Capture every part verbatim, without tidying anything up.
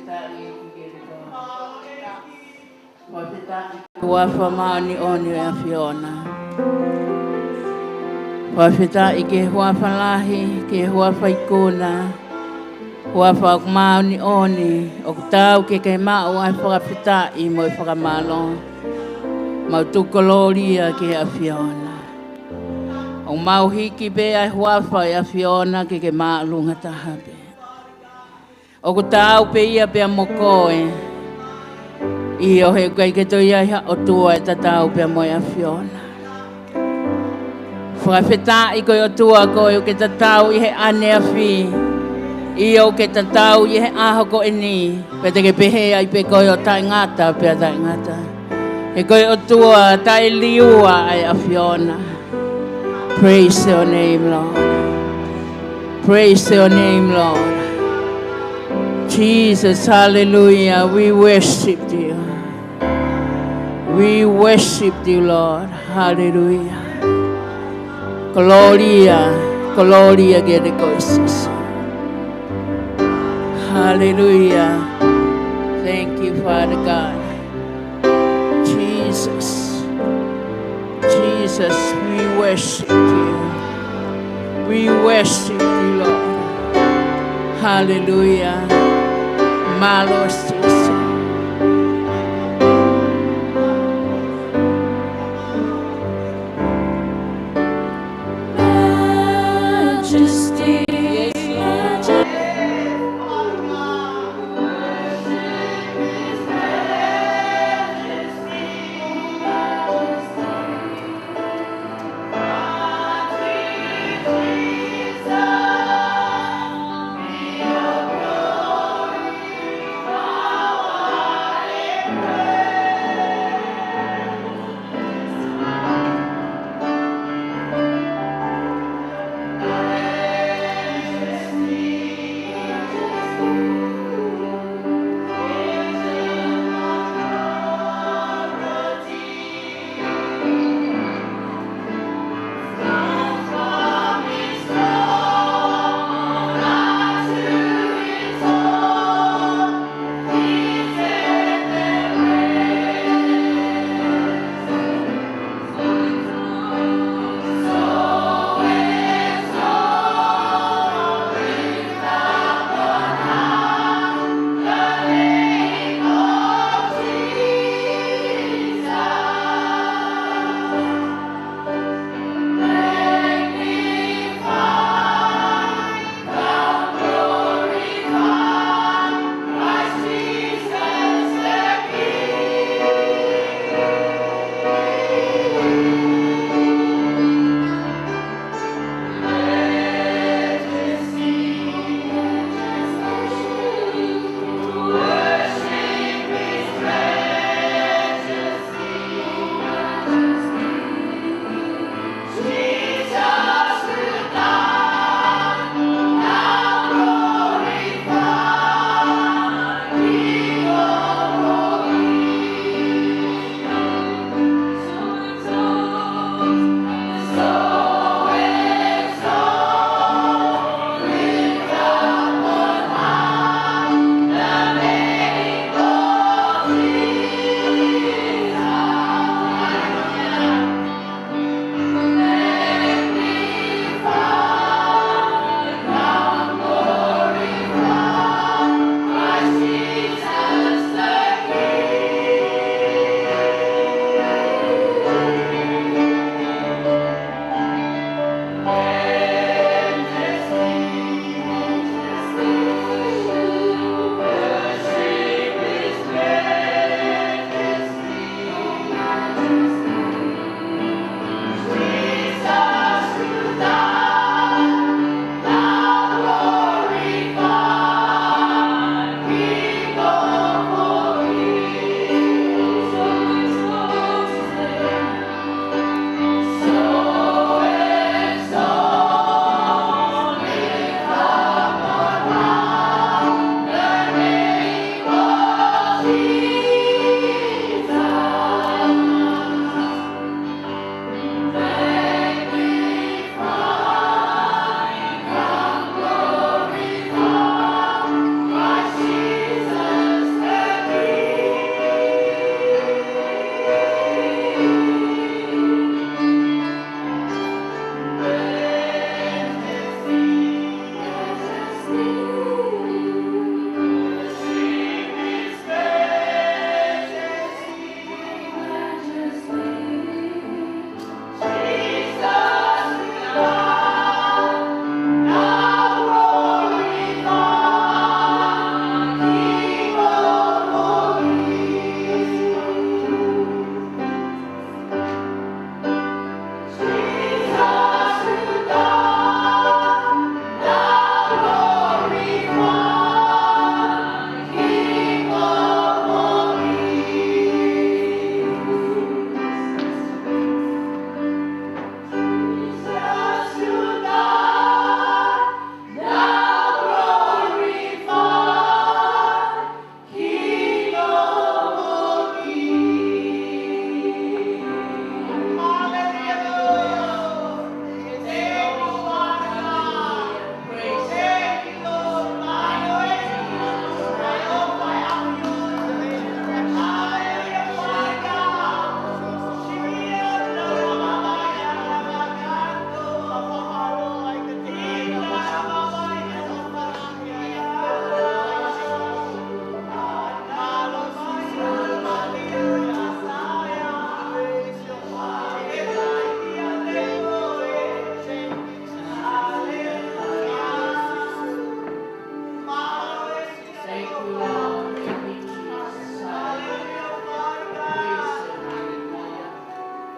Fakafetaʻi ki he huafa māʻoniʻoni ʻo e ʻAfiona. Fakafetaʻi ki he huafa lahi, ki he huafa ikuna, huafa ʻoku māʻoniʻoni, ʻoku taau ke ke maʻu ʻa e fakafetaʻi mo e fakamālō. Mau tuku kolōlia ki he ʻAfiona. ʻOku mau hiki pē ʻa e huafa ʻo e ʻAfiona ke ke māʻolunga taha pē. ʻOku taau pē ia pea mo koe. ʻIo, he ʻoku ʻikai ke toe ʻi ai ha ʻOtua ʻe tatau pea mo e ʻAfiona. Fakafetaʻi ko e ʻOtua koe ʻoku ke tatau ʻi he ʻaneafi. ʻIo, ʻoku ke tatau ʻi he ʻaho ko eni. Pea te ke pehē ai pē koe ʻo taʻengata pea taʻengata. He ko e ʻOtua taʻeliua ʻa e ʻAfiona. Praise your name, Lord. Praise your name, Lord. Jesus, hallelujah. We worship you. We worship you, Lord. Hallelujah. Kolōlia, kolōlia kiate koe Sīsū. Hallelujah. Thank you, Father God. Jesus. Jesus, we worship you. We worship you, Lord. Hallelujah. Mālō Sīsū. Majesty.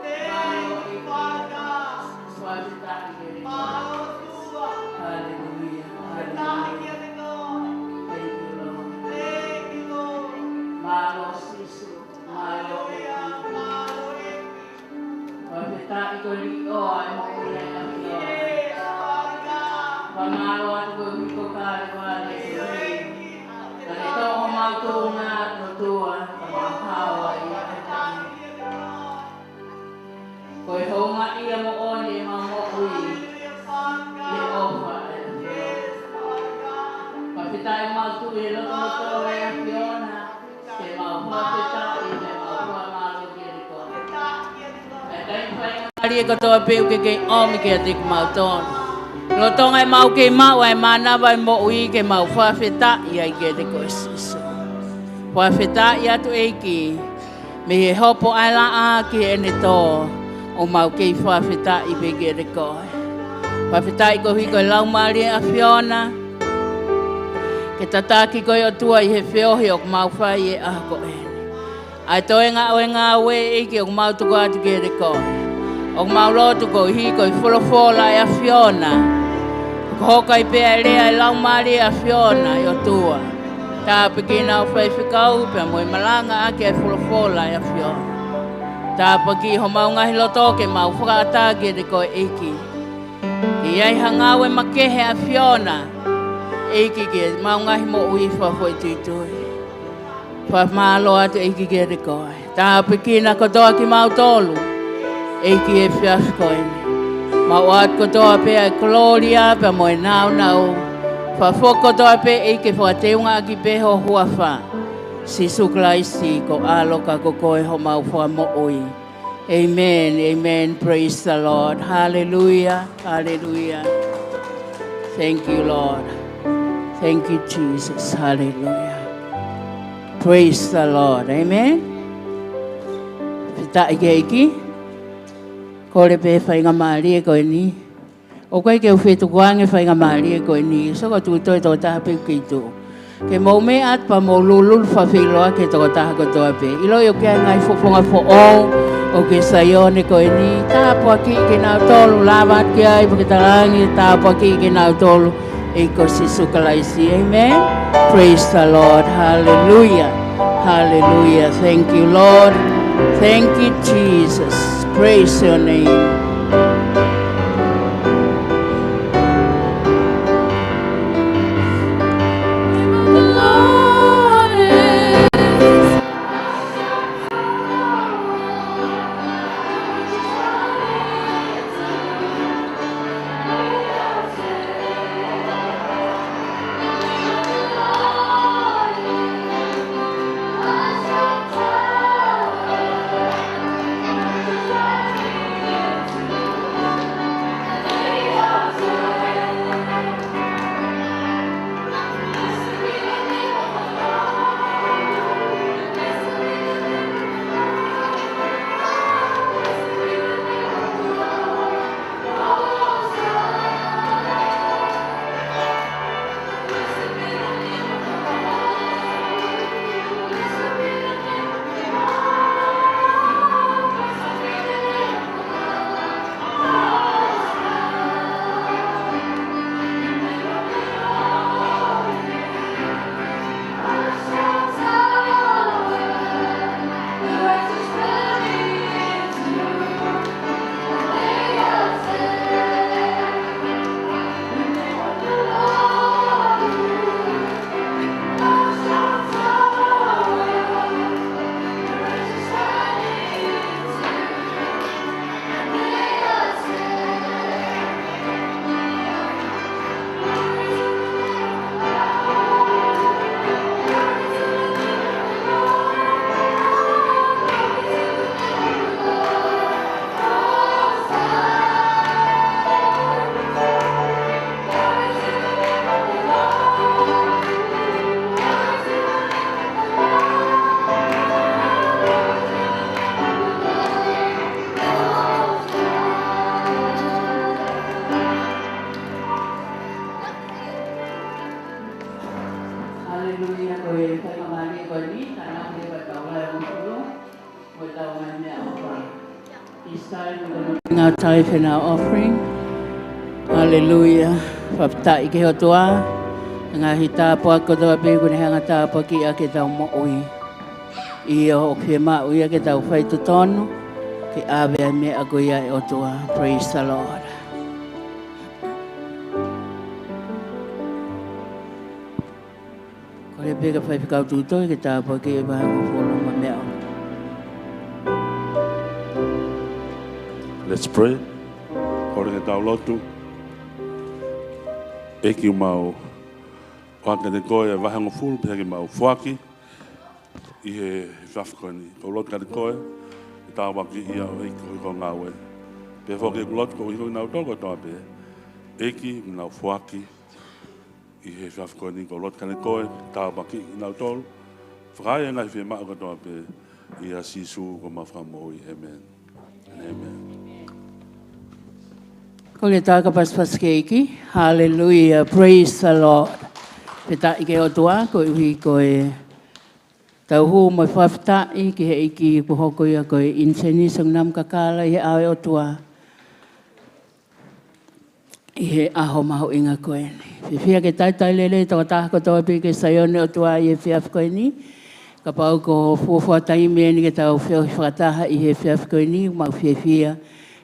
Hallelujah, Father God. Thank you, Father God. Hallelujah. Hallelujah. Thank you, Lord. Thank you, Lord. Mālō Sīsū. Hallelujah. Mālō ʻEiki. Fakafetaʻi ko e liʻoa ʻo e moʻui ʻa e ʻAfiona. Yes, Father God. Fakamālō atu koeʻuhi ko Kalevale. Thank you. Naʻe toʻo homau tuʻunga ʻOtua, ka mau hao ai ʻi he ʻaho ni. Ko e houngaʻia moʻoni ʻemau moʻui, ʻi he ʻofa ʻa e ʻAfiona. Fakafetaʻi ʻemau tui ʻi he lotolotonga ʻo e ʻAfiona, ke mau fakafetaʻi, ke mau fakamālō kiate koe. ʻE ʻikai faingamālie kotoa pē ʻoku ke kei ʻomi kiate kimautolu. Lolotonga ʻemau kei maʻu ʻa e mānava ʻo e moʻui ke mau fakafetaʻi ai kiate koe Sīsū. Fakafetaʻi atu ʻEiki, mei he hopo ʻa e laʻā ki heʻene tō, ʻoku mau kei fakafetaʻi pē kiate koe. Fakafetaʻi koeʻuhi ko e Laumālie ʻo e ʻAfiona, ke tataki koe ʻOtua ʻi he feohi ʻoku mau fai he ʻaho ko eni. ʻA e toenga ʻo e ngāue ʻEiki ʻoku mau tuku atu kiate koe. ʻOku mau lotu koeʻuhi ko e folofola ʻa e ʻAfiona. Hokohoko ai pē ʻa e lea ʻa e Laumālie ʻo e ʻAfiona ʻe ʻOtua. Tāpuekina hoʻo faifekau pea mo e malangaʻaki ʻa e folofola ʻa e ʻAfiona. Tāpuakiʻi homau ngaahi loto ke mau fakaʻatā kiate koe ʻEiki. ʻI ai ha ngāue makehe ʻa e ʻAfiona, ʻEiki, ki heʻemau ngaahi moʻui fakafoʻituitui. Fakamālō atu ʻEiki kiate koe. Tāpuekina kotoa kimautolu, ʻEiki, he efiafi ko eni. Mau ʻoatu kotoa pē ʻa e kolōlia pea mo e nāunau. Fakafoki kotoa pē ʻEiki, fakateunga ʻaki pē ho huafa. Sīsū Kalaisi ko e ʻAlo ka ko koe homau Fakamoʻui. Amen, amen. Praise the Lord. Hallelujah, hallelujah. Thank you, Lord. Thank you, Jesus. Hallelujah. Praise the Lord. Amen. Fakafetaʻi ki he ʻEiki. Kole pē faingamālie ko eni. ʻOku ʻikai ke u fetukuange faingamālie ko eni, so ko e tuʻu toe tokotaha pē ʻoku kei tuʻu. Ke mou meʻa atu pea mou lulululu fakafeʻiloaki ki he tokotaha kotoa pē. ʻIloʻi ʻoku ʻi ai e ngaahi fofonga foʻou ʻoku ʻi Saione ko eni. Tāpuakiʻi kinautolu, lava atu ki ai, pea ke talaange, tāpuakiʻi kinautolu, ʻEiki ko Sīsū Kalaisi. Amen. Praise the Lord. Hallelujah. Hallelujah. Thank you, Lord. Thank you, Jesus. Praise your name. Ko e faingamālie ko eni, ka naʻa ke ʻoatu ʻa e hongofulu, mo ʻetau ngaahi meʻaʻofa. It's time we're gonna bring our tithe and our offering. Hallelujah. Fakafetaʻi ki he ʻOtua. Ngaahi tāpuaki kotoa pē kuo ne hanga ʻo tāpuakiʻi ʻaki ʻetau moʻui. ʻIo, ʻoku fiemaʻu ia ke tau faitotonu ke ʻave ʻa e meʻa ko ia ʻa e ʻOtua. Praise the Lord. Kole pē ki he faifekau tūtoi ke tāpuakiʻi e vahe hongofulu mo e meʻaʻofa. Let's pray. Kole ke tau lotu. ʻEiki, mau ʻoatu kiate koe e vahe hongofulu pea ke mau foaki ʻi he efiafi ko eni. Kau lotu kiate koe ke tāpuakiʻi ʻa e ʻEiki ko e ngāue. Pea foki ʻeku lotu koeʻuhi ko kinautolu kotoa pē, ʻEiki, ʻoku nau foaki ʻi he efiafi ko eni. Kau lotu kiate koe ke tāpuakiʻi kinautolu, fakaai e ngaahi fiemaʻu kotoa pē, ʻia Sīsū ko homau Fakamoʻui. ʻĒmeni. ʻĒmeni. Kole ke tau pasipasi ki he ʻEiki. Hallelujah. Praise the Lord. Fakafetaʻi ki he ʻOtua koeʻuhi ko ʻetau hū mo e fakafetaʻi ki he ʻEiki kuo hoko ia ko e ʻinisēnisi ʻoku namu kakala ʻi he ʻao ʻo e ʻOtua ʻi he ʻaho mahuʻinga ko eni. Fiefia ke talitali lelei tokotaha kotoa pē ki he Saione ʻo e ʻOtua ʻi he efiafi ko eni. Kapau ko e fuofua taimi eni ke tau feohi fakataha ʻi he efiafi ko eni, mau fiefia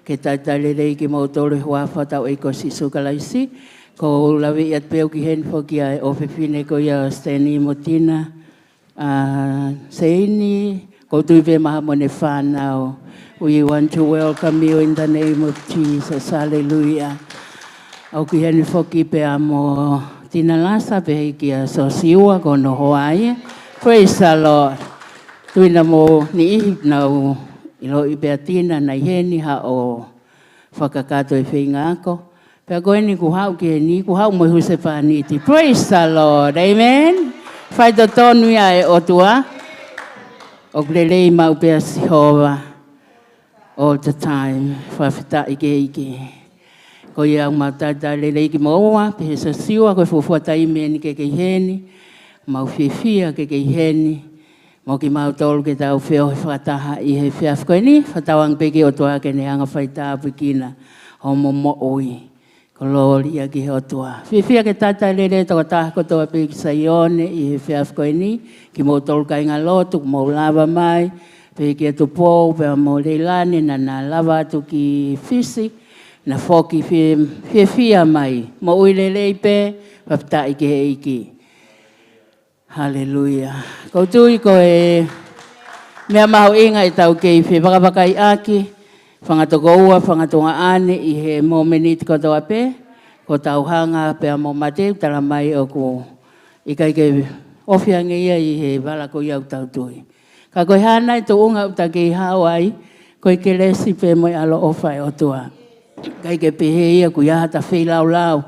ke talitali lelei kimoutolu ʻi he huafa ʻo hotau ʻEiki ko Sīsū Kalaisi. Ko u laveʻi atu pē au ki heni foki ʻa e ʻofefine ko ia ʻo Siteni mo Tina, ʻa Seini, ʻoku ou tui pē mahalo mo ʻene fānau. We want to welcome you in the name of Jesus. Hallelujah. ʻOku ʻi heni foki pea mo Tina Lasa pea kia Sosiua ko hono hoa ia. Praise the Lord. Tui naʻa mo e niʻihi naʻa nau ʻiloʻi pē ʻa Tina naʻe ʻi heni haʻo fakakakato e feinga ako. Pea ko eni kuo haʻu ki heni, kuo haʻu mo e husepāniti. Praise the Lord. ʻĒmeni. Faitotonu ia ʻa e ʻOtua. ʻOku lelei maʻu pē ʻa Sihova all the time. Fakafetaʻi ki he ʻEiki. Ko ia ʻoku mau talitali lelei kimoua, pehē ʻe Sosiua, ko e fuofua taimi eni ke ke ʻi heni. Mau fiefia ke ke ʻi heni mo kimautolu ke tau feohi fakataha ʻi he efiafi ko eni, fakatauange pē ki he ʻOtua ke ne hanga ʻo faitāpuekina hoʻomo moʻui. Kolōlia ki he ʻOtua. Fiefia ke talitali lelei tokotaha kotoa pē ki Saione ʻi he efiafi ko eni, kimoutolu kāingalotu kuo mou lava mai, pehē kia Tupou pea mo Leilani naʻa na lava atu ki Fisi, na foki fie-, fiefia mai. Moʻui lelei pē, fakafetaʻi ki he ʻEiki. Haleluia. ʻOku ou tui ko e meʻa mahuʻinga ʻetau kei fevakavakaiʻaki, fanga tokoua, fanga tuongaʻane ʻi he mōmeniti kotoa pē, ko ʻetau hanga pea mo mate, talamai ʻoku ʻikai ke ofi ange ia ʻi he vala ko ia ʻoku tau tui. Ka ko e hā nai e tuʻunga ʻoku ta kei haʻu ai, ko e kelesi pē mo e ʻaloʻofa ʻa e ʻOtua. ʻIkai ke pehē ia ʻoku ʻi ai haʻata feilaulau,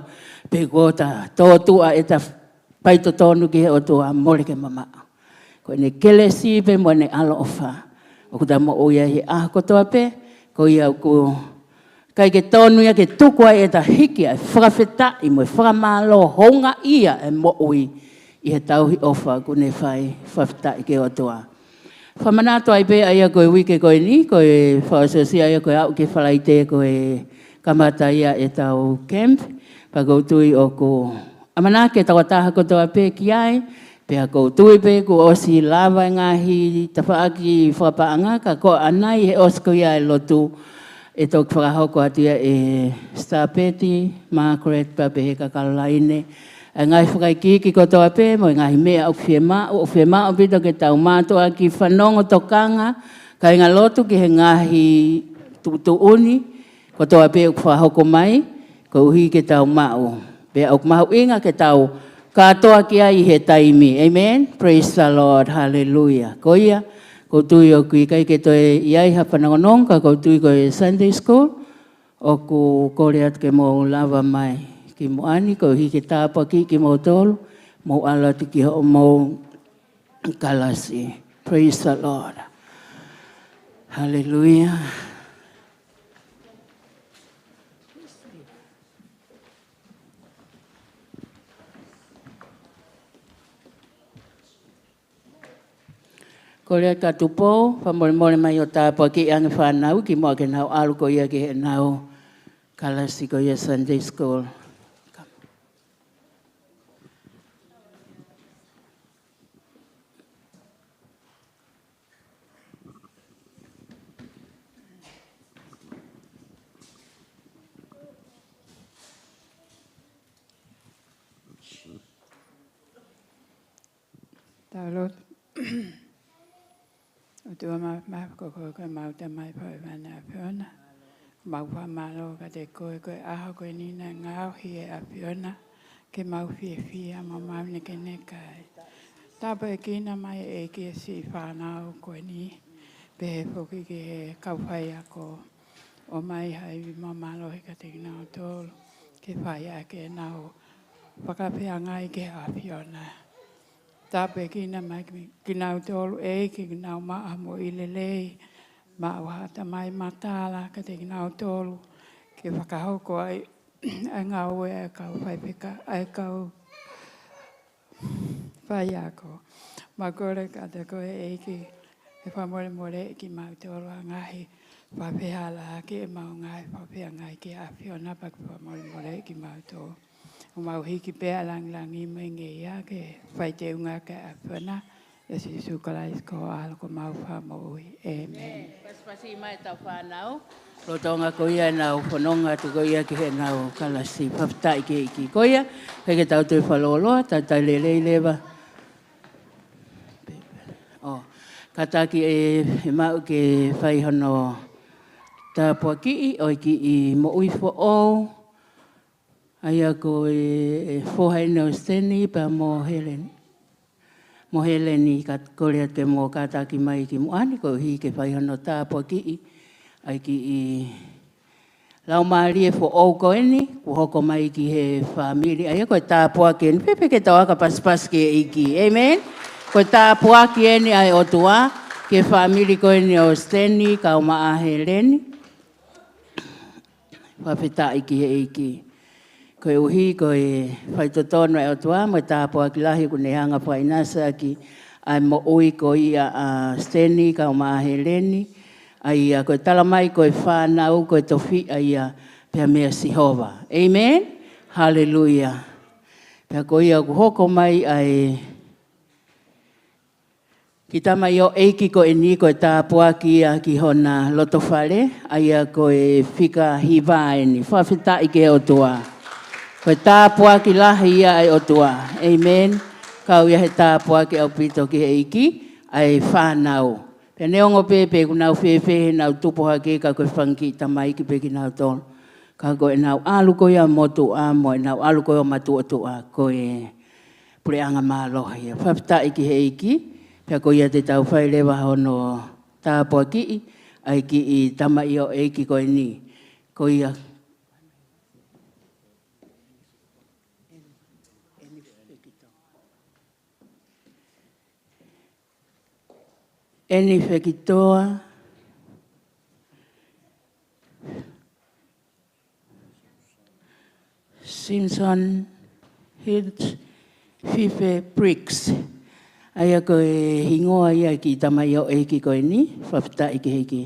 pe ko ʻeta tōtuʻa ʻeta faitotonu ki he ʻOtua, mole ke mamaʻo. Ko ʻene kelesi pē mo ʻene ʻaloʻofa ʻoku ta moʻui ai he ʻaho kotoa pē, ko ia ʻoku ʻikai ke tonu ia ke tuku ai ʻeta hiki ʻa e fakafetaʻi mo e fakamālō houngaʻia e moʻui ʻi he tauhi ʻofa kuo ne fai, fakafetaʻi ki he ʻOtua. Fakamanatu ai pē ʻa ia ko e uike ko eni, ko e fakaʻosiʻosi ʻa ia ko e aʻu ki he Falaite ko e kamata ia ʻetau camp, pea ʻoku ou tui ʻoku ʻamanaki e tokotaha kotoa pē ki ai, pea ʻoku ou tui pē kuo ʻosi lava e ngaahi tafaʻaki fakapaʻanga, ka ko ʻanai he ʻosi ko ia e lotu, ʻe toki fakahoko atu ia ʻe Stapeti, Margaret, pea pehē kia Kalolaine, ʻa e ngaahi fakaikiiki kotoa pē, mo e ngaahi meʻa ʻoku fiemaʻu, ʻoku fiemaʻu ʻaupito ke tau mātuʻaki fanongo tokanga, kāingalotu ki he ngaahi tuʻutuʻuni kotoa pē ʻoku fakahoko mai, koeʻuhi ke tau maʻu. Pea ʻoku mahuʻinga ke tau kātoa ki ai ʻi he taimi. Amen. Praise the Lord. Hallelujah. Ko ia, ʻoku ou tui ʻoku ʻikai ke toe ʻi ai ha fanongonongo, ka ʻoku ou tui ko e Sunday school, ʻoku kole atu ke mou lava mai ki muʻa ni, koeʻuhi ke tāpuakiʻi kimoutolu, mou ʻalu atu ki hoʻomou kalasi. Praise the Lord. Hallelujah. Kole atu Tupou, fakamolemole mai ʻo tāpuakiʻi ange fānau kimuʻa ke nau ʻalu ko ia ki heʻenau kalasi ko ia Sunday School. Tau lotu. ʻOtua mafimafi, ko koe ko ʻemau Tamai Fakaʻeiki ʻi he ʻAfiona. Mau fakamālō kiate koe ko e ʻaho ko eni naʻe ngaohi ʻe he ʻAfiona ke mau fiefia mo mau nekeneka ai. Tāpuekina mai ʻEiki e siʻi fānau ko eni, pehē foki ki he kau faiako. ʻOmai ha ivi mo mālohi kiate kinautolu ke fai ʻaki ʻenau fakafeangai ki he ʻAfiona. Tāpuekina mai ki, kinautolu ʻEiki ke nau maʻu ha moʻui lelei, maʻu ha tamai matala kiate kinautolu ke fakahoko ai ʻa e ngāue ʻa e kau faifekau, ʻa e kau faiako. Mau kole kiate koe ʻEiki ke fakamolemoleʻi kimautolu ʻa e ngaahi fakafehālaaki ʻemau ngaahi fakafeangai ki he ʻAfiona, pea ke fakamolemoleʻi kimautolu. ʻOku mau hiki pē ʻa e langilangi mo e ngeia ke fai teunga ki he ʻAfiona, ʻia Sīsū Kalaisi ko ho ʻAlo ko homau Fakamoʻui. ʻĒmeni. Pasipasi mai ʻetau fānau. Lolotonga ko ia ʻenau fononga atu ko ia ki heʻenau kalasi, fakafetaʻi ki he ʻEiki. Ko ia, ʻikai ke tau toe fakalōloa, tau talitali lelei leva. ʻO, kātaki ʻe, ʻe Maʻu ke fai hono tāpuakiʻi ʻo e kiʻi moʻui foʻou. ʻA ia ko e, e foha ʻeni ʻo Steni pea mo Heleni. Mo Heleni, ka kole atu mo kātaki mai kimuʻa ni koeʻuhi ke fai hono tāpuakiʻi ʻa e kiʻi laumālie foʻou ko eni kuo hoko mai ki he fāmili. ʻA ia ko e tāpuaki eni, pea pehē ke tau aka pasipasi ki he ʻEiki. ʻĒmeni. Ko e tāpuaki eni ʻa e ʻOtua ki he fāmili ko eni ʻo Steni kae ʻumaʻā Heleni. Fakafetaʻi ki he ʻEiki. Koeʻuhi ko e faitotonu ʻa e ʻOtua mo e tāpuaki lahi ʻoku ne hanga ʻo fakaʻinasi ʻaki ʻa e moʻui ko ia ʻa Steni kae ʻumaʻā Heleni. ʻA ia ko e talamai ko e fānau ko e tofiʻa ia pea meia Sihova. ʻĒmeni. Haleluia. Pea ko ia ʻoku hoko mai ʻa e kiʻi tamaioʻeiki ko eni ko e tāpuaki ia ki hona lotofale, ʻa ia ko e fika hiva eni. Fakafetaʻi ki he ʻOtua. Ko e tāpuaki lahi ia ʻa e ʻOtua. ʻĒmeni. Kau ia he tāpuaki ʻaupito ki he ʻEiki ʻa e fānau. Pea neongo pē pe ʻoku nau fēfē heʻenau tupu hake, ka ko e fanga kiʻi tamaiki pē kinautolu. Ka ko ʻenau ʻalu ko ia ʻo motuʻa mo ʻenau ʻalu ko ia ʻo matuʻotuʻa, ko e puleʻanga mālohi ia. Fakafetaʻi ki he ʻEiki, pea ko ia te tau fai leva hono tāpuakiʻi ʻa e kiʻi tamaioʻeiki ko eni. Ko ia. Eni Fekitoa Simpson Hills Fife Briggs. ʻA ia ko e hingoa ia ʻa e kiʻi tamaioʻeiki ko eni, fakafetaʻi ki he ʻEiki.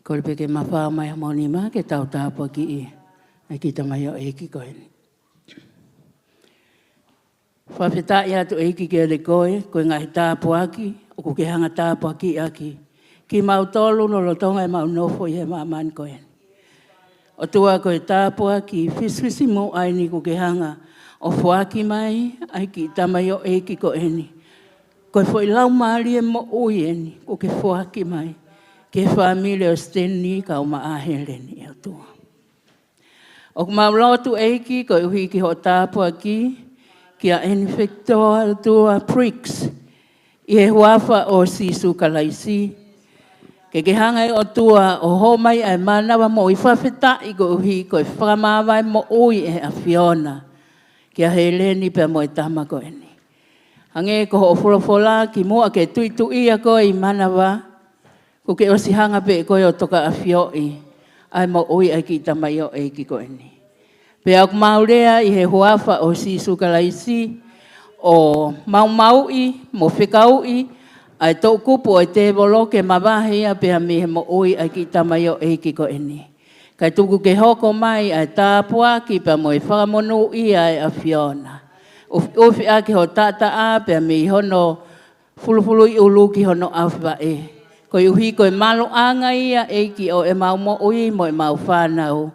Kole pē ke mafao mai homou nima ke tau tāpuakiʻi ʻa e kiʻi tamaioʻeiki ko eni. Fakafetaʻi atu ʻEiki kiate koe, ko e ngaahi tāpuaki ʻoku ke hanga ʻo tāpuakiʻi ʻaki kimautolu lolotonga ʻemau nofo ʻi he māmani ko eni. ʻOtua, ko e tāpuaki fisifisimuʻa eni kuo ke hanga ʻo foaki mai ʻa e kiʻi tamaioʻeiki ko eni. Ko e foʻi laumālie moʻui eni kuo ke foaki mai ki he fāmili ʻo Steni kae ʻumaʻā Heleni, ʻe ʻOtua. ʻOku mau lotu ʻEiki koeʻuhi ki hoʻo tāpuaki kia eni Fekitoa ʻOtua Briggs, ʻi he huafa ʻo Sīsū Kalaisi. Ke ke hanga ʻe ʻOtua ʻo hō mai ʻa e mānava moʻui. Fakafetaʻi koeʻuhi ko e fakamāvae moʻui ʻe he ʻAfiona kia Heleni pea mo e tama ko eni. Hangē ko hoʻo folofola, kimuʻa ke tuʻituʻia koe ʻi mānava, kuo ke ʻosi hanga pē ʻe koe ʻo tokaʻafioʻi ʻa e moʻui ʻa e kiʻi tamaioʻeiki ko eni. Pea ʻoku mau lea ʻi he huafa ʻo Sīsū Kalaisi, ʻo maumauʻi mo fekauʻi ʻa e toʻukupu ʻo e tēvolo ke mavahe ia pea mei he moʻui ʻa e kiʻi tamaioʻeiki ko eni. Kae tuku ke hoko mai ʻa e tāpuaki pea mo e fakamonūʻia ʻa e ʻAfiona. ʻUfiʻufi ʻaki ho taʻataʻa pea mei hono fulufuluʻi ʻulu ki hono ʻaofivaʻe. Koeʻuhi ko e maluʻanga ia ʻEiki ʻo ʻemau moʻui mo ʻemau fānau.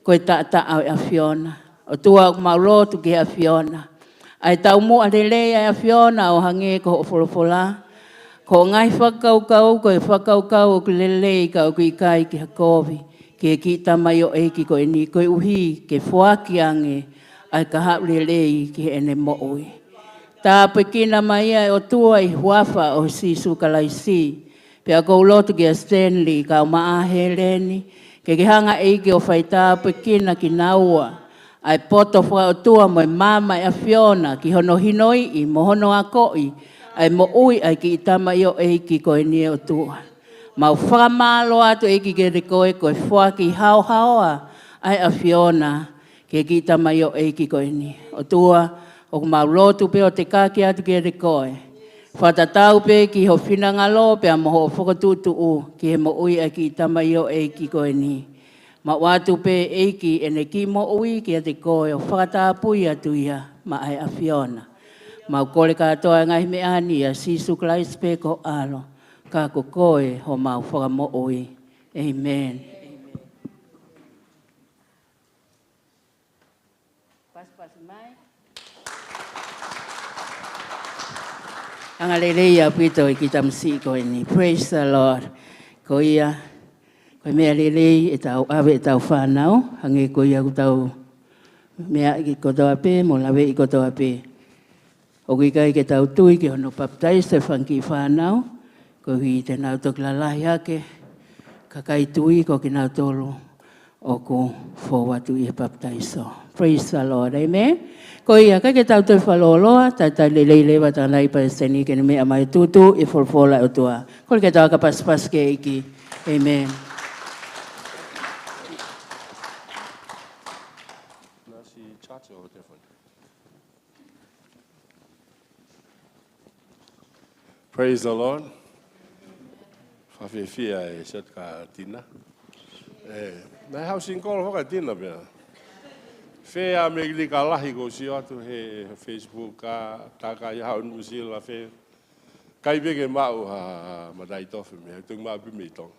Ko e taʻataʻa ʻo e ʻAfiona. ʻOtua ʻoku mau lotu ki he ʻAfiona. ʻA e taumuʻa lelei ʻa e ʻAfiona ʻo hangē ko hoʻo folofola. Ko hoʻo ngaahi fakakaukau, ko e fakakaukau ʻoku lelei ka ʻoku ʻikai ke ha kovi. Ki he kiʻi tamaioʻeiki ko eni koeʻuhi ke foaki ange ʻa e kahaʻu lelei ki heʻene moʻui. Tāpuekina mai ia ʻe ʻOtua ʻi he huafa ʻo Sīsū Kalaisi. Pea ʻoku ou lotu kia Stanley, kau maʻa Heleni, ke ke hanga ʻEiki ʻo fai tāpuekina kinaua. ʻA e poto fakaʻotua mo e maama ʻa e ʻAfiona, ki hono hinoiʻi, mo hono akoʻi, ʻa e moʻui ʻa e kiʻi tamaioʻeiki ko eni ʻe ʻOtua. Mau fakamālō atu ʻEiki kiate koe, ko e foaki haohaoa ʻa e ʻAfiona, ki he kiʻi tamaioʻeiki ko eni. ʻOtua, ʻoku mau lotu pē ʻo tekaki atu kiate koe. Fakatatau pē ki ho finangalo pea mo hoʻo fokotuʻutuʻu ki he moʻui ʻa e kiʻi tamaioʻeiki ko eni. Mau ʻoatu pē ʻEiki ʻene kiʻi moʻui kiate koe ʻo fakatapui atu ia maʻa e ʻAfiona. Mau kole kātoa e ngaahi meʻa ni ʻia Sīsū Kalaisi pē ko ho ʻAlo. Ka ko koe homau Fakamoʻui. ʻĒmeni. Pasipasi mai. Anga lelei ʻaupito e kiʻi tamasiʻi ko eni. Praise the Lord. Ko ia, ko e meʻa lelei ʻetau ʻave ʻetau fānau, hangē ko ia ʻoku tau meʻa ki kotoa pē, mo laveʻi kotoa pē. ʻOku ʻikai ke tau tui ki hono papitaiso e fanga kiʻi fānau, koeʻuhi te nau toki lalahi hake, kakai tui ko kinautolu ʻoku fou atu ʻi he papitaiso. Praise the Lord, amen. Ko ia, ʻikai ke tau toe fakalōloa, talitali lelei leva ʻa e Palesiteni ke ne meʻa mai tutu ʻi he folofola ʻa e ʻOtua. Kole ke tau aka pasipasi ki he ʻEiki. Amen. Now she charge or different? Praise the Lord. Fakafiefia e set ka Tina. ʻE, naʻe haʻu single foki ʻa Tina pea. Fē ʻa e meʻa lika lahi ʻoku ou sio atu he Facebook ka, tā ka ia haʻu Nuʻusila fē. ʻIkai pē ke maʻu ha, ha mataʻitofe mei, ʻoku ou maʻu pē mei Tonga.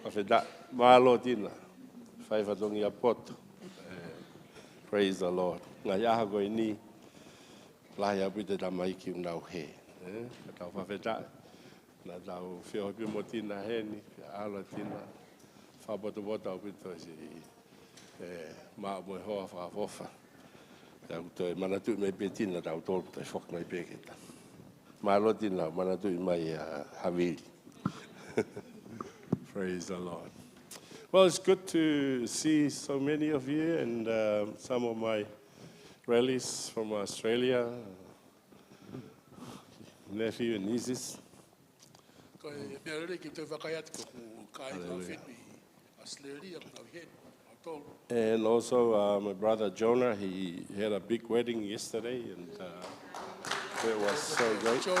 Fakafetaʻi, mālō Tina. Fai fatongia poto. ʻE, praise the Lord. Ngaahi ʻaho ko eni, lahi ʻaupito e tamaiki ʻoku nau hē. ʻE, ka tau fakafetaʻi. Naʻa tau feohi pē mo Tina heni, ʻalu ʻa Tina. Fakapotopoto ʻaupito siʻi, ʻe, maʻu mo e hoa fakaʻofoʻofa. Tau toe manatuʻi mai pē Tina, tau toe toe foki mai pē kita. Mālō Tina, manatuʻi mai ʻa Havili. Praise the Lord. Well, it's good to see so many of you and, uh, some of my relatives from Australia, nephew and nieces. Ko e meʻa lelei ke toe vakai atu ko e kāinga Hallelujah. Fenui, Australia, ʻoku nau ʻi heni, ʻo tolu. And also, uh, my brother Jonah, he had a big wedding yesterday, and, uh, it was so great. Jonah.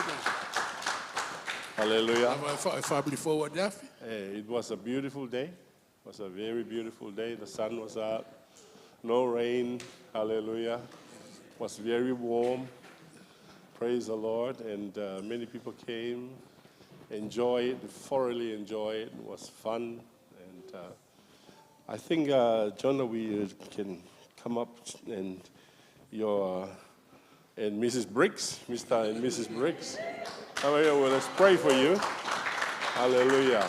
Hallelujah. Fa-, fa-, family forward, yeah. Eh, it was a beautiful day. It was a very beautiful day. The sun was up. No rain. Hallelujah. It was very warm. Praise the Lord. And, uh, many people came, enjoyed, thoroughly enjoyed. It was fun. And, uh, I think, uh, Jonah, we, uh, can come up and your, uh, and Missus Briggs, Mister and Missus Briggs. Come here, well, let's pray for you. Hallelujah.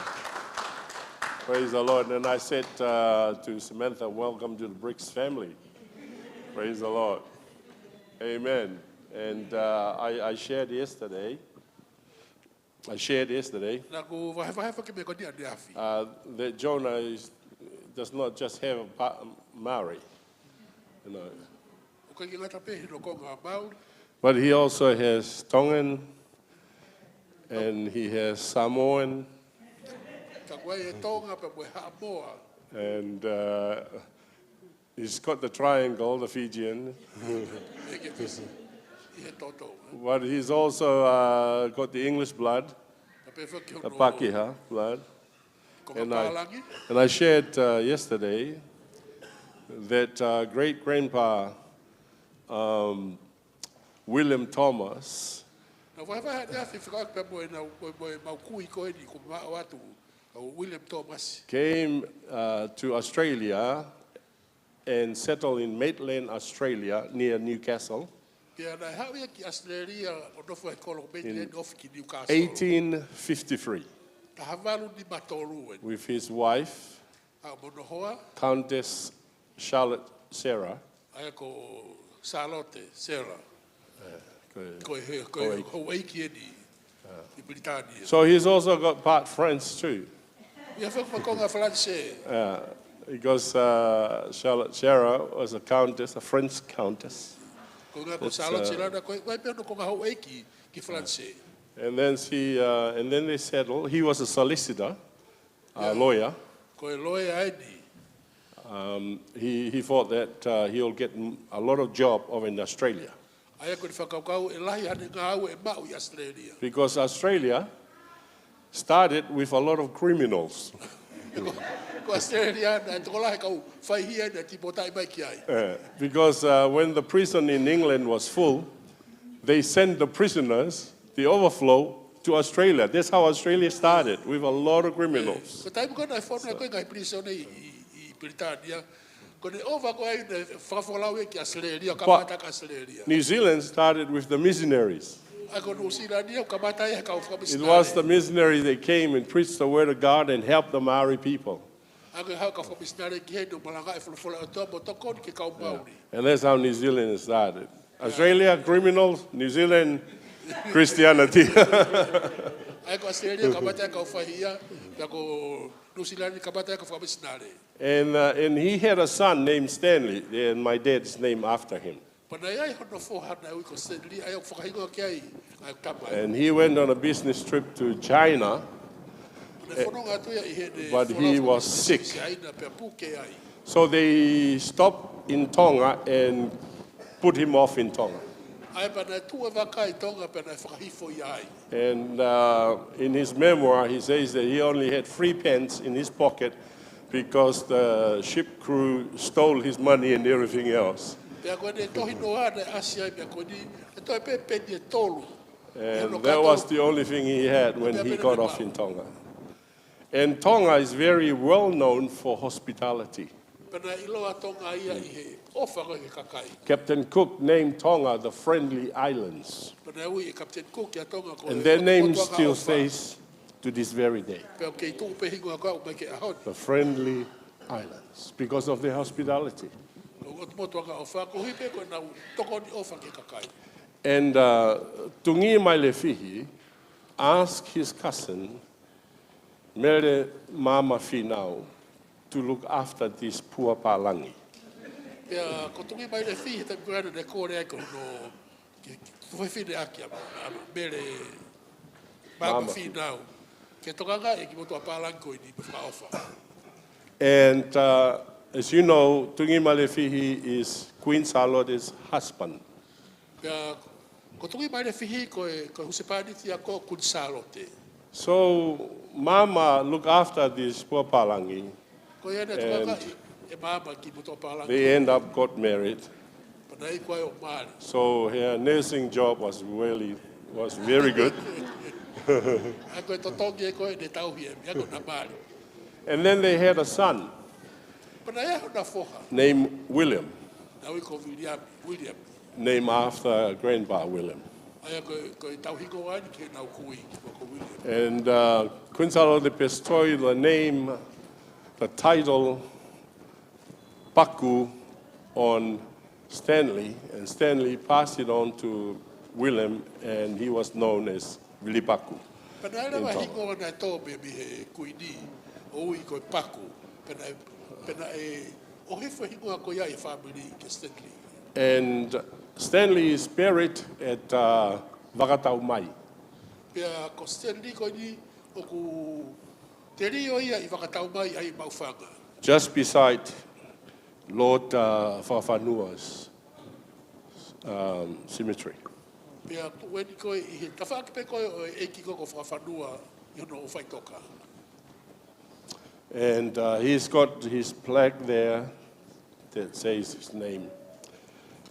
Praise the Lord. And I said, uh, to Samantha, "Welcome to the Briggs family." Praise the Lord. Amen. And, uh, I, I shared yesterday. I shared yesterday, Naʻa ku vahevahe foki mei ko eni ʻaneafi. Uh, that Jonah is, does not just have a pa-, Maori, you know. ʻOku ʻikai ke ngata pē hono konga Maori. But he also has Tongan, and he has Samoan, Ka ko e Tonga pea mo e Haʻamoa. And uh, he's got the triangle, the Fijian. ʻIa ke fisi. ʻI he toto. But he's also uh, got the English blood, Ka pehē foki the hono Pakeha blood. Konga And I, Pālangi. and I shared uh, yesterday that uh, great grandpa um, William Thomas Naʻa ku vahevahe atu ʻa e fefeka pea mo e nau, mo e, mo e mau kui ko eni ko maʻu atu, ʻa William Thomas. came uh, to Australia and settled in Maitland, Australia, near Newcastle, Pea naʻe haʻu ia ki ʻAositelēlia ʻo nofo he kolo ko Maitland ofi ki Newcastle. eighteen fifty-three, Taha valu nima tolu eni. with his wife, ʻA mo hono hoa, Countess Charlotte Sarah. ʻa ia ko Sālote, Sarah. Ko e- Ko e, ko e houʻeiki eni ʻi Pilitānia. So he's also got part French too. ʻIa foki mo e konga Falanisē. Yeah, because uh, Charlotte Sarah was a countess, a French countess. Ko e ngaahi ko That's, Sālote uh, Sarah naʻe ko e, ko e pē hono konga houʻeiki ki Falanisē. And then she, uh, and then they settled. He was a solicitor, a Yeah. lawyer. Ko e loea eni. Um, he, he thought that uh, he'll get m- a lot of job over in Australia ʻA ia ko e fakakaukau ʻe lahi haʻane ngāue ʻe maʻu ʻi ʻAositelēlia. because Australia started with a lot of criminals. Ko, ko ʻAositelēlia naʻe tokolahi e kau faihia naʻe tipotaʻi mai ki ai. Uh, because uh, when the prison in England was full, they sent the prisoners, the overflow, to Australia. That's how Australia started, with a lot of criminals. Ko e taimi ko ē naʻe fonu ai ko e ngaahi pilīsone ʻi, ʻi, ʻi Pilitānia. Ko ʻene ʻova ko ē naʻe fakafolau ia ki ʻAositelēlia, kamata ki ʻAositelēlia. New Zealand started with the missionaries. ʻA ia ko Nuʻusila ni ʻoku kamata ia he kau It was the fakamisinale. Missionaries that came and preached the word of God and helped the Maori people. ʻA ia ko e haʻu e kau fakamisinale ki heni ʻo malangaʻi e folofola ʻa e ʻOtua mo tokoni ki he kau Maori. And that's how New Zealand started. Australia, criminals, New Zealand, Christianity. ʻA ia ko ʻAositelēlia kamata e kau faihia, pea ko Nuʻusila ni kamata e kau fakamisinale. And, uh, and he had a son named Stanley, and my dad's name after him. Pea naʻe ʻi ai hono foha naʻe ui ko Stanley, ʻa ia ʻoku fakahingoa ki ai ʻa e tama. And he went on a business trip to China, Naʻe fononga atu ia ʻi heʻene but he folau was ki sick. China pea puke ai. So they stopped in Tonga and put him off in Tonga. ʻA ia pea naʻe tuʻu e vaka ʻi Tonga pea naʻe fakahifo ia ai. And uh, in his memoir, he says that he only had three pence in his pocket because the ship crew stole his money and everything else. Pea ko ʻene tohi noa naʻe ʻasi ai meʻa ko eni, ʻe toe pē peni ʻe tolu. And that was the only thing he had when he got off in Tonga. And Tonga is very well known for hospitality. Pea naʻe ʻiloa Tonga ia ʻi he ʻofa ko ē ki he kakai. Captain Cook named Tonga the Friendly Islands. Pea naʻe ui ʻe Captain Cook ʻa Tonga ko e ʻOtu Motu Angaʻofa. And their name still stays to this very day. Pea ʻoku kei tuʻu pē hingoa ko ē ʻo aʻu mai ki he ʻaho ni. The Friendly Islands, because of their hospitality. Ko e ʻOtu Motu Angaʻofa, koeʻuhi pē ko ʻenau tokoni ʻofa ki he kakai. And uh, Tungī Mailefihi asked his cousin, Mele Maama Finau, to look after this poor pālangi. Pea ko Tungī Mailefihi, he taimi ko ē naʻa ne kole ai ko hono, ki, ki, ko e fefine ʻaki ʻa, ʻa Mele Maama Finau. Ke tokangaʻi e kiʻi motuʻa pālangi ko eni mo fakaʻofa. And uh, as you know, Tungī Mailefihi is Queen Sālote's husband. Pea ko Tungī Mailefihi ko e, ko e husepāniti ia ko Kuini Sālote. So Maama looked after this poor pālangi. Ko ia naʻe tokangaʻi ʻe Maama e kiʻi motuʻa pālangi. They end up got married. Pea naʻe ʻi ai ko ē ʻo mali. So her nursing job was really was very good. ʻA ia ko e totongi ē ko ē ʻene tauhi ē, meʻa ko ʻena mali. And then they had a son Pea naʻe ʻi ai hona foha. Named William, Naʻe ui ko Viliami, William. Named after Grandpa William. ʻA ia ko e, ko e tauhi ko eni ki heʻenau kui, ko, ko William. And uh, Queen Sālote bestowed the name, the title, Paku on Stanley, and Stanley passed it on to William, and he was known as Vili Paku. Pea naʻe ʻi ai leva e hingoa naʻe tō mei, mei he kuini ʻo ui ko e Paku. Pea naʻe, pea naʻe ʻohifo e hingoa ko ia ʻi he fāmili kia Stanley. And Stanley is buried at uh, Vakataumai. Pea ko Stanley ko eni ʻoku Telio ia ʻi Vakataumai ʻi Maʻufanga. Just beside Lord uh, Fakafanua's um, cemetery. Pea tuʻu eni ko ē ʻi he tafaʻaki pē ko ē ʻo e ʻeiki ko ē ko Fakafanua ʻi hono faʻitoka. And uh, he's got his plaque there that says his name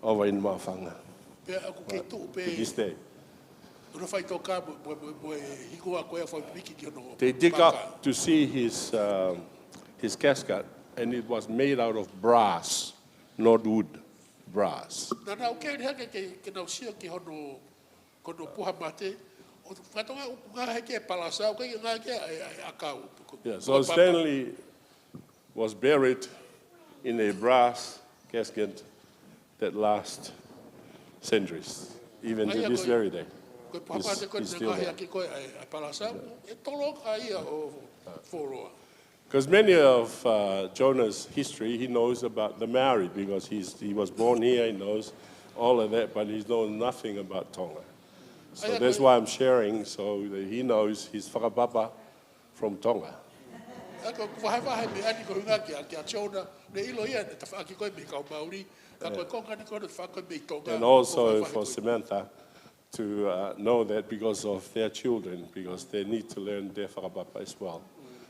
over in Maʻufanga. Pea ʻoku kei tuʻu pē. To this day. Hono faʻitoka mo, mo, mo, mo e hingoa ko ē ʻoku fakapiki ki hono paka. They dig up to see his, um, his casket, and it was made out of brass, not wood, brass. Naʻa nau keli hake ke, ke nau sio ki hono, ko hono puha mate, ʻo fakatonga ʻoku ngaahi hake e palasa, ʻoku ʻikai ngaahi hake e, e, e ʻakau. Yeah, so Stanley was buried in a brass casket that lasts centuries, even to this very day. Ko e puha mate ko ē naʻe ngaahi hake ko ē e, e palasa, ʻe tolonga ia ʻo fuoloa. Because many of uh, Jonah's history, he knows about the Maori because he's, he was born here, he knows all of that, but he knows nothing about Tonga. So that's why I'm sharing, so that he knows his whakapapa from Tonga. ʻA ia ko e vahevahe meʻa ni ko e ʻuhinga kia, kia Jonah, naʻe ʻilo ia ʻene tafaʻaki ko ē mei he kau Maori, ka ko e konga ni ko ē ʻene tafaʻaki ko ē mei Tonga. And also for Samantha to uh, know that because of their children, because they need to learn their whakapapa as well.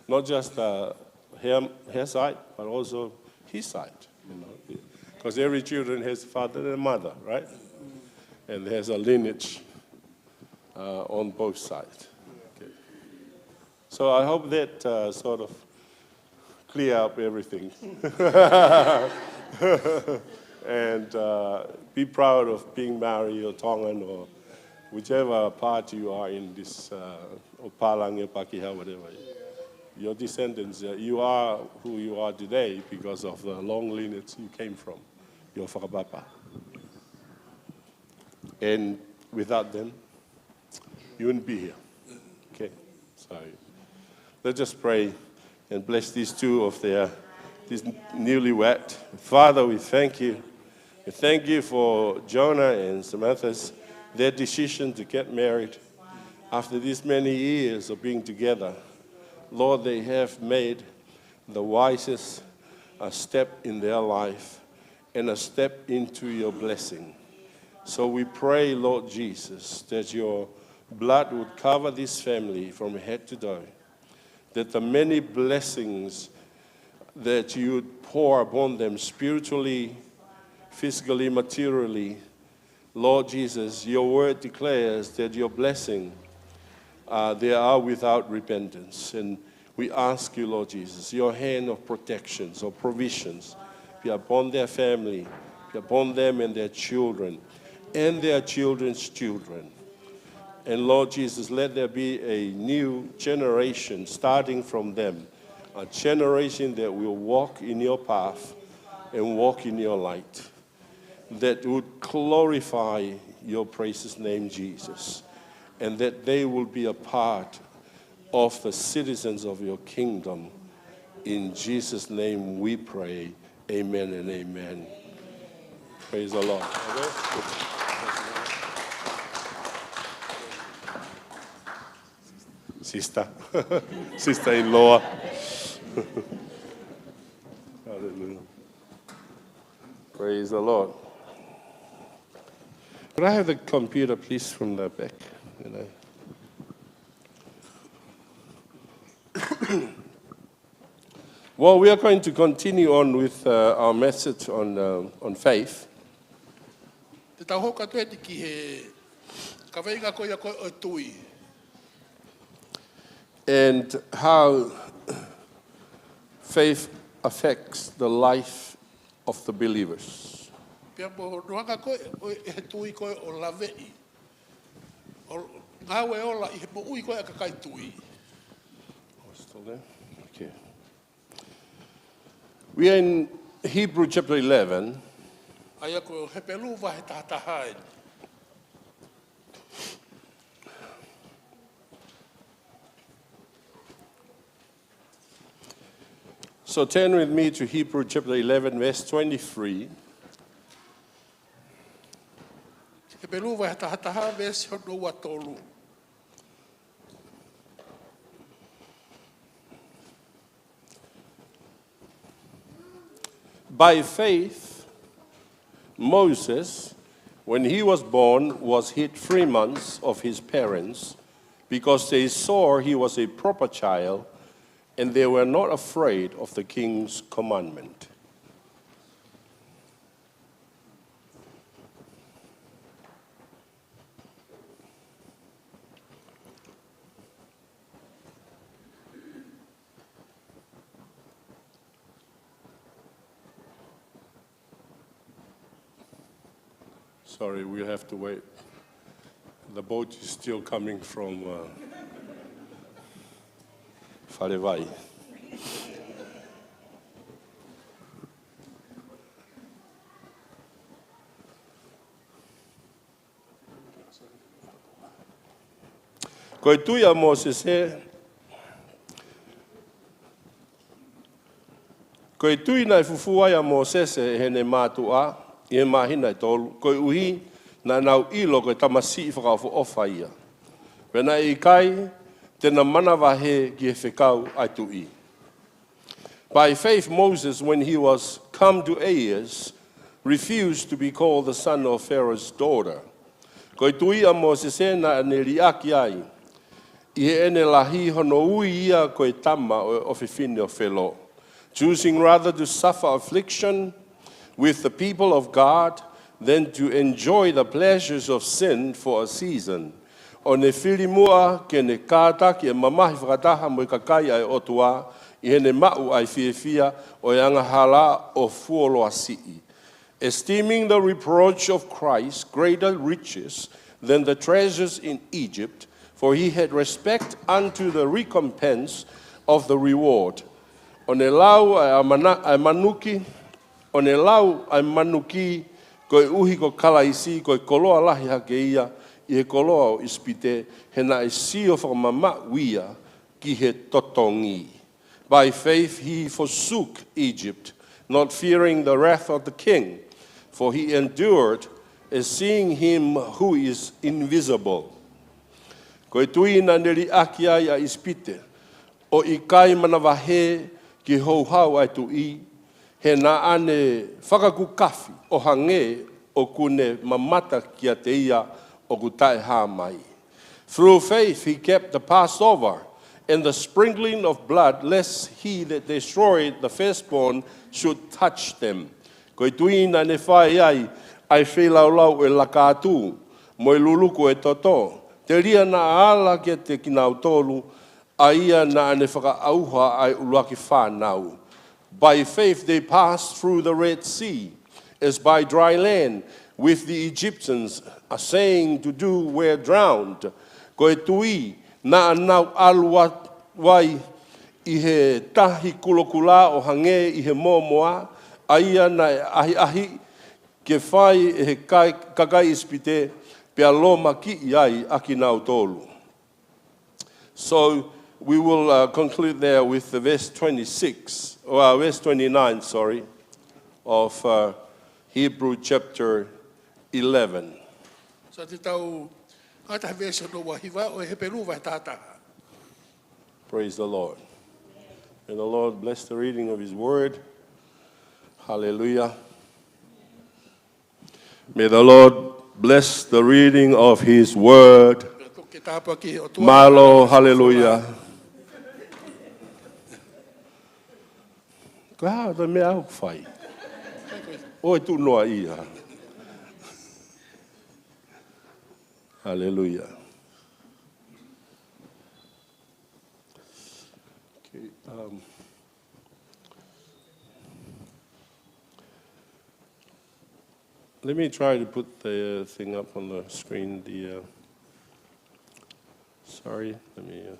Not just uh, her, her side, but also his side. You know, because every children has a father and a mother, right? And there's a lineage uh, on both sides. Okay. So I hope that uh, sort of clear up everything. And uh, be proud of being Maori or Tongan or whichever part you are in this, uh, or Palangi or Pakeha, whatever. Your descendants, uh, you are who you are today because of the long lineage you came from, your whakapapa. And without them, you wouldn't be here. Okay, so let's just pray and bless these two of their, this newlywed. Father, we thank you. We thank you for Jonah and Samantha's, their decision to get married after these many years of being together. Lord, they have made the wisest uh, step in their life and a step into your blessing. So we pray, Lord Jesus, that your blood would cover this family from head to toe, that the many blessings that you would pour upon them spiritually, physically, materially, Lord Jesus, your word declares that your blessing uh, they are without repentance. And we ask you, Lord Jesus, your hand of protections, of provisions, be upon their family, be upon them and their children, and their children's children. And Lord Jesus, let there be a new generation starting from them, a generation that will walk in your path and walk in your light. That would glorify your precious name, Jesus, and that they will be a part of the citizens of your kingdom. In Jesus' name we pray. Amen and amen. Praise the Lord. Sister. Sister-in-law. Hallelujah. Praise the Lord. Could I have the computer, please, from the back? You know? Well, we are going to continue on with uh, our message on, uh, on faith. Te tau hoko atu eni ki he kaveinga ko ia ko ē ʻo e tui. And how faith affects the life of the believers. Pea mo hono anga ko ē ʻo e tui ko ē ʻo laveʻi, ʻo ngāue ola ʻi he moʻui ko ē ʻa e kakai tui. Oh, still there? Okay. We are in Hebrew chapter eleven. ʻA ia ko Hepelū vahe taha taha eni. So turn with me to Hebrew chapter eleven, verse twenty-three. Hepelū vahe taha taha, veesi hono ua tolu. By faith, Moses, when he was born, was hid three months of his parents, because they saw he was a proper child, and they were not afraid of the king's commandment. Sorry, we have to wait. The boat is still coming from, uh, Falevai. Ko e tui ʻa Mōsese, ko e tui naʻe fufū ai ʻa Mōsese ʻe heʻene mātuʻa ʻi he māhina ʻe tolu, koeʻuhi naʻa nau ʻilo ko e tamasiʻi fakaʻofoʻofa ia. Pea naʻe ʻikai te na manavahē ki he fekau ʻa e tuʻi. By faith, Moses, when he was come to age, refused to be called the son of Pharaoh's daughter. Ko e tui ʻa Mōsese naʻa ne liʻaki ai ʻi heʻene lahi hono ui ia ko e tama ʻo e ʻofefine ʻo Felo, choosing rather to suffer affliction with the people of God than to enjoy the pleasures of sin for a season. ʻO ne fili muʻa ke ne kātaki e mamahi fakataha mo e kakai ʻa e ʻOtua ʻi heʻene maʻu ʻa e fiefia ʻo e angahala ʻo fuoloa siʻi, esteeming the reproach of Christ greater riches than the treasures in Egypt, for he had respect unto the recompense of the reward. ʻO ne lau ʻa e ʻamana-, ʻa e manuki, ʻo ne lau ʻa e manuki koeʻuhi ko Kalaisi, ko e koloa lahi hake ia ʻi he koloa ʻo ʻIsipite, he naʻe sio fakamamaʻu ia ki he totongi. By faith he forsook Egypt, not fearing the wrath of the king, for he endured as seeing him who is invisible. Ko e tui naʻa ne liʻaki ai ʻa ʻIsipite, ʻo ʻikai manavahē ki he houhau ʻa e tuʻi, he naʻa ne fakakukafi ʻo hangē ʻoku ne mamata kiate ia ʻoku taʻehāmai. Through faith he kept the Passover and the sprinkling of blood, lest he that destroyed the firstborn should touch them. Ko e tui naʻa ne fai ai ʻa e feilaulau ʻo e laka atu mo e luluku ʻo e toto, telia naʻa ala kiate kinautolu ʻa ia naʻa ne fakaʻauha ʻa e ʻuluaki fānau. By faith they passed through the Red Sea as by dry land, with the Egyptians assaying to do were drowned. Ko e tui naʻa nau ʻalu atu ai ʻi he tahi kulokula ʻo hangē ʻi he mōmoa, ʻa ia naʻe ʻahiʻahiʻi ke fai ʻe he kai-, kakai ʻIsipite, pea lōmakiʻi ai ʻa kinautolu. So we will, uh, conclude there with the verse twenty-six, or, uh, verse twenty-nine, sorry, of, uh, Hebrew chapter eleven. So te tau ngata he veesi hono ua hiva ʻo e Hepelū vahe taha taha. Praise the Lord. May the Lord bless the reading of his word. Hallelujah. May the Lord bless the reading of his word. Mālō, haleluia. Ko e hā ʻa e meʻa ʻoku fai? ʻOi, tuʻu noa ia. Haleluia. Okay, um, let me try to put the thing up on the screen. The, uh, sorry, let me, uh,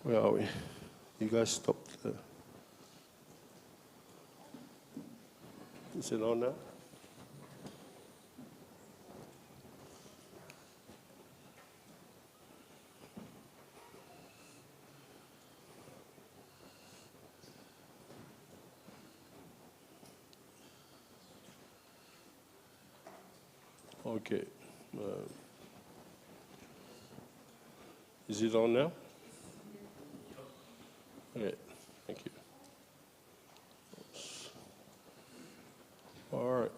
where are we? You guys stopped the, is it on now? Okay. Uh, is it on now? Okay, thank you. Oops. All right.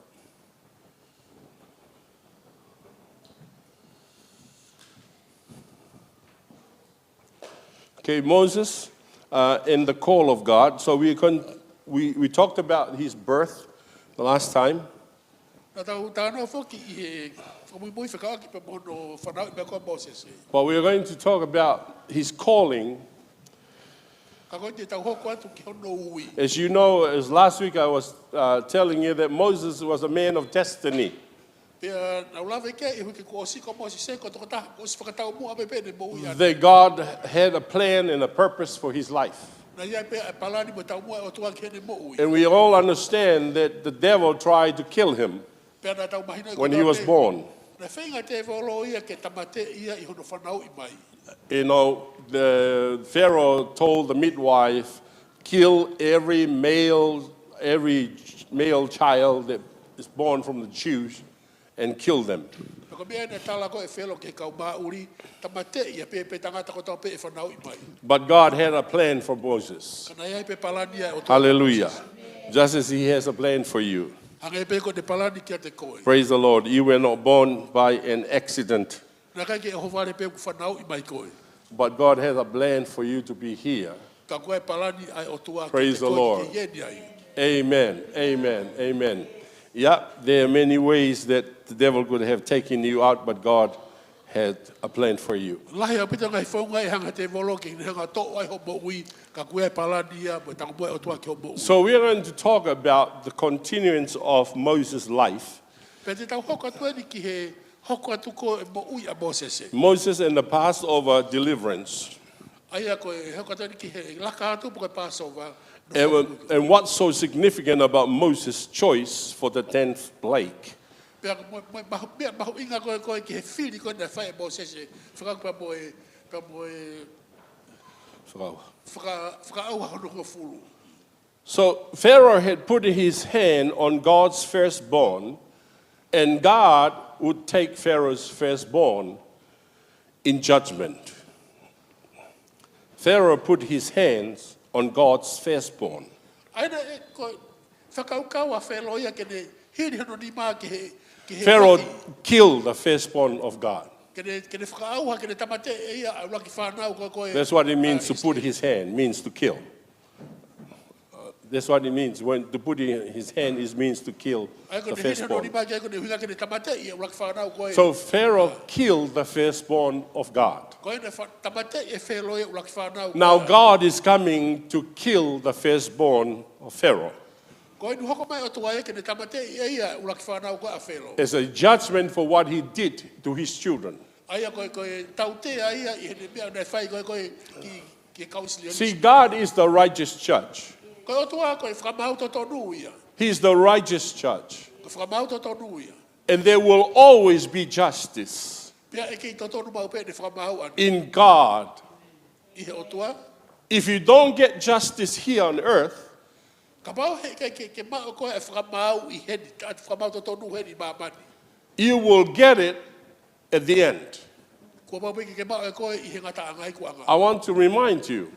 Okay, Moses uh, and the call of God. So we, con- we, we talked about his birth the last time. Na tau talanoa foki ʻi he fakamuimui fekauʻaki pea mo hono fanauʻi mai ko ē ʻa Mōsese. But we are going to talk about his calling. Ka ko e te tau hoko atu ki hono ui. As you know, as last week I was uh, telling you that Moses was a man of destiny. Pea naʻa ku lave ki ai he uike kuo ʻosi ko Mōsese ko e tokotaha kuo ʻosi fakataumuʻa pē ʻene moʻui ʻana. That God had a plan and a purpose for his life. Naʻe ʻi ai pē ʻa e palani mo e taumuʻa ʻa e ʻOtua ki heʻene moʻui. And we all understand that the devil tried to kill him Pea naʻa tau mahinoʻi when he was born. Naʻe feinga ʻa e tēvolo ia ke tāmateʻi ia ʻi hono fanauʻi mai. You know, the Pharaoh told the midwife, "Kill every male, every male child that is born from the Jews, and kill them." Pea ko e meʻa naʻe tala ko ē ʻe Felo ki he kau māʻuli, tāmateʻi ia pē, pē tangata kotoa pē ʻe fanauʻi mai. But God had a plan for Moses. Ka naʻe ʻi ai pē palani ia ʻa e ʻOtua. Hallelujah. Just as he has a plan for you. Hangē pē ko ʻene palani kiate koe. Praise the Lord. You were not born by an accident. Naʻe ʻikai ke ʻohovale pē kuo fanauʻi mai koe. But God has a plan for you to be here. Ka ko e palani ʻa e ʻOtua kiate koe ke ʻi heni ai. Praise the Lord. Amen. Amen. Amen. Yeah, there are many ways that the devil could have taken you out, but God had a plan for you. Lahi ʻaupito e ngaahi founga ʻe hanga ʻe he tēvolo ke ne hanga ʻo toʻo ai hoʻo moʻui, ka ko e palani ia mo e taumuʻa ʻa e ʻOtua ki hoʻo moʻui. So we are going to talk about the continuance of Moses' life. Pea te tau hoko atu eni ki he hoko atu ko ē ʻa e moʻui ʻa Mōsese. Moses and the Passover deliverance. ʻA ia ko e hoko atu eni ki he laka atu pe ko e Passover. And, and what's so significant about Moses' choice for the tenth plague? Pea mo, mo, mahu, meʻa mahuʻinga ko ē, ko ē ki he fili ko ē naʻe fai ʻe Mōsese, fekauʻaki pea mo e, pea mo e, Fekau. faka-, fakaʻauha hono hongofulu. So Pharaoh had put his hand on God's firstborn, and God would take Pharaoh's firstborn in judgment. Pharaoh put his hands on God's firstborn. ʻA ia naʻe ko e fakakaukau ʻa Felo ia ke ne hili hono nima ki he, ki he Pharaoh ʻuluaki. killed the firstborn of God. Ke ne, ke ne fakaʻauha, ke ne tāmateʻi ʻe ia ʻa e ʻuluaki fānau ko ē, ko ē. That's what it means to put his hand, means to kill. Uh, that's what it means. When to put in his hand is means to kill the firstborn. ʻA ia ko e hili hono nima ki ai ko e ʻuhinga ke ne tāmateʻi ʻa e ʻuluaki fānau ko ē. So Pharaoh killed the firstborn of God. Ko ʻene fa-, tāmateʻi ʻe Felo ia ʻa e ʻuluaki fānau ko ē. Now God is coming to kill the firstborn of Pharaoh. Ko ʻene hoko mai ʻOtua ia ke ne tāmateʻi ʻe ia ʻa e ʻuluaki fānau ko ē ʻa Felo. As a judgment for what he did to his children. ʻA ia ko e, ko e tautea ia ʻi heʻene meʻa naʻe fai ko ē, ko ē ki, ki he kau ʻIsileli. See, God is the righteous judge. Ko e ʻOtua ko e fakamaau totonu ia. He is the righteous judge. Ko e fakamaau totonu ia. And there will always be justice Pea ʻe kei totonu maʻu pē ʻene fakamaau ʻana. in God. ʻI he ʻOtua. If you don't get justice here on earth, Kapau he ke, ke, ke maʻu koe ʻa e fakamaau ʻi heni, ʻa e fakamaau totonu heni ʻi māmani. you will get it at the end. Kuo pau pē ke, ke maʻu ʻe koe ʻi he ngataʻanga, ʻi he ikuʻanga. I want to remind you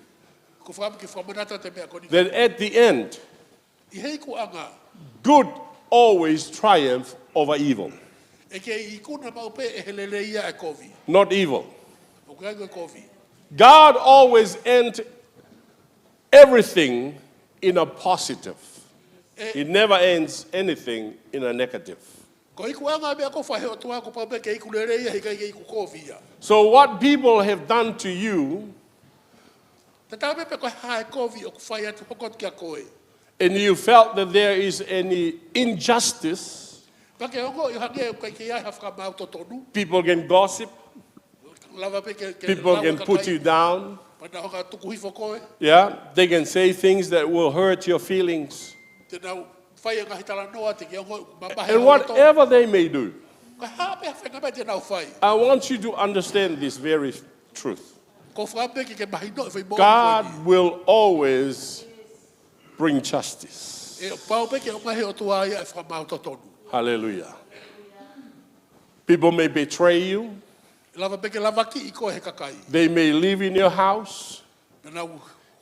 Ko e faka-, ke fakamanatu atu e meʻa ko eni. that at the end, ʻI he ikuʻanga. good always triumph over evil. ʻE kei ikuna maʻu pē ʻe he lelei ia ʻa e kovi. Not evil. ʻOku ʻikai ko e kovi. God always ends everything in a positive. Eh. He never ends anything in a negative. Ko e ikuʻanga ʻa e meʻa ko ē ʻoku fai ʻe he ʻOtua kuo pau pē ke iku lelei ia, he ʻikai ke iku kovi ia. So what people have done to you, Tatau ai pē pe ko e hā e kovi ʻoku fai atu, hoko atu kiate koe. and you felt that there is any injustice, Pea ke ongoʻi hangē ʻoku ʻikai ke ʻi ai ha fakamaau totonu. people can gossip, Lava pē ke, ke people lau can e put kakai. you down. Pea nau hanga ʻo tuku hifo koe. Yeah, they can say things that will hurt your feelings. Te nau fai e ngaahi talanoa te ke ongoʻi ʻoku mamahi e loto. And whatever they may do, Ko e hā pē ha faʻahinga meʻa te nau fai. I want you to understand this very truth. ʻOku ou fakaʻamu pē ke ke mahinoʻi e foʻi moʻoni ko eni. God will always bring justice. ʻE pau pē ke ʻomai ʻe he ʻOtua ia e fakamaau totonu. Hallelujah. People may betray you. ʻE lava pē ke lavakiʻi koe ʻe he kakai. They may live in your house, Pea nau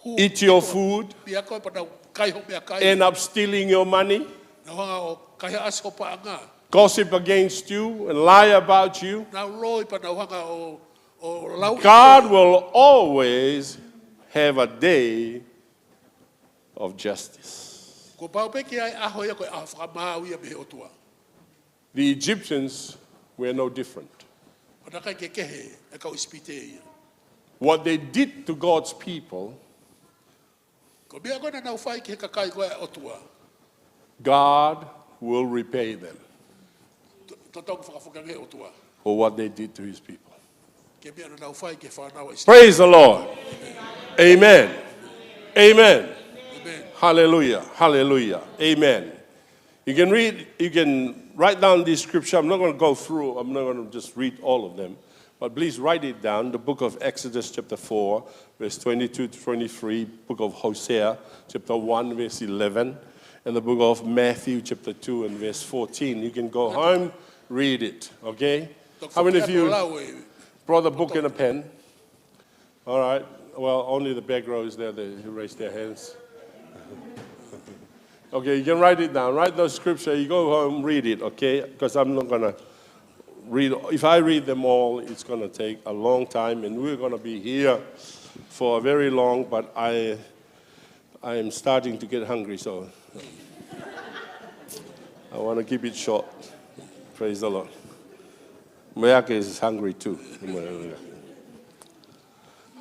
hū eat your food, pea ko e pea nau kai hoʻo meʻakai. end up stealing your money, Nau hanga ʻo Kai haʻasi ho paʻanga. Gossip against you and lie about you. Nau loi pea nau hanga ʻo, ʻo lau. God will always have a day of justice. Kuo pau pē ke ʻi ai e ʻaho ia ko e ʻaho fakamaau ia mei he ʻOtua. The Egyptians were no different. ʻO naʻe ʻikai ke kehe e kau ʻIsipite ia. What they did to God's people, Ko e meʻa ko ē naʻa nau fai ki he kakai ko ē ʻa e ʻOtua. God will repay them To-, totonu ke fakafoki ange ʻe he ʻOtua. for what they did to his people. Ki he meʻa naʻa nau fai ki he fānau ʻa ʻIsipite. Praise the Lord. Amen. Amen. Amen. Hallelujah. Hallelujah. Amen. You can read, you can write down this scripture. I'm not going to go through, I'm not going to just read all of them. But please write it down. The book of Exodus, chapter four, verse twenty-two to twenty-three, book of Hosea, chapter one, verse eleven, and the book of Matthew, chapter two, and verse fourteen. You can go home, read it, okay? How many of you brought a book and a pen? All right. Well, only the back row is there that raised their hands. Okay, you can write it down. Write the scripture. You go home, read it, okay? Because I'm not going to read. If I read them all, it's going to take a long time, and we're going to be here for a very long, but I, I am starting to get hungry, so I want to keep it short. Praise the Lord. Mayake is hungry too.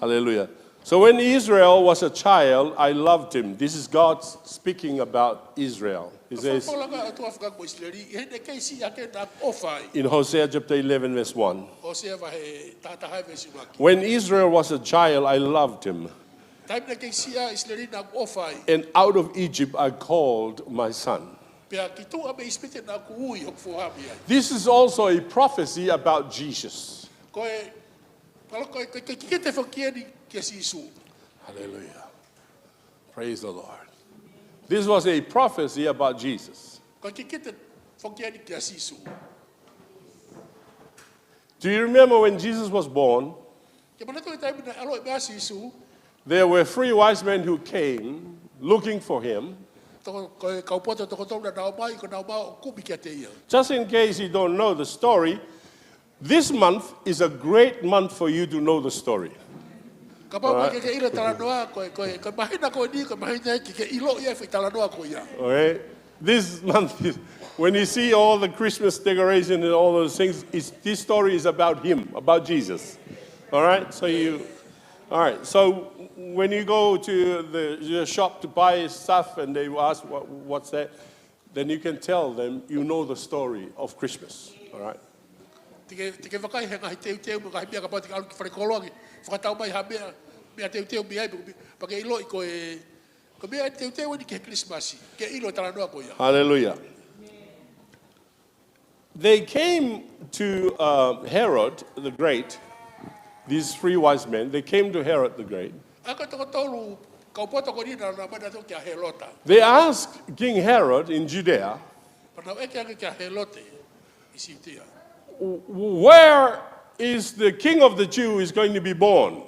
Hallelujah. So when Israel was a child, I loved him. This is God speaking about Israel. He says Folofola ʻa e ʻOtua fekauʻaki mo ʻIsileli, ʻi heʻene kei siʻi ʻaki naʻa ku ʻofa ai. In Hosea chapter eleven, verse one, Hōsea vahe taha taha veesi ʻuluaki. When Israel was a child, I loved him. Taimi naʻe kei siʻi ʻa ʻIsileli naʻa ku ʻofa ai. And out of Egypt I called my son. Pea ki tuʻa mei ʻIsipite naʻa ku ui hoku foha mei ai. This is also a prophecy about Jesus. Ko e, palo ko e, ko e, ko e kikite foki eni kia Sīsū. Hallelujah. Praise the Lord. This was a prophecy about Jesus. Ko e kikite foki eni kia Sīsū. Do you remember when Jesus was born? Ke manatu ki he taimi naʻe ʻaloʻi mai ai ʻa Sīsū. There were three wise men who came looking for him. Toko, ko e kau poto toko tolu naʻa nau ō mai, ko ʻenau ō mai ʻo kumi kiate ia. Just in case you don't know the story, this month is a great month for you to know the story. Kapau ʻoku ʻikai ke ke ʻilo e talanoa, ko e, ko e, ko e māhina ko eni, ko e māhina ke ke ʻilo ia e foʻi talanoa ko ia. Okay? This month, is, when you see all the Christmas decoration and all those things, it's, this story is about him, about Jesus. All right? So you, all right. So when you go to the, the shop to buy stuff and they ask, what, what's that? Then you can tell them you know the story of Christmas. All right? Te ke, te ke vakai he ngaahi teuteu mo e ngaahi meʻa kapau te ke ʻalu ki falekoloa ke fakatau mai ha meʻa, meʻa teuteu mei ai, pea ke ʻiloʻi ko e, ko e meʻa teuteu eni ki he Kilisimasi, ke ʻilo e talanoa ko ia. Hallelujah. They came to uh, Herod the Great, these three wise men, they came to Herod the Great. ʻA ia ko e toko tolu kau poto ko eni naʻa nau ō mai nautolu kia Hēlota. They asked King Herod in Judea, Pea nau ʻeke ange kia Hēlote ʻi Siutea. "Where is the king of the Jews going to be born?"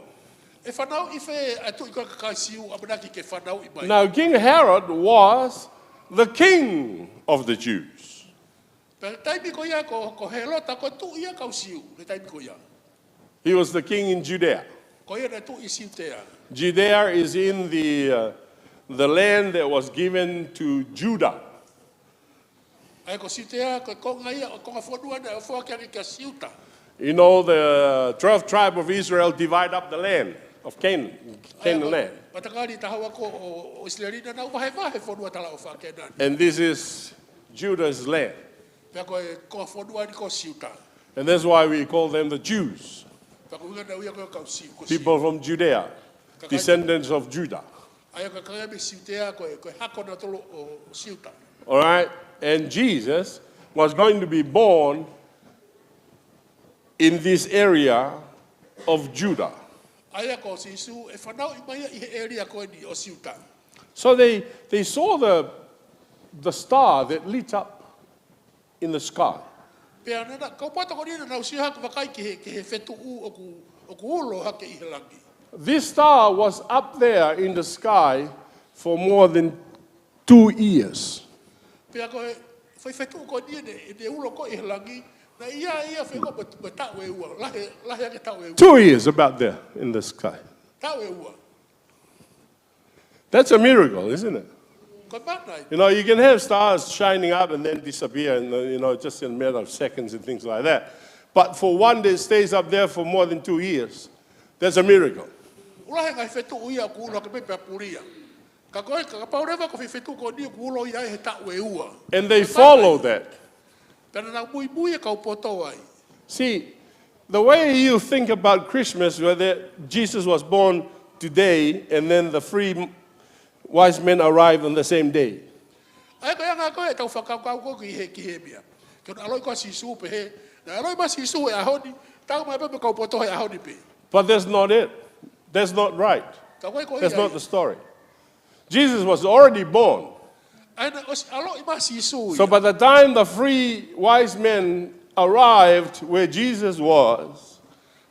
ʻE fanauʻi fē ʻa e tuʻi ko ē ʻa e kakai Siu ʻamanaki ke fanauʻi mai. Now, King Herod was the king of the Jews. Pea taimi ko ia ko, ko Hēlota ko e tuʻi ia ʻa e kau Siu, he taimi ko ia. He was the king in Judea. Ko ia naʻe tuʻi ʻi Siutea. Judea is in the, uh, the land that was given to Judah. ʻA ia ko Siutea, ko e konga ia, ʻo e konga fonua naʻe ʻofoʻaki ange kia Siuta. You know, the twelve tribe of Israel divide up the land of Canaan, Canaan land. Matakali taha ua ko ē ʻo, ʻo ʻIsileli naʻa nau vahevahe fonua talaʻofa ʻa Kēnani. And this is Judah's land. Pea ko e konga fonua eni ko Siuta. And that's why we call them the Jews. Pea ko e ʻuhinga naʻe ui ia ko e kau Siu, ko Siu. People from Judea, descendants of Judah. ʻA ia ko e kakai mei Siutea, ko e, ko e hako nautolu ʻo, ʻo Siuta. All right? And Jesus was going to be born in this area of Judah. ʻA ia ko Sīsū ʻe fanauʻi mai ia ʻi he ʻēlia ko eni ʻo Siuta. So they, they saw the, the star that lit up in the sky. Pea naʻa, kau poto ko eni naʻa nau sio hake vakai ki he, ki he fetuʻu ʻoku, ʻoku ulo hake ʻi he langi. This star was up there in the sky for more than two years. Pea ko e, Foʻi fetuʻu ko eni ʻene, ʻene ulo ko ē ʻi he langi, naʻe ʻi ai ia fekauʻaki mo e taʻu ʻe ua, lahi, lahi ange taʻu ʻe ua. Two years about there in the sky. Taʻu ʻe ua. That's a miracle, isn't it? Ko e mana ia. You know, you can have stars shining up and then disappear, and, uh, you know, just in a matter of seconds and things like that. But for one that stays up there for more than two years, that's a miracle. ʻUluaki ngaahi fetuʻu ia ʻoku ulo hake pē pea pulia. Ka ko e, kapau leva ko e foʻi fetuʻu ko eni ʻoku ulo ia he taʻu ʻe ua. And they follow that. Pea naʻa nau muimui e kau poto ai. See, the way you think about Christmas, where the, Jesus was born today, and then the three wise men arrived on the same day. ʻA ia ko e anga ko ē ʻetau fakakaukau ko ē ki he, ki he meʻa. Ke ʻaloʻi ko ē ʻa Sīsū pehē, naʻe ʻaloʻi mai ʻa Sīsū he ʻaho ni, tau mai pē mo e kau poto he ʻaho ni pē. But that's not it. That's not right. Ka ko e ko ia. That's not the story. Jesus was already born. ʻA ia naʻe ʻosi ʻaloʻi mai ʻa Sīsū ia. So by the time the three wise men arrived where Jesus was,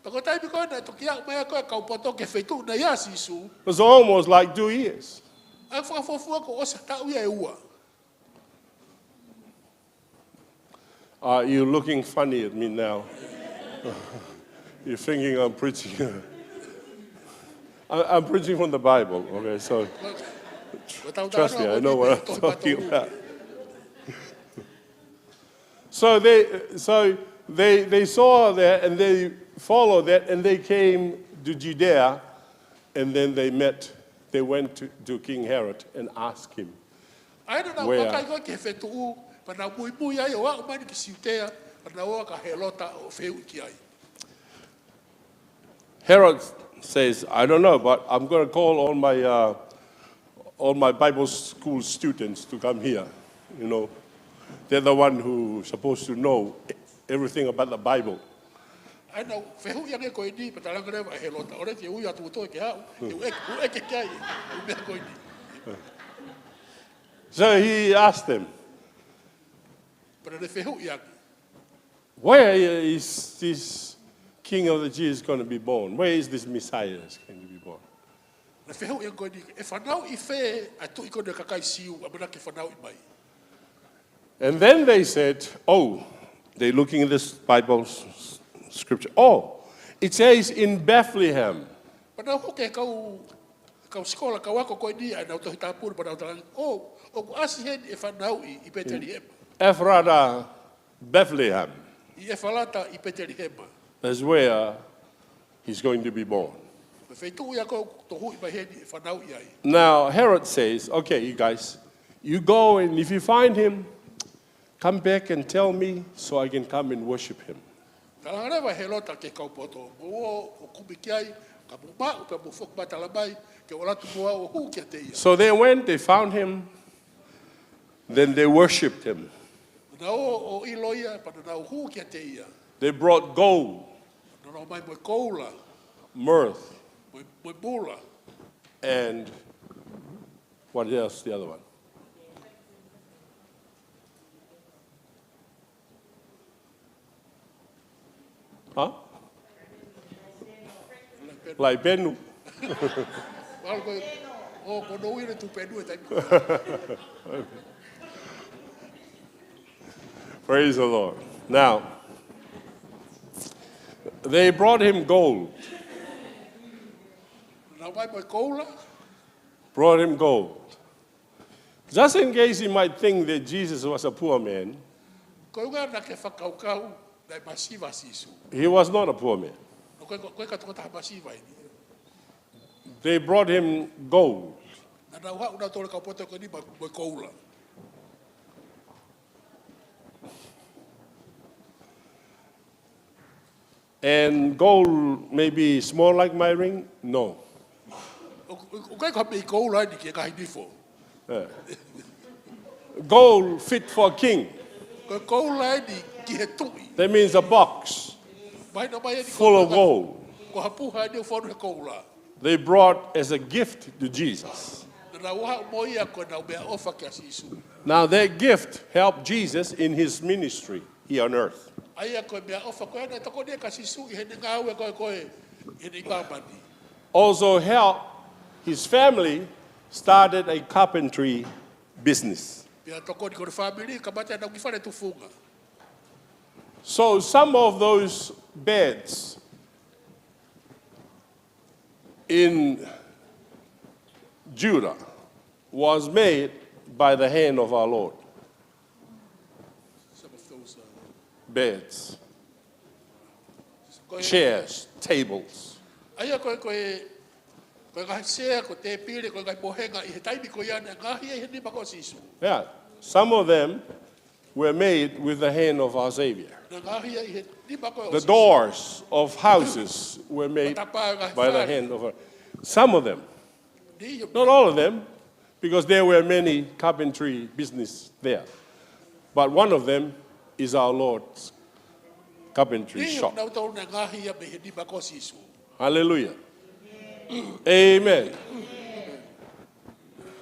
Pea ko e taimi ko ē naʻe toki aʻu mai ai ko ē e kau poto ki he feituʻu naʻe ʻi ai ʻa Sīsū, it was almost like two years. ʻA ia fakafuofua kuo ʻosi ha taʻu ia ʻe ua. Are you looking funny at me now? You're thinking I'm preaching. I, I'm preaching from the Bible, okay? So, trust me, I know what I'm talking about. So they, so they, they saw that and they followed that and they came to Judea and then they met, they went to, to King Herod and asked him, ʻa ia naʻa nau vakai ko ē ki he feituʻu, pea nau muimui ai ʻo aʻu mai ki Siutea, pea nau ō kia Hēlota ʻo fehuʻi ki ai. Herod says, "I don't know, but I'm gonna call all my, uh, all my Bible school students to come here. You know, they're the one who supposed to know everything about the Bible." ʻA ia naʻa nau fehuʻi ange ko eni, pea talaange leva ʻe Hēlota, ʻoua te ke ui atu kotoa ke haʻu, he ʻoku ʻeke, ʻoku ʻeke ki ai e meʻa ko eni. So he asked them, Pea naʻa ne fehuʻi ange, "Where is this King of the Jews gonna be born? Where is this Messiah is going to be born?" Naʻa ne fehuʻi ange ko eni, ʻe fanauʻi fē ʻa e tuʻi ko eni ʻo e kakai Siu, ʻamanaki ke fanauʻi mai? And then they said, oh, they're looking at this Bible s-, s-, scripture. Oh, it says in Bethlehem. Pea nau hū ki he kau, kau sikola, kau ako ko eni ʻa ʻenau Tohi Tapu, pea nau talaange, ʻō, ʻoku ʻasi heni ʻe fanauʻi ʻi Petelihema. Ephrata, Bethlehem. ʻI ʻEfalata ʻi Petelihema. That's where he's going to be born. Ko e feituʻu ia ʻoku tohuʻi mai heni ʻe fanauʻi ai. Now, Herod says, okay, you guys, you go and if you find him, come back and tell me so I can come and worship him. Talaange leva ʻe Hēlota ki he kau poto, mou ō ʻo kumi ki ai, ka mou maʻu pea mou foki mai ʻo tala mai, ke u ʻalu atu mo au ʻo hū kiate ia. So they went, they found him, then they worshipped him. Naʻa nau ō ʻo ʻilo ia, pea naʻa nau hū kiate ia. They brought gold, Naʻa nau ō mai mo e koula, myrrh, mo e, mo e mula. And what else, the other one? Huh? Laipenu. Laipenu. Well, ko, ʻo, ko hono ui ʻe he tupenu e taimi ko ē. Praise the Lord. Now, they brought him gold. Naʻa nau ō mai mo e koula. Brought him gold. Just in case you might think that Jesus was a poor man, Ko e ʻuhinga naʻa ke fakakaukau naʻe masiva ʻa Sīsū. He was not a poor man. ʻOku ʻikai, ʻoku ʻikai ko ha tokotaha masiva eni. They brought him gold. Naʻa nau haʻu nautolu e kau poto ko eni mo, mo e koula. And gold maybe small like my ring? No. ʻOku, ʻoku ʻikai ko ha meʻi koula eni ki he ngaahi nifo. Yeah. Gold fit for a king. Ko e koula eni ki he tuʻi. That means a box Mahino mai eni ko full of ko, gold. Ko ha puha eni ʻoku fonu he koula. They brought as a gift to Jesus. Naʻa nau haʻu mo ia ko ʻenau meʻaʻofa kia Sīsū. Now that gift helped Jesus in his ministry here on earth. ʻA ia ko e meʻaʻofa ko ē naʻe tokoni kia Sīsū ʻi heʻene ngāue ko ē, ko ē ʻi māmani. Also helped his family started a carpentry business. Pea tokoni ko e fāmili, kamata ʻenau kiʻi fale tufunga. So some of those beds in Judah was made by the hand of our Lord. Some of those, uh, Beds, ko e, chairs, tables. ʻA ia ko e, ko e, ko e ngaahi sea, ko e tēpile, ko e ngaahi pohenga ʻi he taimi ko ia naʻe ngaahi ai he nima ko ē ʻo Sīsū. Yeah, some of them were made with the hand of our Savior. Naʻe ngaahi ai he nima ko ē ʻo Sīsū. The doors of houses were made by the hand of our, some of them. Not all of them, because there were many carpentry business there. But one of them is our Lord's carpentry shop. Naʻe ngaahi ia mei he nima ko ē ʻo Sīsū. Hallelujah. Amen.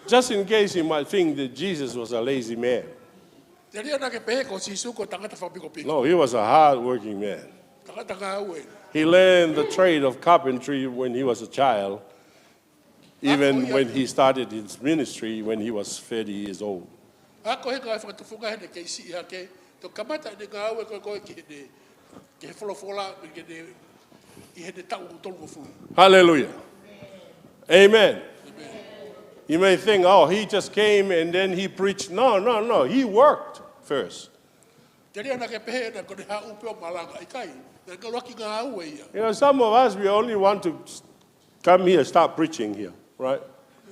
Just in case you might think that Jesus was a lazy man. Telia naʻa ke pehē ko Sīsū ko e tangata fakapikopiko. No, he was a hard-working man. Tangata ngāue. He learned the trade of carpentry when he was a child, even when he started his ministry when he was thirty years old. Ako he ngāue fakatufunga heʻene kei siʻi hake, toki kamata ʻene ngāue ko ē ki heʻene, ki he folofola, ki heʻene, ʻi heʻene taʻu tolungofulu. Hallelujah. Amen. Amen. You may think, "Oh, he just came and then he preached." No, no, no. He worked first. Telia naʻa ke pehē naʻe ko ʻene haʻu pē ʻo malanga, ʻikai. Naʻe ʻuluaki ngāue ia. You know, some of us, we only want to come here, start preaching here, right?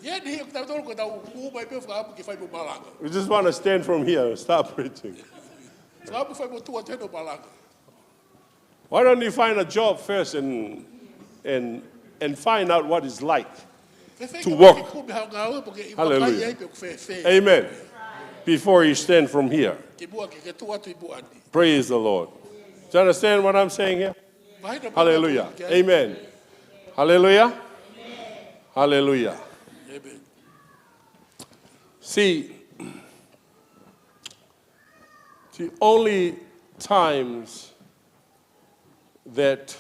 Ia, ʻi he taimi ʻoku tau hū mai pē ʻo fakaʻamu ke fai mo malanga. We just want to stand from here and start preaching. Fakaʻamu fai mo tuʻu atu heni ʻo malanga. Why don't you find a job first and, and, and find out what it's like to work? Fēfē ke kumi ha ngāue pea ke ʻi ai pē ʻoku fēfē. Hallelujah. Amen. Before you stand from here. Kimuʻa ke, ke tuʻu atu ʻi muʻa ni. Praise the Lord. Do you understand what I'm saying here? Mahino. Hallelujah. Amen. Hallelujah. Hallelujah. Amen. See, the only times that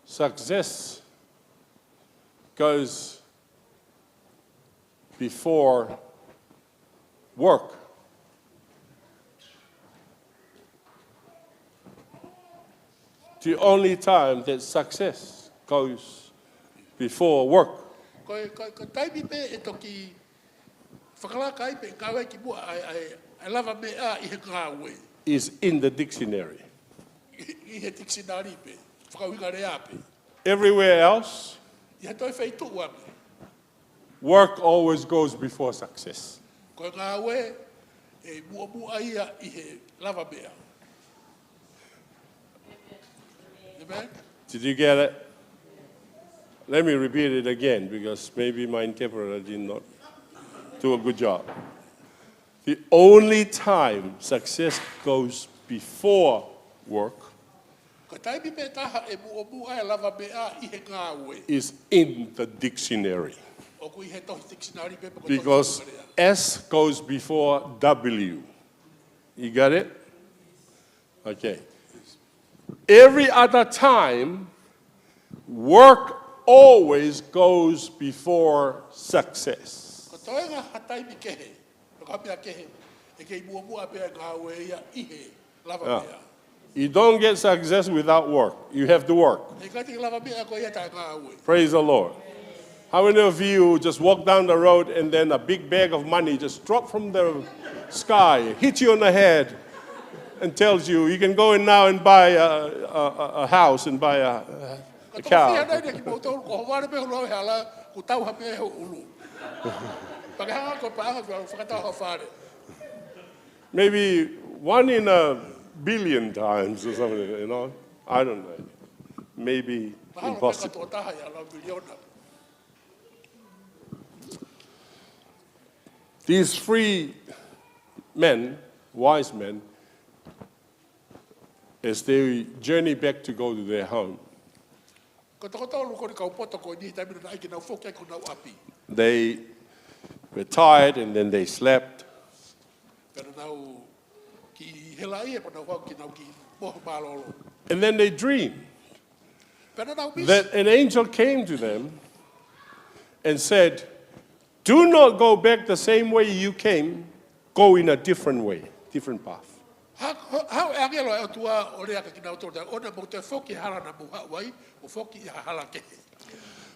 success goes before work. The only time that success goes before work. Ko e, ko e, ko e taimi pē ʻe toki fakalaka ai pē ngāue kimuʻa ʻa e, ʻa e, ʻa e lavameʻa ʻi he ngāue. Is in the dictionary. ʻI, ʻi he tikisinale pē, fakaʻuhinga lea pē. Everywhere else, ʻi he toe feituʻu ange, work always goes before success. Ko e ngāue ʻe muʻomuʻa ia ʻi he lavameʻa. Amen? Did you get it? Let me repeat it again because maybe my interpreter did not do a good job. The only time success goes before work Ko e taimi pē taha ʻe muʻomuʻa e lavameʻa ʻi he ngāue. Is in the dictionary. ʻOku ʻi he tohi tikisinale pē pe ko e tohi. Because S goes before W. You got it? Okay. Every other time, work always goes before success. Ko e toenga ha taimi kehe, pe ko ha meʻa kehe, ʻe kei muʻomuʻa pē ʻa e ngāue ia ʻi he lavameʻa. You don't get success without work. You have to work. ʻIkai te ke lavameʻa koe ia taʻe ngāue. Praise the Lord. How many of you just walk down the road and then a big bag of money just drop from the sky, hit you on the head, and tells you, "You can go in now and buy a, a, a, a house and buy a, a car." Ka tau fia nai ne ki moutolu ko ho vale pē holo he hala, kuo tau ha meʻa he ʻulu. Pea ke hanga ko e paʻanga ke fakatau ha fale. Maybe one in a billion times or something, you know? I don't know. Maybe impossible. Mahalo pē ka tokotaha ia lau miliona. These three men, wise men, as they journey back to go to their home, Ko e tokotolu ko eni kau poto ko eni he taimi naʻe ʻai ke nau foki ai ki honau ʻapi. They were tired and then they slept. Pea naʻa nau kiʻi helaʻia pea nau hau ki heʻenau kiʻi mohe mālōlō. And then they dreamed Pea naʻa nau misi. that an angel came to them and said, Do not go back the same way you came, go in a different way, different path. Haʻu, haʻu e ʻāngelo ʻa e ʻOtua ʻo lea kia kinautolu, ʻoua naʻa mou toe foki he hala naʻa mou haʻu ai, ʻo foki ʻi ha hala kehe.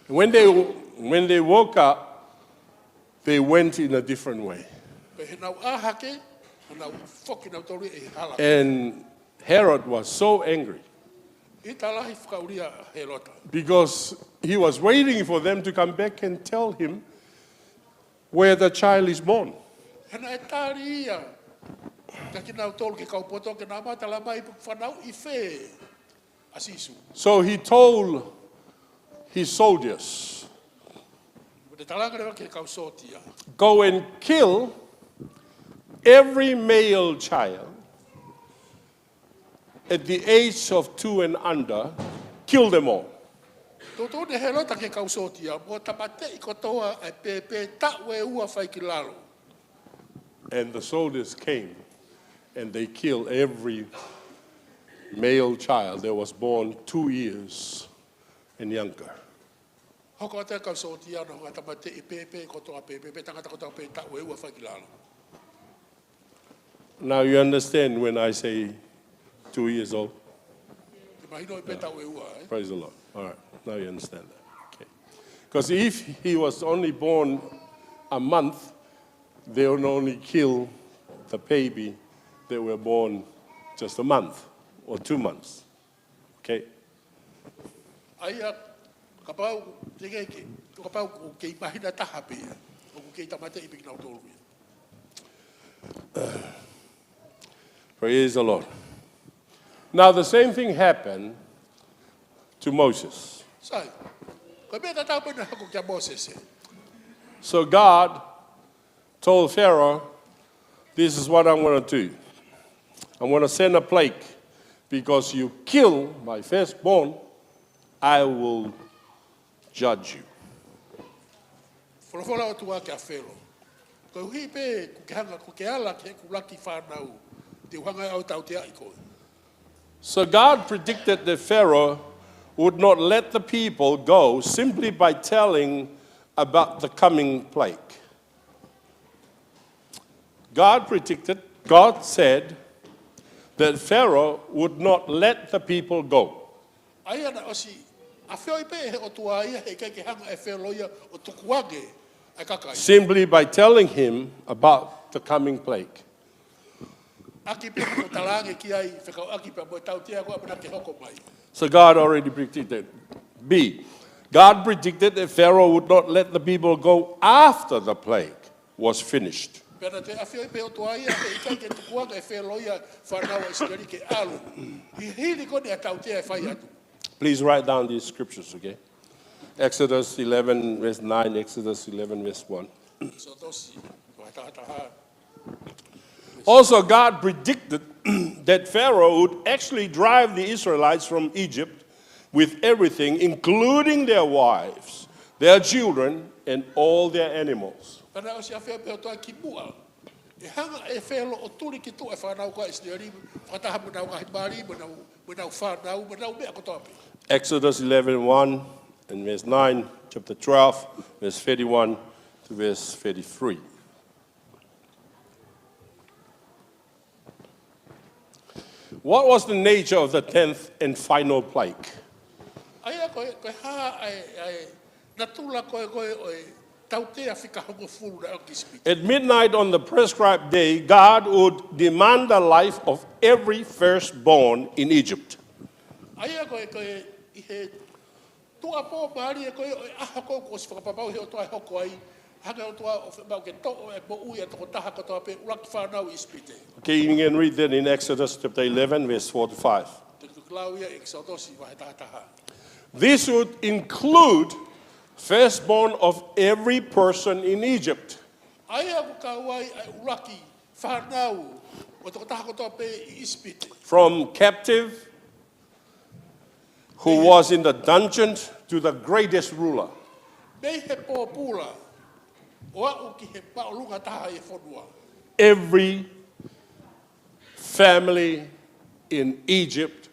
When they, when they woke up, they went in a different way. Pea ʻi heʻenau ʻā hake, ʻo nau foki nautolu ʻi he hala. And Herod was so angry ʻIta lahi fakaʻulia ʻa Hēlota. Because he was waiting for them to come back and tell him where the child is born. He naʻe tali ia kia kinautolu, ki he kau poto, ke nau ō ʻo tala mai pe ʻoku fanauʻi fē ʻa Sīsū. So he told his soldiers, Pea ne talaange leva ki he kau sōtia, "Go and kill every male child at the age of two and under, kill them all." Tuʻutuʻuni ʻe Hēlota ki he kau sōtia, mou tāmateʻi kotoa ʻa e pēpē taʻu ʻe ua fai ki lalo. And the soldiers came and they killed every male child that was born two years and younger. Hoko atu e kau sōtia ʻo nau tāmateʻi pēpē kotoa, pēpē, pēpē tangata kotoa pē taʻu ʻe ua fai ki lalo. Now you understand when I say two years old? Te mahinoʻi pē taʻu ʻe ua, ē? Praise the Lord. All right. Now you understand that. Okay. Because if he was only born a month, they would only kill the baby that were born just a month or two months. Okay? ʻA ia, kapau, te ke ke, kapau ʻoku kei māhina ʻe taha pē ia, ʻoku kei tāmateʻi pē kinautolu ia. Praise the Lord. Now the same thing happened to Moses. Sai, ko e meʻa tatau pē naʻe hoko kia Mōsese. So God told Pharaoh, "This is what I'm gonna do. I'm gonna send a plague. Because you kill my firstborn, I will judge you." Folofola ʻa e ʻOtua kia Felo. Koeʻuhi pē kuo ke hanga, kuo ke ala ki heʻeku ʻuluaki fānau, te u hanga ʻe au ʻo tauteaʻi koe. So God predicted that Pharaoh would not let the people go simply by telling about the coming plague. God predicted, God said that Pharaoh would not let the people go. ʻA ia naʻe ʻosi ʻafioʻi pē ʻe he ʻOtua ia heʻikai ke hanga ʻe Felo ia ʻo tukuange ʻa e kakai. Simply by telling him about the coming plague. ʻAki pē ko e talaange ki ai, fekauʻaki pē mo e tautea ko ē ʻamanaki ke hoko mai. So God already predicted. B, God predicted that Pharaoh would not let the people go after the plague was finished. Pea naʻe ʻafioʻi pē ʻe he ʻOtua ia heʻikai ke tukuange ʻe Felo ia fānau ʻa ʻIsileli ke ʻalu ʻi he hili ko eni ʻa e tautea ʻe fai atu. Please write down these scriptures, okay? Exodus eleven, verse nine, Exodus eleven, verse one. So tosi, vahe taha taha. Also, God predicted that Pharaoh would actually drive the Israelites from Egypt with everything, including their wives, their children, and all their animals. Pea naʻe ʻosi ʻafioʻi pē ʻe he ʻOtua kimuʻa ʻe hanga ʻe Felo ʻo tuli ki tuʻa e fānau ko ē ʻa ʻIsileli, fakataha mo ʻenau ngaahi mali, mo ʻenau, mo ʻenau fānau, mo ʻenau meʻa kotoa pē. Exodus eleven one and verse nine, chapter twelve, verse thirty-one to verse thirty-three. What was the nature of the tenth and final plague? ʻA ia ko e, ko e hā ʻa e, ʻa e natula ko ē, ko ē ʻo e tautea fika hongofulu naʻe ʻoange ki Sipite? At midnight on the prescribed day, God would demand the life of every firstborn in Egypt. ʻA ia ko e, ko e, ʻi he tuʻuapō mālie ko ē ʻo e ʻaho ko ē kuo ʻosi fakapapauʻi ʻe he ʻOtua ʻe hoko ai, hanga ʻe he ʻOtua ʻo fiemaʻu ke toʻo e moʻui ʻa e tokotaha kotoa pē ʻuluaki fānau ʻi Sipite. Okay, you can read that in Exodus chapter eleven, verse four to five. Te u toki lau ia ʻi ʻEkisoto vahe taha taha. This would include firstborn of every person in Egypt, ʻA ia ʻoku kau ai ʻa e ʻuluaki fānau ʻo e tokotaha kotoa pē ʻi ʻIsipite. From captive, who was in the dungeon, to the greatest ruler. Mei he pōpula ʻo aʻu ki he māʻolunga taha ʻi he fonua. Every family in Egypt,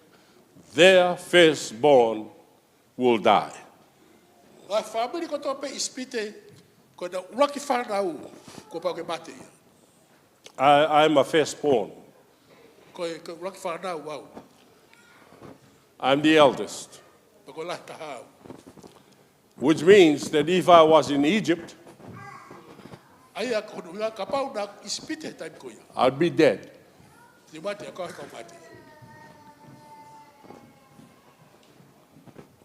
their firstborn will die. Ngaahi fāmili kotoa pē ʻi ʻIsipite, Ko e ʻuluaki fānau, kuo pau ke mate ia. I, I'm a firstborn. Ko e, ko e ʻuluaki fānau au. I'm the eldest. Pea ko e lahi taha au. Which means that if I was in Egypt, ʻA ia ko hono ʻuhinga kapau naʻa ku ʻIsipite he taimi ko ia, I'd be dead. te u mate, ʻa kau he kau mate.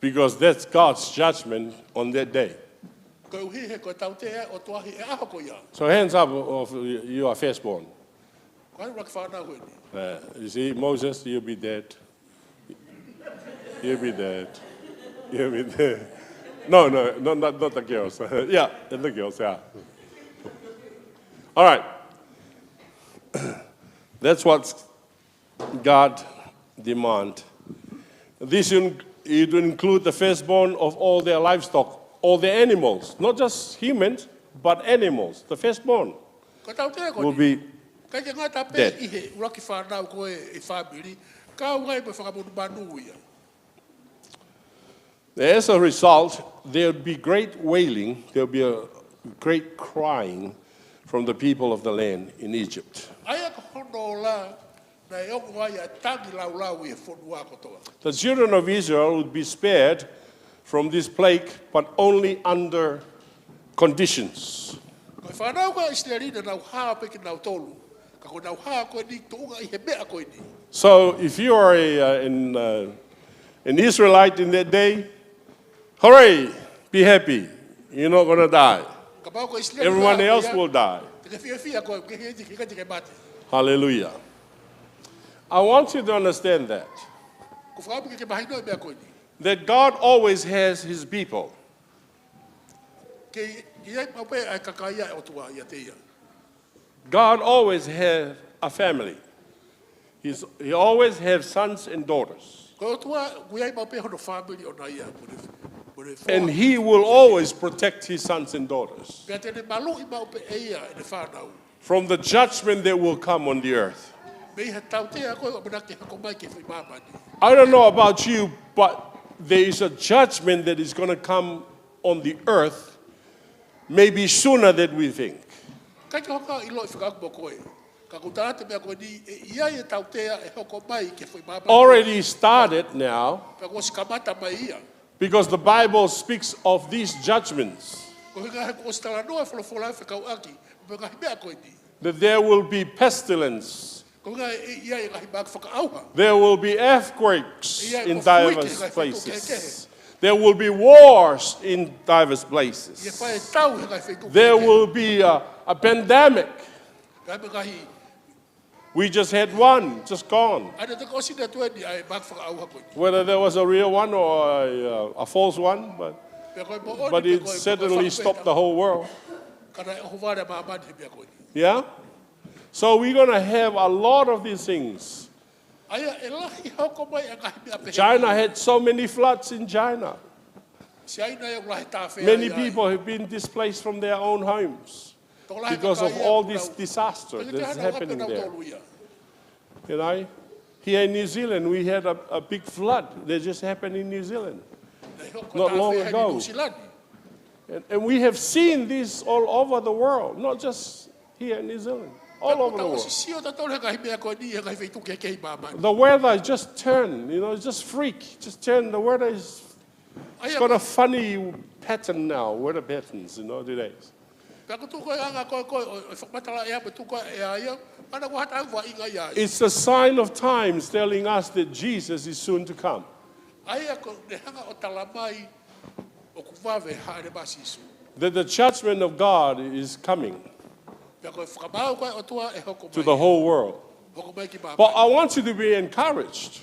Because that's God's judgment on that day. Koeʻuhi he ko e tautea ʻOtua he ʻaho ko ia. So hands up if you are firstborn. Ko hai ʻuluaki fānau eni? Uh, you see, Moses, you'll be dead. You'll be dead. You'll be dead. No, no, no, not, not the girls. Yeah, and the girls, yeah. All right. That's what God demand. This in, it will include the firstborn of all their livestock, all the animals, not just humans, but animals. The firstborn Ko e tautea ko will eni, be ʻikai ke ngata pē dead. ʻi he ʻuluaki fānau ko ē ʻi he fāmili, kau ai mo e fakamonumanu ia. As a result, there would be great wailing, there would be a great crying from the people of the land in Egypt. ʻA ia ko hono ola, naʻe ongo ai ʻa e tangi laulau ʻi he fonua kotoa. The children of Israel would be spared from this plague, but only under conditions. Ko e fānau ko ē ʻIsileli naʻa nau hao pē kinautolu, ka ko ʻenau hao ko eni tuʻunga ʻi he meʻa ko eni. So if you are a, uh, an, uh, an Israelite in that day, hooray, be happy, you're not going to die. Kapau ko ʻIsileli Everyone ko ia, else will die. Te ke fiefia koe, ke he ke ke mate. Hallelujah. I want you to understand that, Ko e fakaʻamu ke ke mahino e meʻa ko eni. That God always has his people. Ke, ke ʻi ai maʻu pē ʻa e kakai ʻa e ʻOtua ʻiate ia. God always has a family. He's, he always has sons and daughters. Ko e ʻOtua, ʻoku ʻi ai maʻu pē hono fāmili ʻoʻona ia, mo ne, mo ne foha. And he will always protect his sons and daughters Pea te ne maluʻi maʻu pē ʻe ia ʻene fānau. From the judgment that will come on the earth. Mei he tautea ko ē ʻoku ʻamanaki ke hoko mai ki he foʻi māmani. I don't know about you, but there is a judgment that is going to come on the earth maybe sooner than we think. ʻIkai ke u hanga ʻo ʻiloʻi fekauʻaki mo koe. Ka ʻoku ou tala atu e meʻa ko eni, ʻe ʻi ai e tautea ʻe hoko mai ki he foʻi māmani. Already started now, Pea kuo ʻosi kamata mai ia. because the Bible speaks of these judgments, Ko e ʻuhinga he kuo ʻosi talanoa e folofola fekauʻaki mo e ngaahi meʻa ko eni. That there will be pestilence, Ko e ʻuhinga ʻe ʻi ai e ngaahi mahaki fakaʻauha. There will be earthquakes Ia, in ko e fuike diverse he ngaahi feituʻu places. Kehekehe. There will be wars in diverse Ia places. fai e tau he ngaahi feituʻu There kehekehe. Will be a, a pandemic. Ka ʻi ai mo e ngaahi, We just had one, just gone. ʻa ia naʻe toki ʻosi atu eni ʻa e mahaki fakaʻauha ko eni. Whether there was a real one or a, uh, a false one, but, Pea ko e moʻoni but pe it ko e, certainly pe ko e stopped the whole world. Ka naʻe ʻohovale ʻa māmani he meʻa ko eni. Yeah? So we're going to have a lot of these things. ʻA ia ʻe lahi hoko mai ʻa e ngaahi meʻa pehē. China had so many floods in China. Siaina ia ʻoku lahi tāfea Many ai. People have been displaced from their own homes Tokolahi because of kakai all ia this ʻoku nau, disaster pea that's ʻikai ke happening nau there. Tolu ia. You know, here in New Zealand, we had a, a big flood that just happened in New Zealand. Naʻe hoko Not long tāfea ʻi ago. Nuʻu Sila ni. And, and we have seen this all over the world, not just here in New Zealand, all over the Tau world. ʻosi sio tautolu he ngaahi meʻa ko eni he ngaahi feituʻu kehekehe ʻi māmani. The weather just turned, you know, it's just freak, just turned. The weather is, ʻA it's ia got a funny pattern now, weather patterns, you know, today. Pea ko e tuʻu ko ē ʻa e anga ko ē ko ē ʻo, ʻo fakamatala ʻe au mo e tuʻu ko ē ʻa e ʻea ia, ʻa ia ko e hā ʻetau vaʻinga ia. It's a sign of times telling us that Jesus is soon to come. ʻA ia ko ʻene hanga ʻo tala mai ʻoku vave ʻa e hāʻele mai ʻa Sīsū. That the judgment of God is coming Pea ko e fakamaau ko ē ʻa e ʻOtua ʻe hoko mai. To the whole world. Hoko mai ki māmani. But I want you to be encouraged.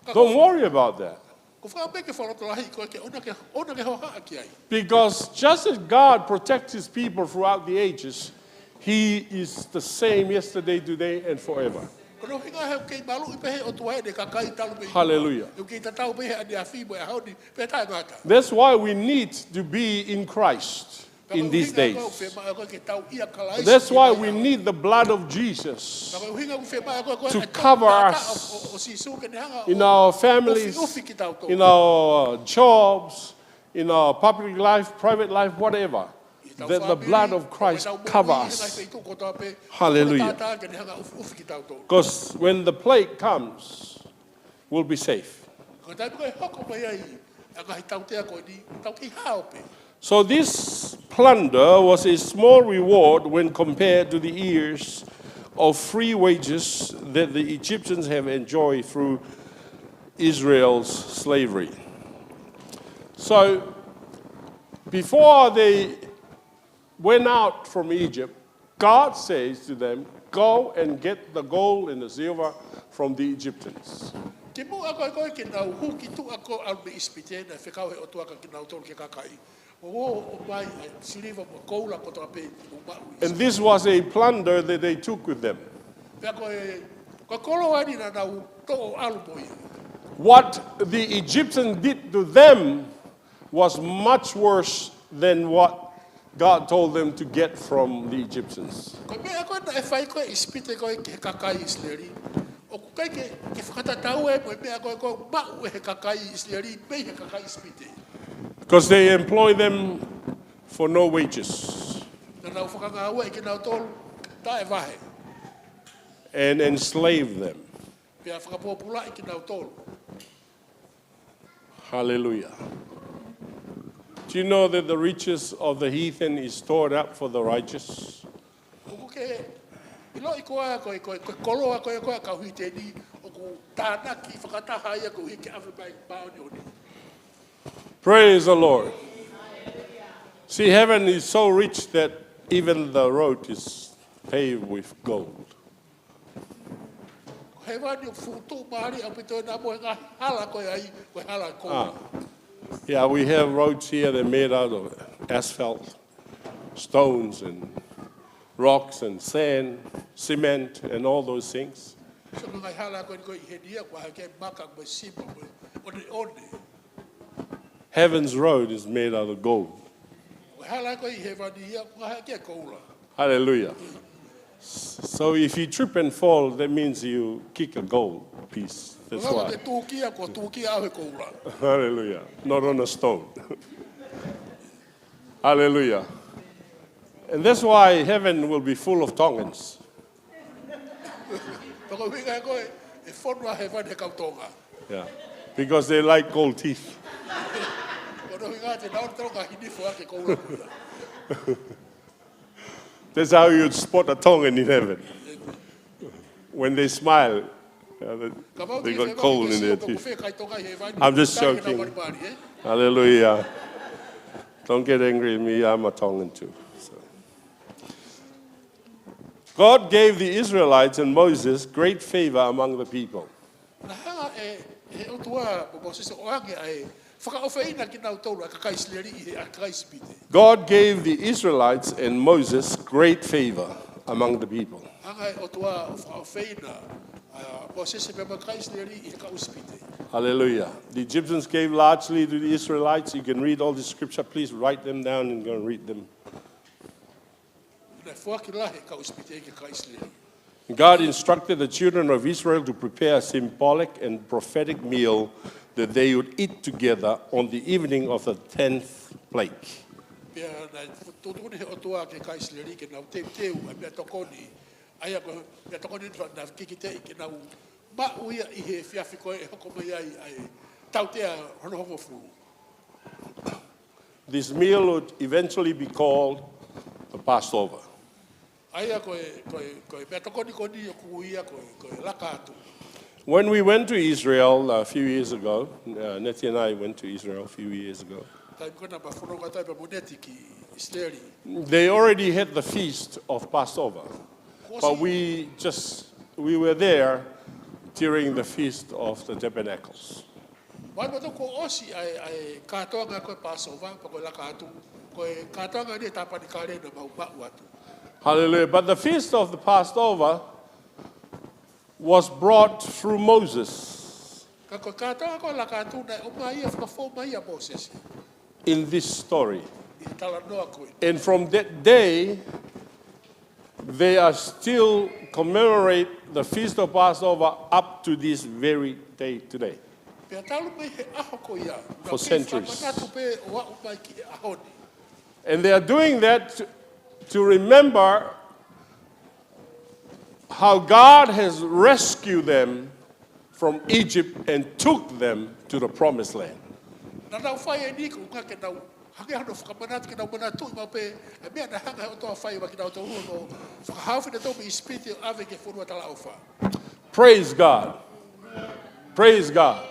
Ka Don't ko, worry about that. ko e fakaʻamu ke fakalotolahi koe ke ʻoua ke, ʻoua ke hohaʻa ki ai. Because just as God protects his people throughout the ages, he is the same yesterday, today, and forever. Ko hono ʻuhinga he ʻoku kei maluʻi pē he ʻOtua ʻene kakai talu mei. Hallelujah. ʻOku kei tatau pē he ʻaneafi mo e ʻaho ni, pea taʻengata. That's why we need to be in Christ in these days. Pea ko e ʻuhinga ko ē ʻoku fiemaʻu ko ē ke tau ʻia Kalaisi. That's why we need the blood of Jesus Pea ko e ʻuhinga ʻoku fiemaʻu ko ē ko e to cover us ʻo, ʻo Sīsū ke ne hanga ʻo, in our ʻo families, fiufi kitautolu. In our, uh, jobs, in our public life, private life, whatever. ʻI he that the blood of Christ cover us. Hallelujah. Because when the plague comes, we'll be safe. Ko e taimi ko ē hoko mai ai ʻa e ngaahi tautea ko eni, tau kei hao pē. So this plunder was a small reward when compared to the years of free wages that the Egyptians have enjoyed through Israel's slavery. So before they went out from Egypt, God says to them, "Go and get the gold and the silver from the Egyptians." Kimuʻa ko ē ke nau hū ki tuʻa ʻo ʻalu mei ʻIsipite, naʻe fekau he ʻOtua kia kinautolu ke kakai. ʻO, ʻo, ʻomai ʻa e siliva mo e koula kotoa pē ʻoku maʻu ʻi ʻIsipite. And this was a plunder that they took with them. Pea ko e, ko e koloa eni naʻa nau toʻo ʻalu mo ia. What the Egyptians did to them was much worse than what God told them to get from the Egyptians. Ko e meʻa ko ē naʻe fai ko ē ʻe ʻIsipite ko ē ki he kakai ʻIsileli, ʻoku ʻikai ke, ke fakatatau ia mo e meʻa ko ē ʻoku maʻu ʻe he kakai ʻIsileli mei he kakai ʻIsipite. Because they employ them for no wages. Naʻa nau fakangāueʻi kinautolu taʻe vahe. And enslave them. Pea fakapōpulaʻi kinautolu. Hallelujah. Do you know that the riches of the heathen is stored up for the righteous? ʻOku ke ʻiloʻi koā ko e, ko e, ko e koloa ko ē ʻa e kau hīteni ʻoku tānaki fakataha ia koeʻuhi ke ʻave mai māʻoniʻoni? Praise the Lord. See, heaven is so rich that even the road is paved with gold. Hēvani ʻoku fuʻu tuʻumālie ʻaupito ʻena mo e ngaahi hala ko ē ai, ko e hala koula. Ah. Yeah, we have roads here that are made out of asphalt, stones and rocks and sand, cement and all those things. So ko e ngaahi hala ko ē ʻi heni ia, ko e hā ke maka mo e sima mo e ʻoneʻone. Heaven's road is made out of gold. Ko e hala ko ē ʻi hēvani ia, ko e hā ke koula. Hallelujah. So if you trip and fall, that means you kick a gold piece. That's why. Ko e tūkia, ko e tūkia ʻo e koula. Hallelujah. Not on a stone. Hallelujah. And that's why heaven will be full of Tongans. Pea ko e ʻuhinga ia ko ē ʻe fonu ʻa hēvani he kau Tonga. Yeah. Because they like gold teeth. Ko hono ʻuhinga te nau ʻomi ʻa e ngaahi nifo ʻaki e koula ko ia. That's how you'd spot a Tongan in heaven. When they smile, uh, they, they got gold in their teeth. I'm just joking. Hallelujah. Don't get angry at me. I'm a Tongan too. So. God gave the Israelites and Moses great favor among the people. Naʻe hanga ʻe he ʻOtua mo Mōsese ʻo ʻoange ʻa e fakaʻofeina kinautolu ʻa e kakai ʻIsileli ʻi he kakai ʻIsipite. God gave the Israelites and Moses great favor among the people. Hanga ʻe he ʻOtua ʻo fakaʻofeina ʻa Mōsese pea mo e kakai ʻIsileli ʻi he kau ʻIsipite. Hallelujah. The Egyptians gave largely to the Israelites. You can read all the scripture. Please write them down and go and read them. Naʻe foaki lahi ʻe he kau ʻIsipite ki he kakai ʻIsileli. God instructed the children of Israel to prepare a symbolic and prophetic meal that they would eat together on the evening of the tenth plague. Pea naʻe tuʻutuʻuni ʻe he ʻOtua ki he kakai ʻIsileli ke nau teuteu ʻa e meʻatokoni, ʻa ia ko e meʻatokoni naʻe kikiteʻi ke nau maʻu ia ʻi he efiafi ko ē ʻe hoko mai ai ʻa e tautea hono hongofulu. This meal would eventually be called the Passover. ʻA ia ko e, ko e, ko e meʻatokoni ko eni ʻoku ui ia ko e, ko e Laka Atu. When we went to Israel a few years ago, uh, Nettie and I went to Israel a few years ago. Taimi ko ē naʻá ma fononga atu ai pea mo Nettie ki ʻIsileli. They already had the feast of Passover, but we just, we were there during the Feast of the Tabernacles. Mai mautolu kuo ʻosi ʻa e, ʻa e kātoanga ko e Passover, pe ko e Laka Atu, ko e kātoanga ʻeni ʻa e Tāpanekale naʻa mau maʻu atu. Hallelujah. But the feast of the Passover was brought through Moses. Ka ko e kātoanga ko e Laka Atu naʻe ʻomai ia, fakafou mai ʻia Mōsese. In this story. ʻI he talanoa ko ē. And from that day, they are still commemorate the feast of Passover up to this very day today. Pea talu mei he ʻaho ko ia, nau kei fakamanatu pē ʻo aʻu mai ki he ʻaho ni. And they are doing that to, to remember how God has rescued them from Egypt and took them to the promised land. Naʻa nau fai eni ko e ʻuhinga ke nau hanga ʻe hano fakamanatu ke nau manatuʻi maʻu pē e meʻa naʻe hanga ʻe he ʻOtua ʻo fai maʻa kinautolu, ʻo fakahaofi kinautolu mei ʻIsipite ʻo ʻave ki he fonua talaʻofa. Praise God. Praise God.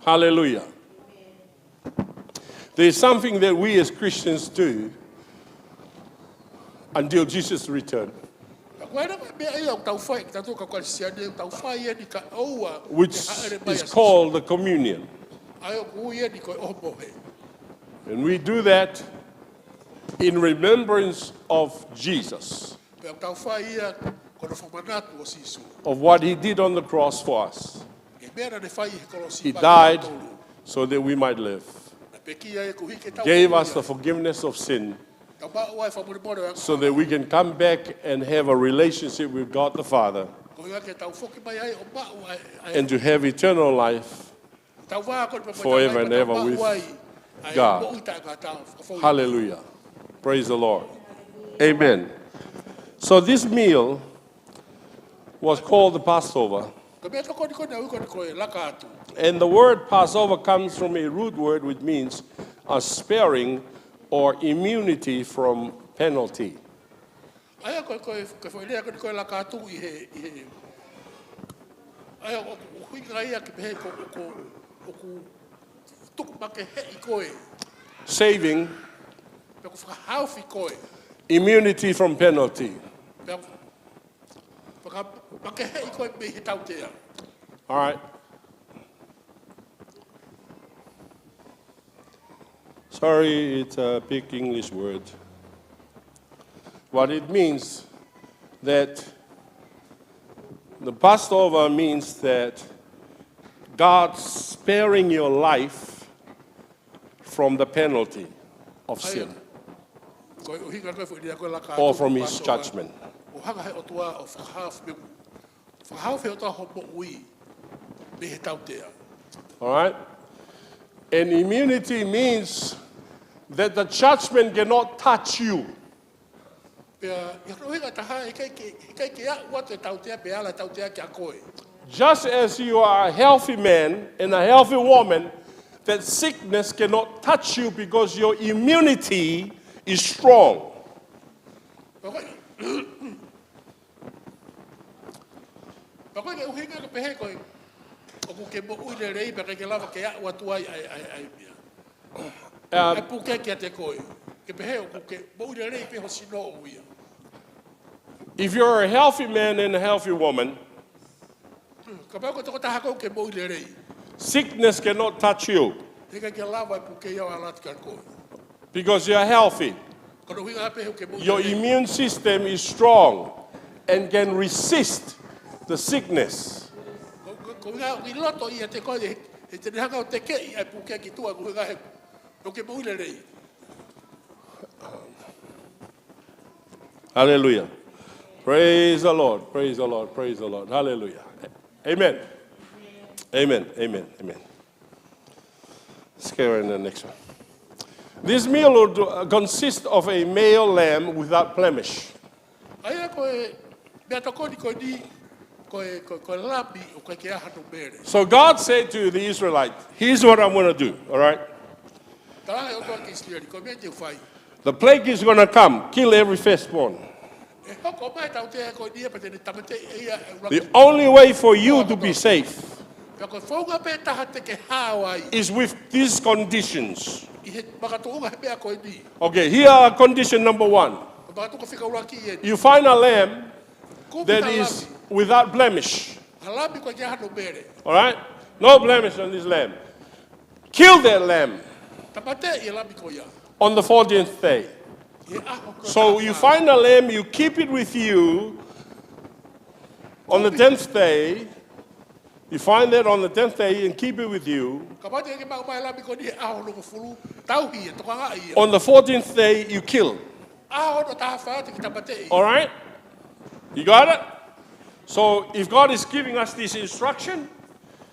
Hallelujah. There's something that we as Christians do until Jesus return, Ka ko e ʻuhinga e meʻa ia ʻoku tau fai, kitautolu kau Kalisitiane, ʻoku tau fai eni kae ʻoua which ke hāʻele mai is ʻa Sīsū. Called the communion. ʻA ia ʻoku ui eni ko e ʻohomohe. And we do that in remembrance of Jesus, Pea ʻoku tau fai ia ko hono fakamanatu ʻo Sīsū. Of what he did on the cross for us. Ko e meʻa naʻa ne fai he kolosi He maʻa died kitautolu. So that we might live. Naʻe pekia ia koeʻuhi ke tau Gave us ia. The forgiveness of sin Tau maʻu ai e fakamolemole ʻo e angahala. So that we can come back and have a relationship with God the Father Ko e ʻuhinga ke tau foki mai ai ʻo maʻu ai, ai. And to have eternal life Tau vā ko e papa forever and ever with God. Hallelujah. Praise the Lord. Amen. So this meal was called the Passover. Ko e meʻatokoni ko eni naʻe ui ko eni ko e laka atu. And the word Passover comes from a root word which means a sparing or immunity from penalty. ʻA ia ko e, ko e, ko e foʻi lea ko eni ko e laka atu ʻi he, ʻi he. ʻA ia ʻoku, ʻoku ʻuhinga ia ke pehē ko, ko, ʻoku tuku makeheʻi koe. Saving. Pe ʻoku fakahaofi koe. Immunity from penalty. Pe ʻoku fakamakeheʻi koe mei he tautea. All right. Sorry, it's a big English word. What it means that the Passover means that God sparing your life from the penalty of sin. Ko e ʻuhinga ko e foʻi lea ko e laka atu Passover. Or from his judgment. ʻO hanga he ʻOtua ʻo fakahaofi mei Fakahaofi ʻe he ʻOtua hoʻo moʻui mei he tautea. All right? And immunity means that the judgment cannot touch you. Pea, ʻi hono ʻuhinga ʻe taha, heʻikai ke, heʻikai ke aʻu atu e tautea pe ala e tautea kiate koe. Just as you are a healthy man and a healthy woman, that sickness cannot touch you because your immunity is strong. Pea ko e Pea ko e ʻuhinga ke pehē ko e, ʻoku ke moʻui lelei pea ʻikai ke lava ke aʻu atu ai, ai, ai, ai, meʻa. Um, ʻAi puke kiate koe. Ke pehē ʻoku ke moʻui lelei pē ho sino ʻoʻou ia. If you're a healthy man and a healthy woman, Kapau ko e tokotaha ko ē ʻoku ke moʻui lelei, sickness cannot touch you. Heʻikai ke lava e puke ia ʻo ala atu kiate koe. Because you are healthy. Ko hono ʻuhinga pē he ʻoku ke moʻui lelei. Your immune system is strong and can resist the sickness. Ko, ko, ko e ʻuhinga ʻoku ʻi loto ʻiate koe, he, he te ne hanga ʻo tekeʻi ʻa e puke ki tuʻa, ko e ʻuhinga he ʻoku ke moʻui lelei. Hallelujah. Praise the Lord. Praise the Lord. Praise the Lord. Hallelujah. Amen. Amen. Amen. Amen. Let's go on to the next one. This meal would, uh, consist of a male lamb without blemish. ʻA ia ko e meʻatokoni ko eni, ko e, ko e, ko e lami ʻoku ʻikai ke ʻi ai hano mele. So God said to the Israelites, "Here's what I'm gonna do, all right? Talaange ʻe he ʻOtua ki ʻIsileli, ko e meʻa te u fai. The plague is gonna come, kill every firstborn." ʻE hoko mai e tautea ko eni ia pea te ne tāmateʻi ia e ʻuluaki. The only way for you to be safe Pea ko e founga pē taha te ke hao ai is with these conditions. ʻI he makatuʻunga he meʻa ko eni. Okay, here are condition number one. Ko e makatuʻunga fika ʻuluaki eni. You find a lamb Kupu that ha is lami. Without blemish. Ha lami ʻoku ʻikai ke ʻi ai hano mele. All right? No blemish on this lamb. Kill that lamb Tāmateʻi e lami ko ia. On the fourteenth day. ʻI he ʻaho ko e So you taha fā. Find a lamb, you keep it with you on the tenth day. You find that on the tenth day and keep it with you. Kapau te ke maʻu mai e lami ko eni he ʻaho hongofulu, tauhi ia, tokangaʻi ia. On the fourteenth day, you kill. ʻAho hono taha fā te ke tāmateʻi. All right? You got it? So if God is giving us this instruction,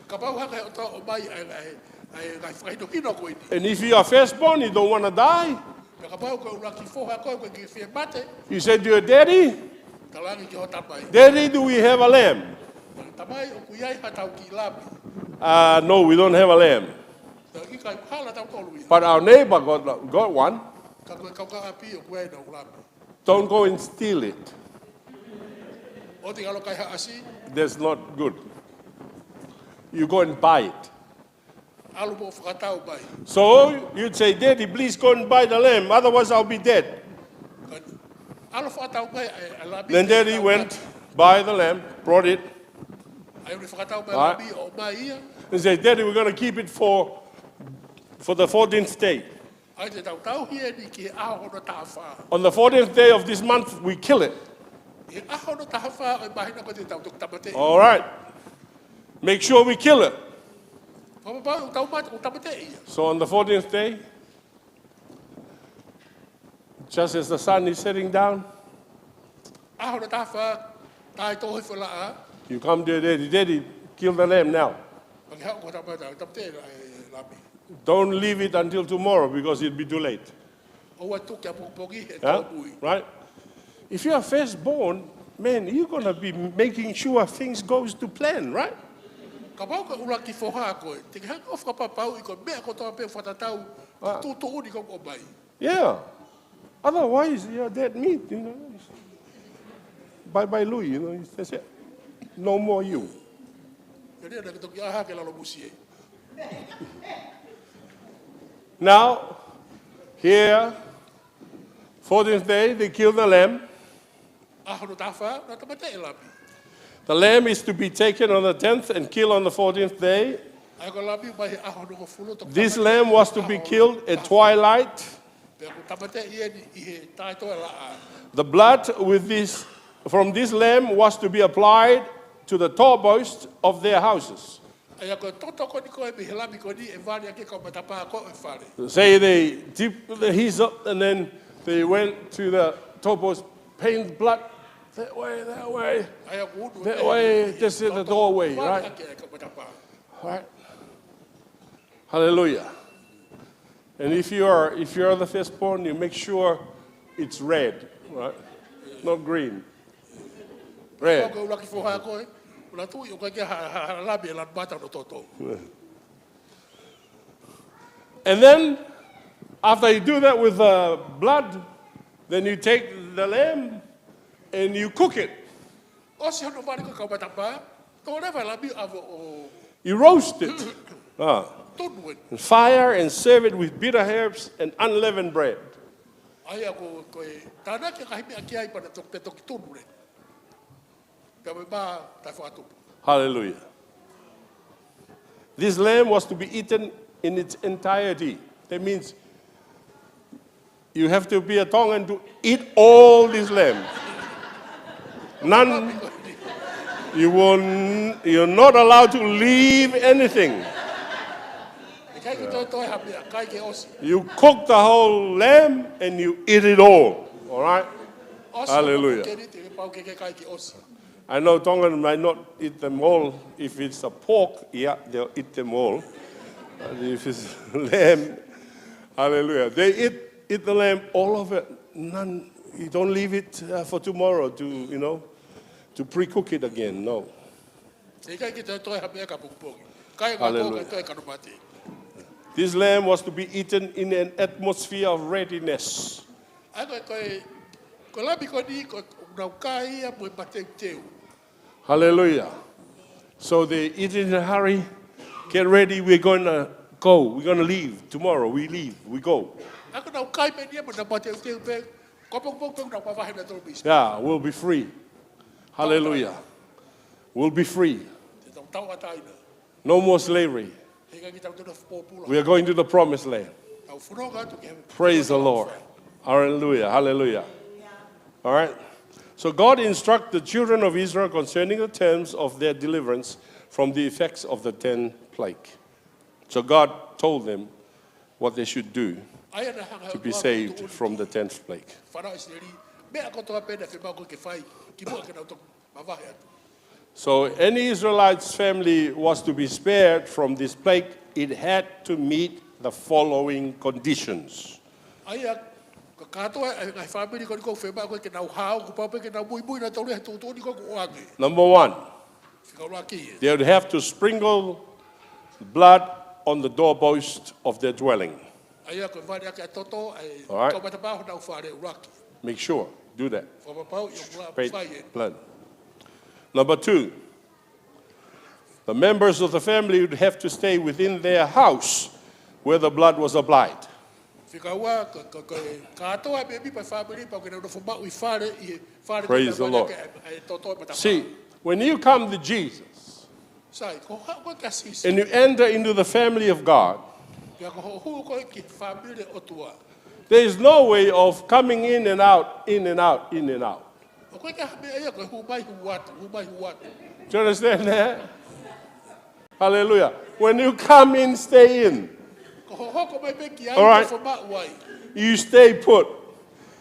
Kapau hanga he ʻOtua ʻo ʻomai ʻa e, ʻa e, ngaahi fakahinohino ko eni. And if you are firstborn, you don't want to die. Pea kapau ko e ʻuluaki foha koe ʻoku ʻikai ke fie mate. You say to your daddy, Talaange ki ho tamai. "Daddy, do we have a lamb?" Tamai, ʻoku ʻi ai haʻatau kiʻi lami? "Uh, no, we don't have a lamb. Pea ʻikai, hala tautolu ia. But our neighbor got, got one." Ka ko e kaungāʻapi ʻoku ʻi ai ʻenau lami. "Don't go and steal it. ʻOua te ke ʻalu ʻo kai ha ʻasi." That's not good. You go and buy it. ʻAlu mo fakatau mai. So you'd say, "Daddy, please go and buy the lamb, otherwise I'll be dead." Ka ʻalu fakatau mai e, e lami. Then daddy went, buy the lamb, brought it. ʻAi ʻo fakatau mai e lami, ʻomai ia. And say, "Daddy, we're gonna keep it for, for the fourteenth day." ʻAi, te tau tauhi eni ki he ʻaho hono taha fā. On the fourteenth day of this month, we kill it. He ʻaho hono taha fā ʻo e māhina ko ē te tau toki tāmateʻi. All right. Make sure we kill it. Fakapapauʻi ʻoku tau mate, ʻoku tāmateʻi ia. So on the fourteenth day, just as the sun is setting down, ʻAho hono taha fā, taʻe tō hifo e laʻā. You come to your daddy, "Daddy, kill the lamb now. Pea ke haʻu ki ho tamai, tāmateʻi e lami. Don't leave it until tomorrow because it'll be too late." ʻOua ʻe tuku ki ʻapongipongi he tōmui. Right? If you are firstborn, man, you're gonna be making sure things goes to plan, right? Kapau ko e ʻuluaki foha koe, te ke hanga ʻo fakapapauʻi ko e meʻa kotoa pē fakatatau, tuʻutuʻuni ko ē ʻoku ʻomai. Yeah. Otherwise, you're dead meat, you know. Bye bye Louis, you know. That's it. No more you. Ke lia na ke toki ʻā hake lalo musie. Now, here, fourteenth day, they kill the lamb. ʻAho hono taha fā, naʻa tāmateʻi e lami. The lamb is to be taken on the tenth and killed on the fourteenth day. ʻAi ko e lami mai he ʻaho hongofulu, toki tāmateʻi he ʻaho hono taha fā. The lamb was to be killed at twilight. Pea ʻoku tāmateʻi eni ʻi he taʻe tō e laʻā. The blood with this, from this lamb was to be applied to the doorpost of their houses. ʻAi ko e toto ko eni ko ē mei he lami ko eni ʻe vali ʻaki e kaumatapā ko ē ʻo e fale. Say they dip the hyssop and then they went to the doorpost, paint blood that way, that way, ʻAi ʻoku unu that eni way, he this is the toto doorway, vali right? ʻAki e kaumatapā. Right? Hallelujah. And if you are, if you are the firstborn, you make sure it's red, right? Not green. Red. Kapau ko e ʻuluaki foha koe, ʻoua ʻe tuku ʻoku ʻikai ke ha, ha, ha lami ʻe lanu mata hono toto. And then, after you do that with the blood, then you take the lamb and you cook it. ʻOsi hono vali ko ē e kaumatapā, toʻo leva e lami ʻo ʻave ʻo You roast it. Ah. Tunu eni. Fire and serve it with bitter herbs and unleavened bread. ʻAi ko e, ko e tānaki e ngaahi meʻa ki ai pea na toki, pea toki tunu eni. Pea mo e mā taʻe fakatupu. Hallelujah. This lamb was to be eaten in its entirety. That means you have to be a Tongan to eat all this lamb. None, you will n-, you're not allowed to leave anything. ʻIkai ke toe, toe ha meʻa, kai ke ʻosi. You cook the whole lamb and you eat it all. All right? ʻOsi. Hallelujah. Ke ni te ke pau ke, ke kai ke ʻosi. I know Tongan might not eat them all. If it's a pork, yeah, they'll eat them all. But if it's lamb, hallelujah. They eat, eat the lamb, all of it. None, you don't leave it, uh, for tomorrow to, you know, to pre-cook it again. No. ʻIkai ke toe, toe ha meʻa ka pongipongi. Kai e ngā Hallelujah. Kō, kai toe kanu mate. This lamb was to be eaten in an atmosphere of readiness. ʻAi ko e, ko e, ko e lami ko eni, ko e, nau kai ia mo e mateuteu. Hallelujah. So they eat in a hurry, get ready, we're gonna go, we're gonna leave tomorrow, we leave, we go. ʻAi ko e nau kai mei heni ia mo e nau mateuteu pē, ko e pongipongi pē ʻoku nau mavahe nautolu mei Sipene. Yeah, we'll be free. Hallelujah. We'll be free. Te tau tauʻatāina. No more slavery. He ʻikai ke tau toe nofo pōpula. We are going to the promised land. Tau fononga atu ki he Praise the Lord. Hallelujah. Hallelujah. All right. So God instructed the children of Israel concerning the terms of their deliverance from the effects of the ten plague. So God told them what they should do ʻAi naʻe hanga ʻe he ʻOtua ʻo tuʻu ʻi he tenth plague. To be saved from the Fānau ʻIsileli, meʻa kotoa pē naʻe fiemaʻu ke fai, kimuʻa ke nau toki mavahe atu. So any Israelite's family was to be spared from this plague it had to meet the following conditions. ʻA ia, ko e kātoa e ngaahi fāmili ko eni ʻoku fiemaʻu ko ē ke nau hao, kuo pau pē ke nau muimui nautolu he tuʻutuʻuni ko ē ʻoku ʻoange. Number one, Fika ʻuluaki ē. they would have to sprinkle blood on the doorpost of their dwelling. ʻA ia ko e vale ʻaki ʻa e toto, ʻa e All right. kau matapā honau fale ʻuluaki. Make sure, do that. Fakapapauʻi ʻoku la Spread fai ē. blood. Number two, the members of the family would have to stay within their house where the blood was applied. Fika ua, ko, ko, ko e kātoa e mēmipa e fāmili, pau ke nau nofo maʻu ʻi fale, ʻi he fale Praise the ko ē Lord. ʻoku ʻoange ʻa e toto e matapā. See, when you come to Jesus Sai, ko e haʻu ko ē kia Sīsū. and you enter into the family of God, Pea ko hoʻo hū ko ē ki he fāmili ʻo e ʻOtua. there is no way of coming in and out, in and out, in and out. ʻOku ʻikai ke ʻi ai ha meʻa ia ko e hū mai hū atu, hū mai hū atu. Do you understand that? Hallelujah. When you come in, stay in. Ko hoʻo hoko mai pē ki ai, All right. nofo maʻu ai. You stay put.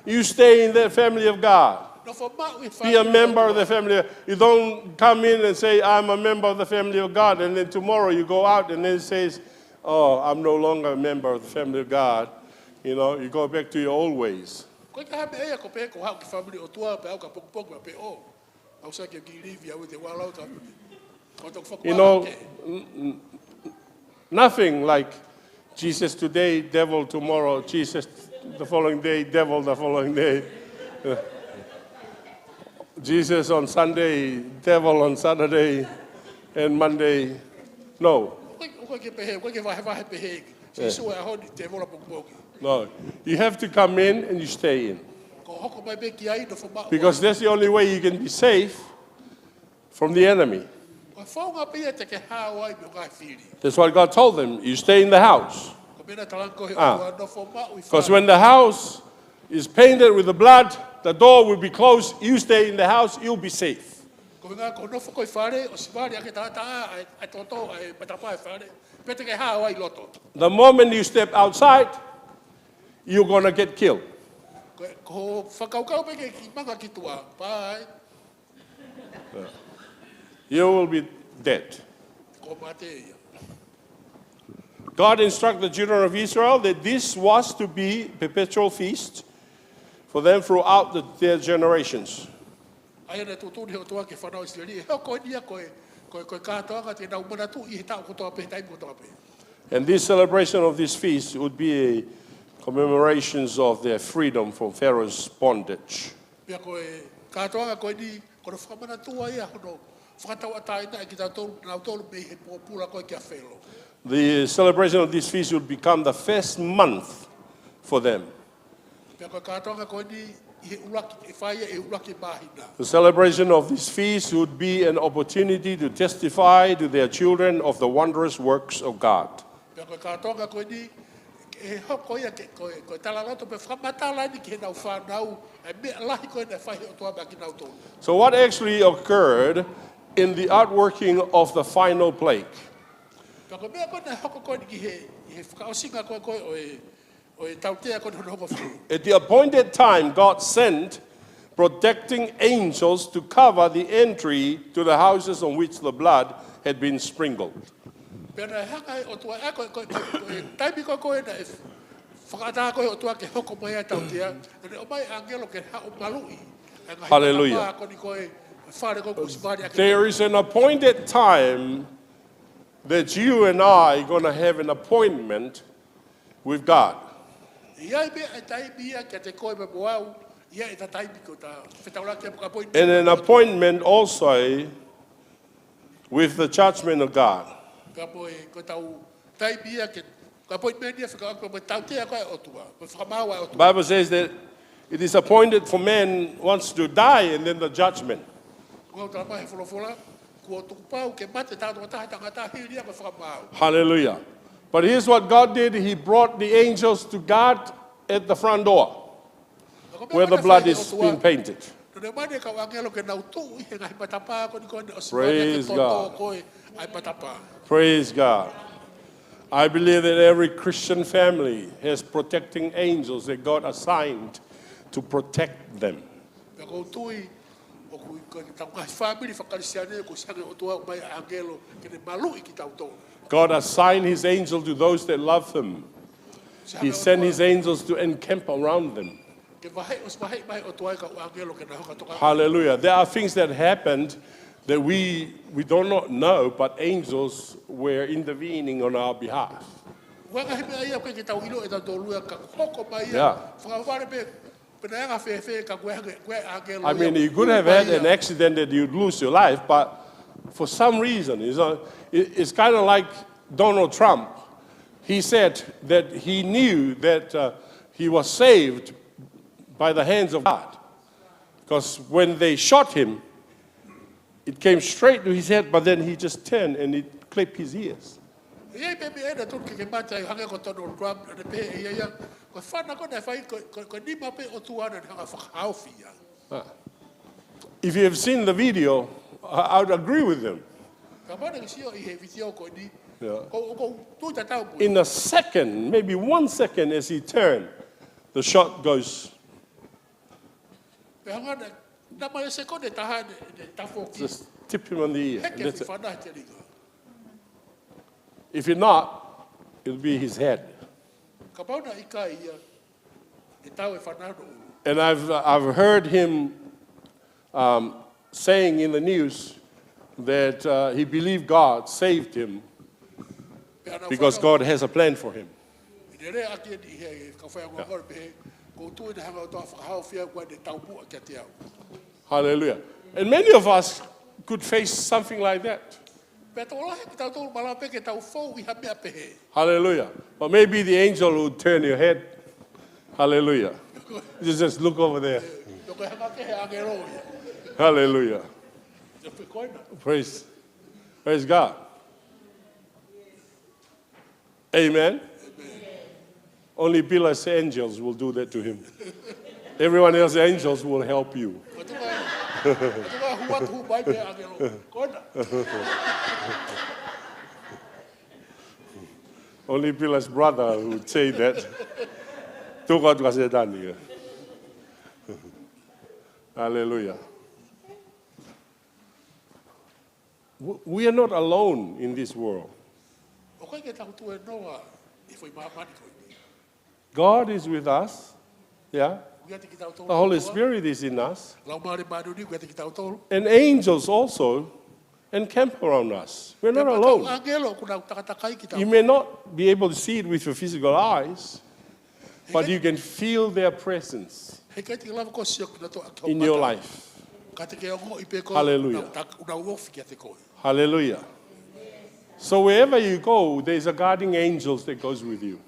You stay in the family of God. Nofo maʻu ʻi he Be a fāmili member of ʻo e the ʻOtua. family. You don't come in and say, "I'm a member of the family of God," and then tomorrow you go out and then says, "Oh, I'm no longer a member of the family of God." You know, you go back to your old ways. ʻOku ʻikai ke ʻi ai ha meʻa ia ko e pehē ko e haʻu ki he fāmili ʻo e ʻOtua pea ʻoua ke pokopoko pē ʻo. ʻOua ʻe sio ki he kiʻi livi ʻa e uite ua lau ka. Ko e toki You know, fakuake. n- n- nothing like Jesus today, devil tomorrow, Jesus the following day, devil the following day. Jesus on Sunday, devil on Saturday, and Monday. No, ʻOku ʻikai ke pehē, ʻoku ʻikai ke vahevahe pehē. Sīsū e ʻaho ni, tēvolo pokopoko. no. You have to come in and you stay in. Ko hoʻo hoko mai pē ki ai, nofo maʻu ai. Because that's the only way you can be safe from the enemy. Ko e founga pē ia te ke hao ai mei he ngaahi fili. That's what God told them. You stay in the house. Ko e meʻa naʻe tala ange ko ē he Ah. ʻOtua, nofo maʻu ʻi Because fale. When the house is painted with the blood, the door will be closed. You stay in the house, you'll be safe. Ko e ʻuhinga ko hoʻo nofo ko ē ʻi fale, ʻosi vale ʻaki e taʻataʻa, ʻa e, ʻa e toto, ʻa e matapā ʻi fale. Pea te ke hao ai ʻi loto. The moment you step outside, you're going to get killed. Ko e, ko hoʻo fakakaukau pē ke kiʻi manga ki tuʻa. Bye. You will be dead. Ko e mate ia. God instructed the children of Israel that this was to be perpetual feast for them throughout the, their generations. ʻA ia naʻe tuʻutuʻuni he ʻOtua ki he fānau ʻIsileli, ʻe hoko eni ia ko e, ko e, ko e kātoanga te nau manatuʻi he taʻu kotoa pē, he taimi kotoa pē. And this celebration of this feast would be a commemorations of their freedom from Pharaoh's bondage. Pea ko e kātoanga ko eni, ko hono fakamanatua ia hono fakatauʻatāinaʻi kinautolu, nautolu mei he pōpula ko ē kia Felo. The celebration of this feast would become the first month for them. Pea ko e kātoanga ko eni, ʻi he ʻuluaki, ʻe fai ia ʻi he ʻuluaki māhina. The celebration of this feast would be an opportunity to testify to their children of the wondrous works of God. Pea ko e kātoanga ko eni, ʻe hoko ia ke, ko e, ko e talaloto pe fakamatala eni ki heʻenau fānau, ʻa e meʻa lahi ko ē naʻe fai he ʻOtua maʻa kinautolu. So what actually occurred in the outworking of the final plague? Pea ko e meʻa ko ē naʻe hoko ko eni ki he, ʻi he fakaʻosinga ko ē, ko ē ʻo e, ʻo e tautea ko eni hono hongofulu. At the appointed time, God sent protecting angels to cover the entry to the houses on which the blood had been sprinkled. Pea naʻe hanga ʻe he ʻOtua, ʻa ko e, ko e, ko e, ko e taimi ko ē, ko ē naʻe fakaʻatā ko ē ʻe he ʻOtua ke hoko mai ai e tautea, naʻe ʻomai e ʻāngelo ke haʻu ʻo maluʻi ʻa e ngaahi Hallelujah. matapā ko eni ko ē, fale ko ē kuo ʻosi vale ʻaki e There is an appointed time that you and I are going to have an appointment with God. ʻI ai pē ʻa e taimi ia kiate koe pea mo au, ʻi ai ʻeta taimi ko ē ʻeta fetaulaki mo e appointment. And an appointment also with the judgment of God. Ka ko e, ko ʻetau taimi ia ke, ko e appointment ia fekauʻaki mo e tautea ko ē ʻa e ʻOtua, mo e fakamaau ʻa e ʻOtua. Bible says that it is appointed for man once to die and then the judgment. Ko e tala mai he folofola, kuo tukupau ke mate taha, taha tangata hili ia ko e fakamaau. Hallelujah. But here's what God did. He brought the angels to God at the front door Ka ko e meʻa where the ko ē naʻe blood fai he is ʻOtua, being painted. naʻa ne ʻomai e kau ʻāngelo ke nau tuʻu ʻi he ngaahi matapā ko eni ko ē naʻe ʻosi vale ʻaki e Praise toto God. ko ē ʻa e matapā. Praise God. I believe that every Christian family has protecting angels that God assigned to protect them. Pea ʻoku ou tui, ʻOku ʻi ko e tau ngaahi fāmili faka-Kalisitiane, kuo ʻosi hanga ʻe he ʻOtua ʻo ʻomai ʻa e ʻāngelo ke ne maluʻi kitautolu. God assigned his angel to those that love him. He sent his angels to encamp around them. Ke vahe, ʻosi vahe mai ʻOtua ʻa e kau ʻāngelo ke na hanga ʻo toka. Hallelujah. There are things that happened that we, we do not know, but angels were intervening on our behalf. Ua ngaahi meʻa ia ʻoku ʻikai ke tau ʻilo ʻe tautolu ia ka hoko mai ia. Yeah. Fakavale pē, pe naʻe anga fēfē ka ko e hanga, ko e ʻāngelo ia. I mean, he could have had an accident that you'd lose your life, but for some reason, it's, uh, it, it's kinda like Donald Trump. He said that he knew that, uh, he was saved by the hands of God. Because when they shot him, it came straight to his head, but then he just turned and it clipped his ears. ʻE ʻi ai pē meʻa ʻe taha ʻoku ke mata ai hangē ko Donald Trump, naʻe pehē ʻe ia ia, ko e fana ko ē naʻe fai, ko, ko, ko e nima pē ʻo e ʻOtua naʻa ne hanga ʻo fakahaofi ia. Ah. If you have seen the video, I, I would agree with them. Kapau naʻa ke sio ʻi he vitiō ko eni, yeah, ʻoku ou, ʻoku ou tui tatau mo ia. In a second, maybe one second as he turned, the shot goes. Pea hanga naʻe, naʻe ʻi ai e sekone ʻe taha naʻe, naʻe tafoki. Just tip him on the ear. Heke e fana he telinga. If he not, it'll be his head. Kapau naʻe ʻikai ia, ʻe tau e fana hono ʻulu. And I've, I've heard him, um, saying in the news that, uh, he believed God saved him because God has a plan for him. Pea naʻe fana ʻi he lea ʻaki eni ʻe he kau faiako, yeah, ngāue, pehē, ʻoku ou tui naʻe hanga ʻe he ʻOtua ʻo fakahaofi au, ʻoku ʻikai te tau muʻa kiate au. Hallelujah. And many of us could face something like that. Pea tokolahi kitautolu malava pē ke tau fou ʻi ha meʻa pehē. Hallelujah. But maybe the angel will turn your head. Hallelujah. You just look over there. Pea ko e hanga ʻe he ʻāngelo ia. Hallelujah. Ia pē ko ena. Praise. Praise God. Amen. Amen. Only Billy's angels will do that to him. Everyone else's angels will help you. Ko e tuʻu mai, ko e tuʻu mai, hū atu, hū mai pē ʻāngelo. Ko ena. Only Billy's brother would say that. Tuku atu kia Sētane. Hallelujah. W-, we are not alone in this world. ʻOku ʻikai ke tau tuēnoa ʻi he foʻi māmani ko eni. God is with us. Yeah. ʻOku ʻiate kitautolu. The Holy Spirit is in us. Laumālie Māʻoniʻoni ʻoku ʻiate kitautolu. And angels also encamp around us. We're not alone. Pea ko e kau ʻāngelo ʻoku nau takatakai kitautolu. You may not be able to see it with your physical eyes, but you can feel their presence. Heʻikai te ke lava koe ʻo sio kinautolu ʻaki ho mata. In your life. Ka te ke ongoʻi pē koe. Hallelujah. Nau tak-, nau ofi kiate koe. Hallelujah. So wherever you go, there's a guarding angels that goes with you.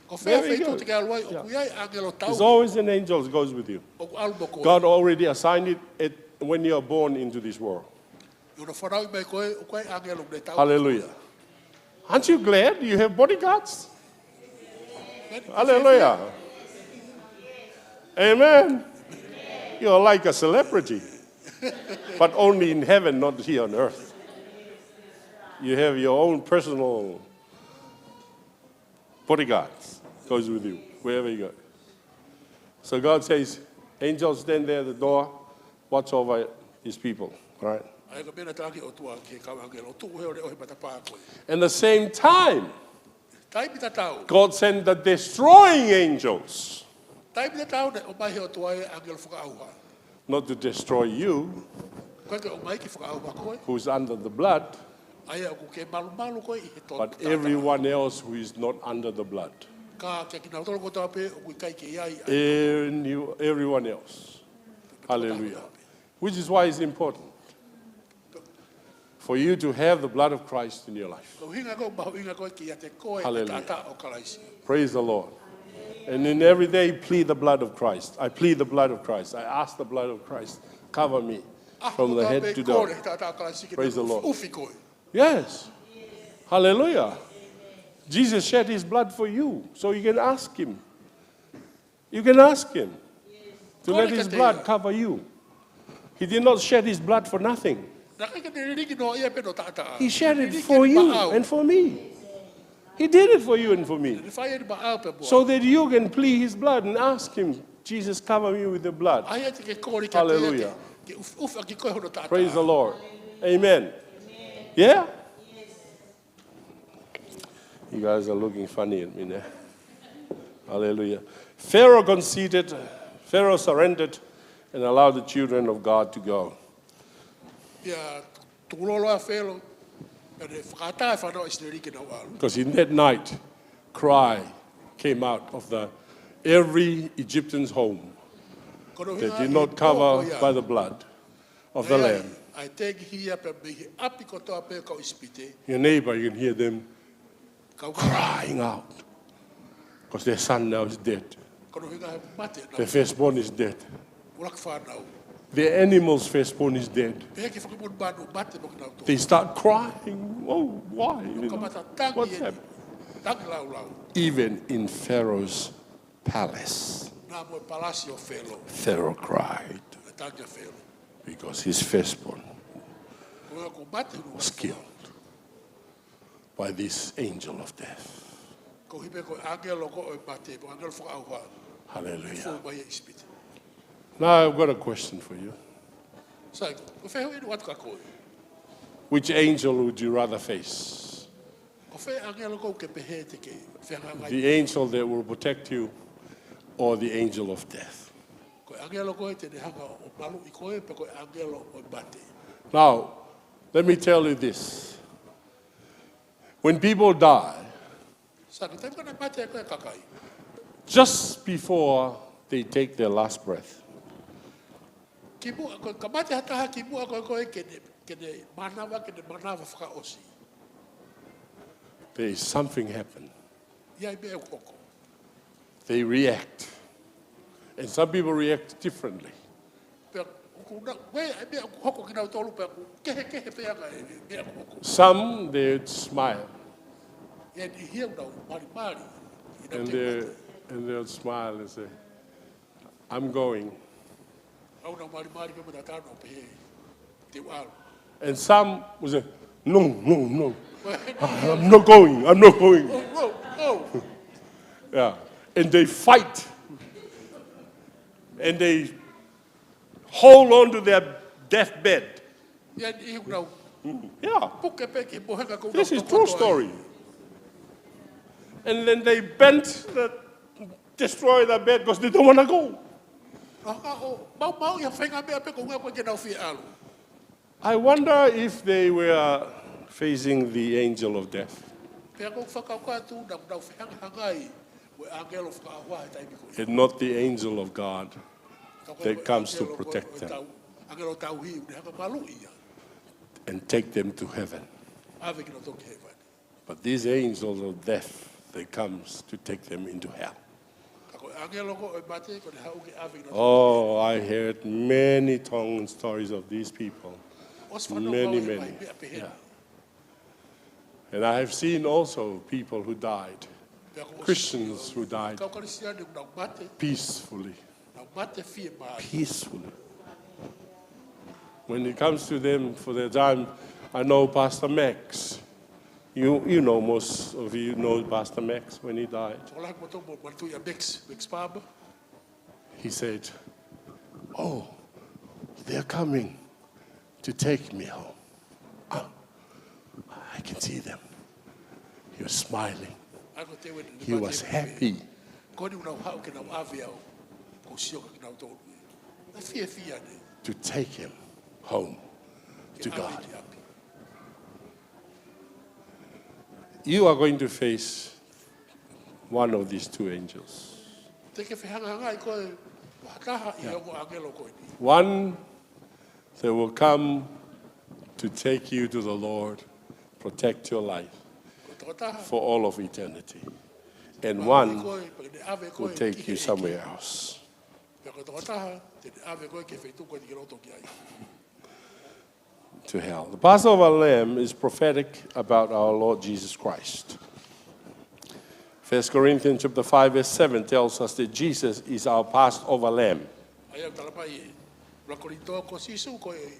Ko fē feituʻu te ke ʻalu ai, ʻoku ʻi ai e ʻāngelo tau. There's always an angel that goes with you. ʻOku ʻalu mo koe. God already assigned it at, when you are born into this world. ʻI hono fanauʻi mai koe, ʻoku ʻi ai e ʻāngelo ʻoku ne tau. Hallelujah. Aren't you glad you have bodyguards? Hallelujah. Amen. You're like a celebrity, but only in heaven, not here on earth. You have your own personal bodyguards goes with you wherever you go. So God says, "Angels, stand there at the door, watch over these people." All right? ʻA ia ko e meʻa naʻe talaange ʻe he ʻOtua ki he kau ʻāngelo, tuʻu he ʻo leʻo he matapā ko ē. And the same time, Taimi tatau. God sent the destroying angels. Taimi tatau naʻe ʻomai ʻe he ʻOtua e ʻāngelo fakaʻauha. Not to destroy you, ʻoku ʻikai ke ʻomai ke fakaʻauha koe, who's under the blood, ʻa ia ʻoku ke malumalu koe ʻi he tō-, but taʻataʻa, everyone else who is not under the blood. Ka kia kinautolu kotoa pē ʻoku ʻikai ke ʻi ai ʻa e, any-, everyone else. Hallelujah. Which is why it's important for you to have the blood of Christ in your life. Ko e ʻuhinga ko e mahuʻinga ko ē ke ʻiate koe e taʻataʻa ʻo Kalaisi. Hallelujah. Praise the Lord. And in every day, plead the blood of Christ. I plead the blood of Christ. I ask the blood of Christ, cover me from the head to the toe. ʻAho kotoa pē kole he taʻataʻa ʻo Kalaisi ke ne ufi koe. Praise the Lord. Yes. Hallelujah. Jesus shed his blood for you, so you can ask him. You can ask him to let his blood cover you. He did not shed his blood for nothing. Naʻe ʻikai ke ne lilingi noa ia pē hono taʻataʻa. He shed it for you and for me. He did it for you and for me. Naʻa ne fai eni maʻau pea mo au. So that you can plead his blood and ask him, "Jesus, cover me with the blood." ʻA ia te ke kole kiate ia ke, hallelujah, Ke uf uf aki koe hono taʻataʻa. Praise the Lord. Amen. Yeah? You guys are looking funny at me now. Hallelujah. Pharaoh conceded, Pharaoh surrendered and allowed the children of God to go. Ia tukulolo ʻa Felo, pea ne fakaʻatā e fānau ʻIsileli ke nau ʻalu. Because in that night, cry came out of the every Egyptian's home. They did not cover by the blood of the lamb. ʻA e tengi hia pea mei he ʻapi kotoa pē kau ʻIsipite. Your neighbor, you can hear them crying out because their son now is dead. Their firstborn is dead. Their animal's firstborn is dead. They start crying, "Oh, why? What's happened?" Even in Pharaoh's palace, Pharaoh cried, because his firstborn was killed by this angel of death. Ko hipe ko ʻāngelo ko ʻo e mate, ko ʻāngelo fakaʻauha. Hallelujah. Fou mai ʻIsipite. Now I've got a question for you. Sai, ko fē ʻoku ʻatu ka koe? Which angel would you rather face? Ko fē ʻāngelo ʻoku ke pehē te ke fehangahangai? The angel that will protect you or the angel of death? Ko e ʻāngelo ko ē te ne hanga ʻo maluʻi koe pe ko e ʻāngelo ʻo e mate? Now, let me tell you this. When people die, Sa ki taimi ko ē naʻe mate ko ē kakai, just before they take their last breath, ki muʻa ko ē ka mate ha taha, ki muʻa ko ē ko ē ke ne, ke ne mānava, ke ne mānava fakaʻosi, there is something happen. ʻI ai meʻa ʻoku hoko. They react. And some people react differently. Pea ʻoku na, ko e meʻa ʻoku hoko kinautolu pea ʻoku kehekehe pē ʻa e meʻa ʻoku hoko. Some, they smile. ʻI ai e niʻihi ʻoku nau malimali ʻi heʻenau And they, and they'll smile and say, "I'm going." ʻOku nau malimali pē mo nau tanu pē he te u ʻalu. And some will say, "No, no, no. I'm not going. I'm not going." Oh, oh, oh. Yeah. And they fight. And they hold on to their deathbed. ʻI ai e niʻihi ʻoku nau, yeah, puke pē ki he mohenga ʻoku nau tokoto ai. This is true story. And then they bend the, destroy the bed because they don't wanna go. ʻO hanga ʻo maumauʻi ha faʻahinga meʻa pē ko e ʻuhinga ʻoku ʻikai ke nau fie ʻalu. I wonder if they were facing the angel of death. Pea ʻoku ou fakakaukau atu naʻa nau fehangahangai mo e ʻāngelo fakaʻauha he taimi ko ē, and not the angel of God that comes to protect them and take them to heaven. But these angels of death, they comes to take them into hell. Ka ko e ʻāngelo ko ē ʻo e mate, ko ʻene haʻu ke ʻave kinautolu. Oh, I heard many tongue and stories of these people. Many, many. Yeah. And I have seen also people who died, Christians who died peacefully. Peacefully. When it comes to them for their time, I know Pastor Max. You, you know, most of you know Pastor Max when he died. He said, "Oh, they're coming to take me home. Ah, I can see them." He was smiling. He was happy to take him home to God. You are going to face one of these two angels. Te ke fehangahangai koe mo ha taha ʻi he ongo ʻāngelo ko eni. One that will come to take you to the Lord, protect your life for all of eternity. And one will take you somewhere else. Pea ko e tokotaha te ne ʻave koe ki he feituʻu ko eni ke loto ki ai. To hell. The Passover lamb is prophetic about our Lord Jesus Christ. First Corinthians chapter five verse seven tells us that Jesus is our Passover lamb. ʻA ia ʻoku tala mai ʻe ʻuluaki Kolinitō ko Sīsū ko e,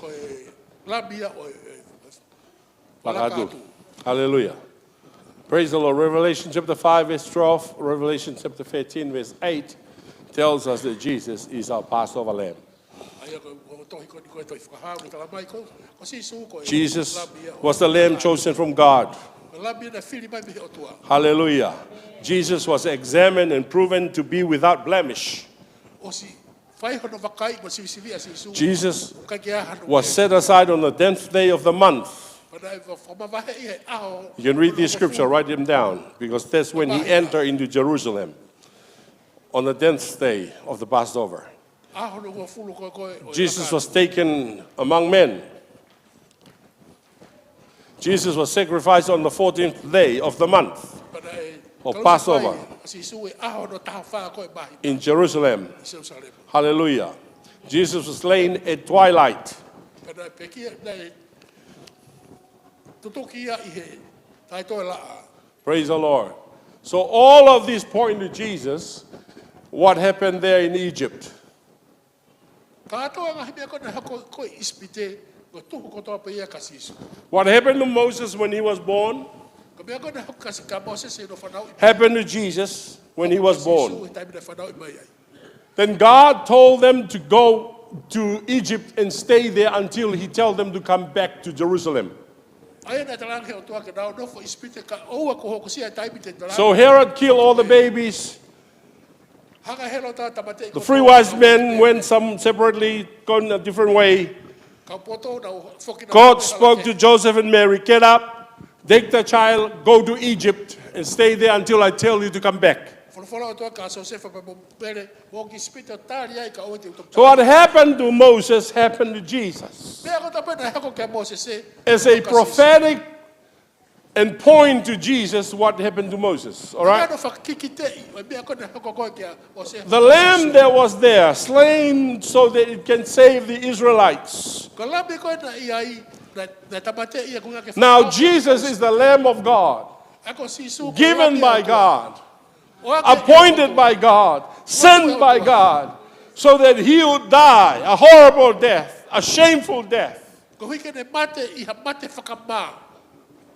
ko e lami ia ʻo e, e, Fakahā atu. Hallelujah. Praise the Lord. Revelation chapter five, verse twelve, Revelation chapter thirteen, verse eight tells us that Jesus is our Passover lamb. ʻA ia ko e tohi ko eni ko e tohi Fakahā, ʻoku tala mai ko, ko Sīsū ko e Jesus Lami ia ʻo was the Lamb chosen from God. Ko e Lami naʻe fili mai mei he ʻOtua. Hallelujah. Jesus was examined and proven to be without blemish. ʻOsi fai hono vakai mo sivisiviʻi ʻa Sīsū. Jesus ʻOku ʻikai ke ʻi ai hano was pē set aside on the tenth day of the month. Pea naʻe fakamavaheʻi he ʻaho You can read this scripture, write them down, because that's when he entered into Jerusalem, on the tenth day of the Passover. ʻAho hono uofulu ko ē ko ē ʻo e Jesus vaka. Was taken among men. Jesus was sacrificed on the fourteenth day of the month Pea naʻe of kalusefaʻi Passover ʻa Sīsū he ʻaho hono taha fā ko ē māhina in Jerusalem. ʻI Selusalema. Hallelujah. Jesus was slain at twilight. Pea naʻe pekia, naʻe tutuki ia ʻi he taʻetoelaʻā. Praise the Lord. So all of this point to Jesus, what happened there in Egypt. Kātoa e ngaahi meʻa ko ē naʻe hoko ko ē ʻi ʻIsipite, ko e tuhu kotoa pē ia kia Sīsū. What happened to Moses when he was born Ko e meʻa ko ē naʻe hoko kia Mōsese ʻi hono fanauʻi mai. Happened to Jesus when he was Sīsū born. He taimi naʻe fanauʻi mai ai. Then God told them to go to Egypt and stay there until he tell them to come back to Jerusalem. ʻA ia naʻe talaange he ʻOtua ke nau nofo ʻi ʻIsipite kae ʻoua kuo hokosia e taimi te nau So Herod killed all the babies. Hanga ʻe Hēlota ʻo tāmateʻi The kotoa three wise men went some separately, gone a different way. Kau poto naʻa nau foki nau God spoke to Joseph and Mary, "Get up, take the child, go to Egypt, and stay there until I tell you to come back." Folofola ʻa e ʻOtua kia Siosefa pea mo Mele, mou ō ki ʻIsipite ʻo tali ai kae ʻoua te u toki So what happened to Moses happened to Jesus. Meʻa kotoa pē naʻe hoko kia Mōsese, As a hoko kia Sīsū. Prophetic and point to Jesus what happened to Moses. All right? Ko hono fakakikiteʻi ʻo e meʻa ko ē naʻe hoko ko ē kia Mōsese. The lamb that was there, slain so that it can save the Israelites. Ko e lami ko ē naʻe ʻi ai, naʻe, naʻe tāmateʻi ia ko ē ke Now fakaʻau. Jesus is the Lamb of God, ʻA ia ko Sīsū ko e given Lami ʻa e by ʻOtua. God, ʻOange ʻe he ʻOtua. Appointed by God, sent by God, so that he would die a horrible death, a shameful death. Koeʻuhi ke ne mate ʻi ha mate fakamā.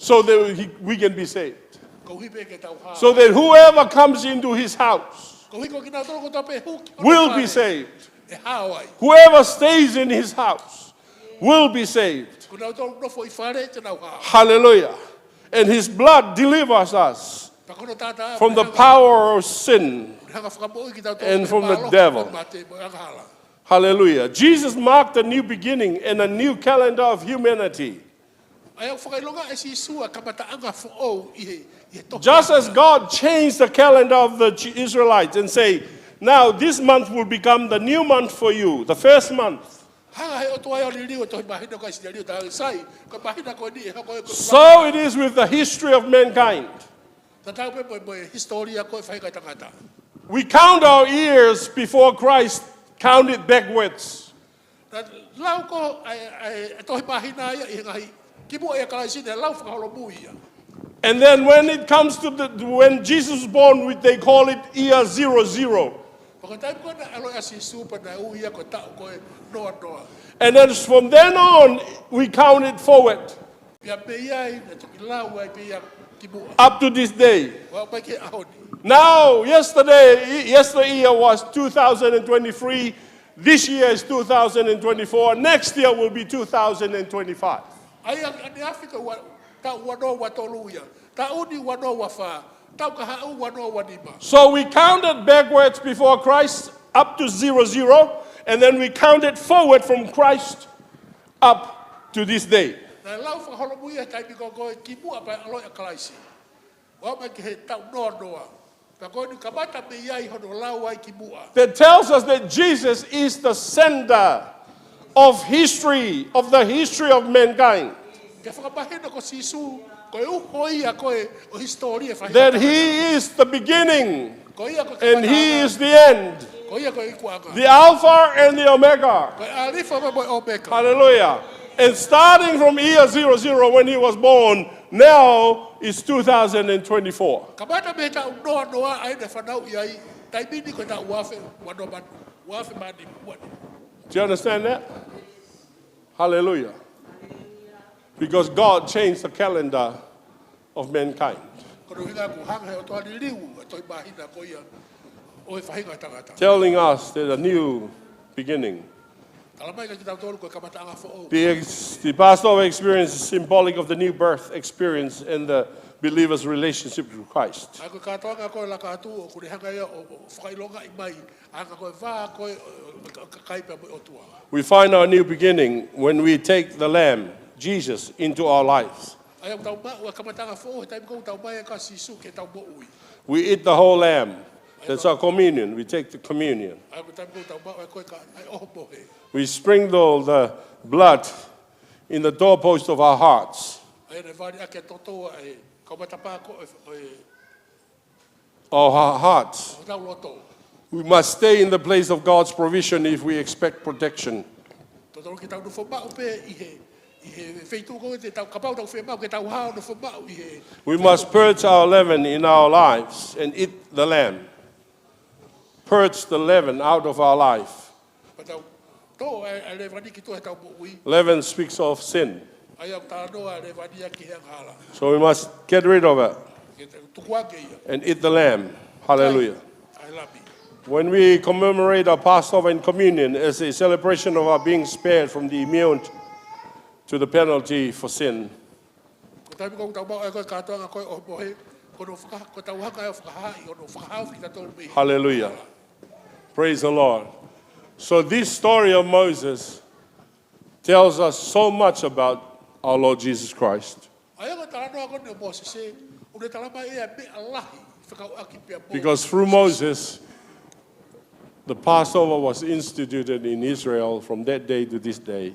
So that he, we can be saved. Koeʻuhi pē ke tau hao. So that whoever comes into his house Koeʻuhi ko kinautolu kotoa pē ʻe hū ki hono fale. Will be saved. ʻE hao ai. Whoever stays in his house will be saved. Ko kinautolu nofo ʻi fale te nau hao. Hallelujah. And his blood delivers us Pea ko hono taʻataʻa from the pē hanga power of sin hanga fakamoʻui kitautolu and mei he from the mālohi devil. ʻo e mate mo e angahala. Hallelujah. Jesus marked a new beginning and a new calendar of humanity. ʻA ia ʻoku fakaʻilonga ʻe Sīsū ʻa e kamataʻanga foʻou ʻi he, ʻi he tohi. Just as God changed the calendar of the Ch-, Israelites and say, "Now this month will become the new month for you, the first month." Hanga ʻe he ʻOtua ia ʻo liliu e tohi māhina ko ē ʻa ʻIsileli ʻo talaange, "Sai, ko e māhina ko eni ʻe hoko ia ko e So it is with the history of mankind. Tatau pē mo, mo e hisitōlia ko ē faʻahinga ʻo e tangata." We count our years before Christ counted backwards. Naʻe lau ko ē ʻa e, ʻa e, ʻa e tohi māhina ia ʻi he ngaahi kimuʻa ʻia Kalaisi, naʻe lau fakaholomui ia. And then when it comes to the, when Jesus was born, we, they call it year zero zero. Pea ko e taimi ko ē naʻe ʻaloʻi ai ʻa Sīsū pea naʻe ui ia ko e taʻu ko ē noa noa. And then from then on, we count it forward. Pea mei ai, naʻe toki lau ai pē ia kimuʻa. Up to this day. ʻO aʻu mai ki he ʻaho ni. Now, yesterday, yesteryear was two thousand and twenty-three. This year is two thousand and twenty-four. Next year will be two thousand and twenty-five. ʻA ia, ʻaneafi ko e ua, taʻu ua noa ua tolu ia. Taʻu ni ua noa ua fā. Taʻu kahaʻu ua noa ua nima. So we counted backwards before Christ up to zero zero, and then we counted forward from Christ up to this day. Naʻe lau fakaholomui ia he taimi ko ē kimuʻa pea ʻaloʻi ʻa Kalaisi. ʻO aʻu mai ki he taʻu noa noa. Pea ko eni kamata mei ai hono lau ai kimuʻa. That tells us that Jesus is the center of history, of the history of mankind. Ke fakamahino ko Sīsū, ko e uho ia ko ē ʻo e hisitōlia faʻahinga. That he is the beginning Ko ia ko e kamataʻanga. And he is the end. Ko ia ko e ikuʻanga. The Alpha and the Omega. Ko e ʻAlifa mo e ʻOmeka. Hallelujah. And starting from year zero zero when he was born, now it's two thousand and twenty-four. Kamata mei he taʻu noa noa ʻa ia naʻe fanauʻi ai, taimi ni ko e taʻu ua afe, ua noa mā, ua afe mā nima, ua nima. Do you understand that? Hallelujah. Because God changed the calendar of mankind. Ko hono ʻuhinga kuo hanga ʻe he ʻOtua ʻo liliu e tohi māhina ko ia ʻo e faʻahinga tangata. Telling us that a new beginning Talamai kia kitautolu ko e kamataʻanga foʻou. The, ex- the Passover experience is symbolic of the new birth experience and the believer's relationship to Christ. ʻA ia ko e kātoanga ko e laka atu ʻoku ne hanga ia ʻo, ʻo fakaʻilongaʻi mai ʻa e anga ko e vā ko e, ʻo, ʻo, ʻo, ʻo kakai pea mo e ʻOtua. We find our new beginning when we take the Lamb, Jesus, into our lives. ʻA ia ʻoku tau maʻu ʻa e kamataʻanga foʻou he taimi ko ē ʻoku tau maʻu ai ʻa Sīsū ki heʻetau moʻui. We eat the whole lamb. That's our communion. We take the communion. ʻA ia ko e taimi ko ē ʻoku tau maʻu ʻa e ko e ka, ʻa e ʻohomohe. We sprinkle the blood in the doorpost of our hearts. ʻA ia naʻe vali ʻaki e toto ʻa e kau matapā ko ē ʻo e, ʻo e Our ha- hearts. ʻo hotau loto. We must stay in the place of God's provision if we expect protection. Totonu ke tau nofo maʻu pē ʻi he, ʻi he feituʻu ko ē te tau, kapau tau fiemaʻu ke tau hao nofo maʻu ʻi he We must purge our leaven in our lives and eat the lamb. Purge the leaven out of our life. Pea tau toʻo ʻa e, ʻa e lēvani ki tuʻa heʻetau moʻui. Leaven speaks of sin. ʻA ia ʻoku talanoa ʻa e lēvani ia ki he angahala. So we must get rid of it Ke tau tuku ake ia. and eat the lamb. Hallelujah. ʻA e lami. When we commemorate our Passover in communion as a celebration of our being spared from the immune to the penalty for sin, Ko e taimi ko ē ʻoku tau maʻu ai ko e kātoanga ko ē ʻo e mohe, ko hono faka-, ko ʻetau hanga ʻo fakahaaʻi, ko hono fakahaofi kitautolu mei he Hallelujah. Praise the Lord. So this story of Moses tells us so much about our Lord Jesus Christ. ʻA ia ko e talanoa ko eni ʻo Mōsese, ʻoku ne talamai ʻe ia meʻa lahi, fekauʻaki pea mo Because through Moses, the Passover was instituted in Israel from that day to this day.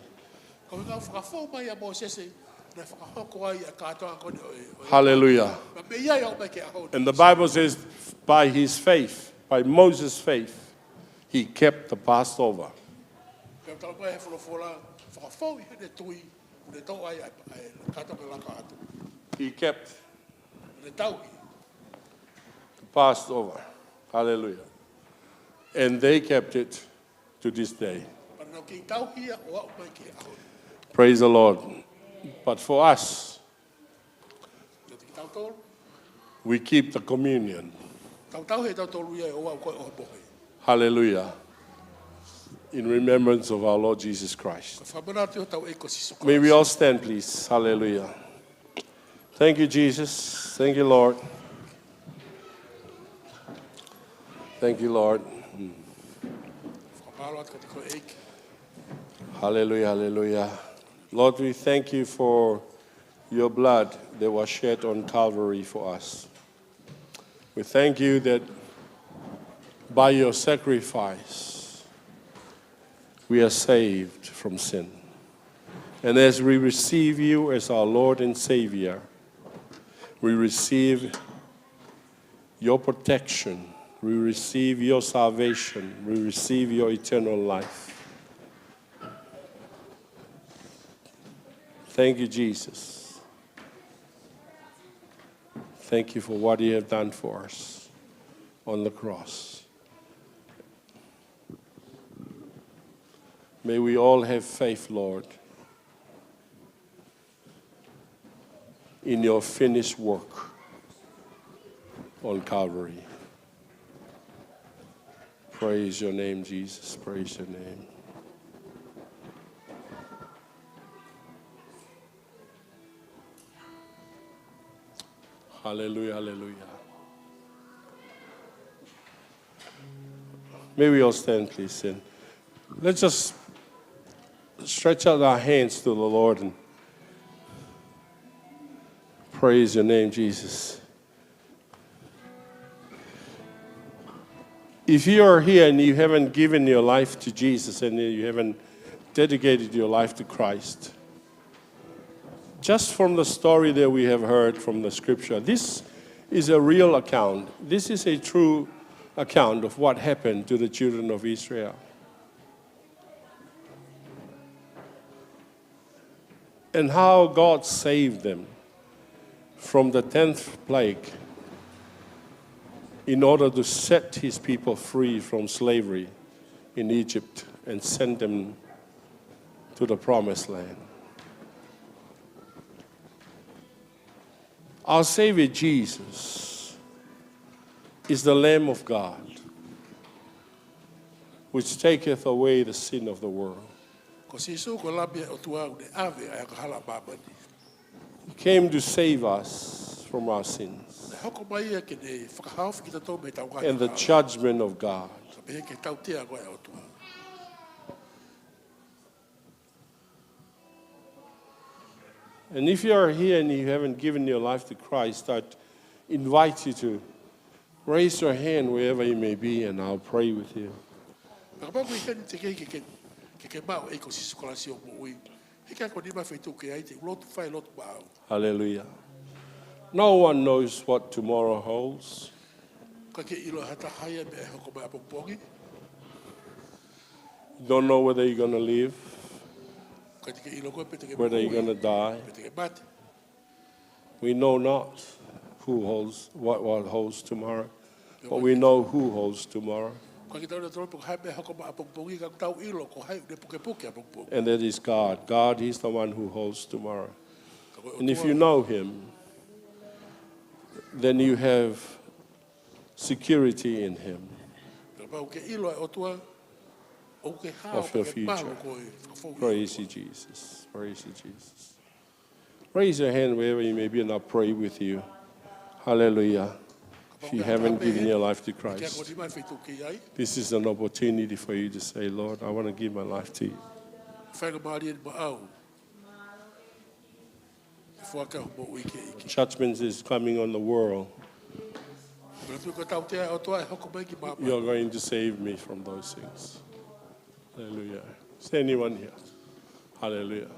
Ko e ngāue fakafou mai ʻa Mōsese, naʻe fakahoko ai ʻa e kātoanga ko eni ʻo e, ʻo e Hallelujah. Pea mei ai ʻo aʻu mai ki he ʻaho ni. And the Bible says, by his faith, by Moses' faith, he kept the Passover. Pea talamai ʻe he folofola, fakafou ʻi heʻene tui, ʻoku ne toʻo ai ʻa e, ʻa e kātoanga laka atu. He kept Naʻe tauhi. the Passover. Hallelujah. And they kept it to this day. Pea nau kei tauhi ia ʻo aʻu mai ki he ʻaho ni. Praise the Lord. But for us, Kiate kitautolu, we keep the communion. Tau tauhi ʻe tautolu ia ʻo aʻu ko ē ʻo mohe. Hallelujah. In remembrance of our Lord Jesus Christ. Ko e fakamanatu ʻo hotau ʻEiki ko Sīsū Kalaisi. May we all stand, please. Hallelujah. Thank you, Jesus. Thank you, Lord. Thank you, Lord. Mm. Fakamālō atu kiate koe ʻEiki. Hallelujah, hallelujah. Lord, we thank you for your blood that was shed on Calvary for us. We thank you that by your sacrifice, we are saved from sin. And as we receive you as our Lord and Savior, we receive your protection. We receive your salvation. We receive your eternal life. Thank you, Jesus. Thank you for what you have done for us on the cross. May we all have faith, Lord, in your finished work on Calvary. Praise your name, Jesus. Praise your name. Hallelujah, hallelujah. May we all stand, please, and let's just stretch out our hands to the Lord and praise your name, Jesus. If you are here and you haven't given your life to Jesus and you haven't dedicated your life to Christ, just from the story that we have heard from the scripture, this is a real account. This is a true account of what happened to the children of Israel and how God saved them from the tenth plague in order to set his people free from slavery in Egypt and send them to the promised land. Our Savior Jesus is the Lamb of God, which taketh away the sin of the world. Ko Sīsū ko e Lami ʻa e ʻOtua ʻoku ne ʻave ʻa e angahala ʻa māmani. He came to save us from our sins Naʻe hoko mai ia ke ne fakahaofi kitautolu mei heʻetau ngaahi and the angahala. Judgment of God. Ka pehē ki he tautea ko ē ʻa e ʻOtua. And if you are here and you haven't given your life to Christ, I invite you to raise your hand wherever you may be, and I'll pray with you. Kapau ʻoku ʻi heni te ke, ke, ke, ke, ke maʻu ʻa e ʻEiki ko Sīsū Kalaisi ʻi hoʻo moʻui, hiki hake ho nima he feituʻu ʻoku ke ʻi ai, te u lotu fai lotu maʻau. Hallelujah. No one knows what tomorrow holds. ʻOku ʻikai ke ʻilo ʻe ha taha ia e meʻa ʻe hoko mai ʻapongipongi. You don't know whether you're gonna live, ʻOku ʻikai te ke ʻilo koe pe te ke moʻui, whether you're gonna die. Pe te ke mate. We know not who holds, what, what holds tomorrow, but we know who holds tomorrow. ʻOku ʻikai ke tau ʻilo ʻe tautolu pe ko hai e meʻa ʻe hoko mai ʻapongipongi, ka ʻoku tau ʻilo ko hai ʻoku ne pukepuke ʻapongipongi. And that is God. God, He's the one who holds tomorrow. Ka ko e ʻOtua. And if you know Him, then you have security in Him. Kapau ʻoku ke ʻilo ʻa e ʻOtua, ʻoku ke hao, of your future. Ke malu ko e fakafou. Praise you, Jesus. Praise you, Jesus. Raise your hand wherever you may be, and I'll pray with you. Hallelujah. If you haven't given your life to Christ, this is an opportunity for you to say, "Lord, I want to give my life to you." Fai ka mālie ni maʻau. Fua ka homo ui ke iki. Judgment is coming on the world. Ko e tautea ʻa e ʻOtua ʻe hoko mai ki māmani. You're going to save me from those things. Hallelujah. Is there anyone here? Hallelujah.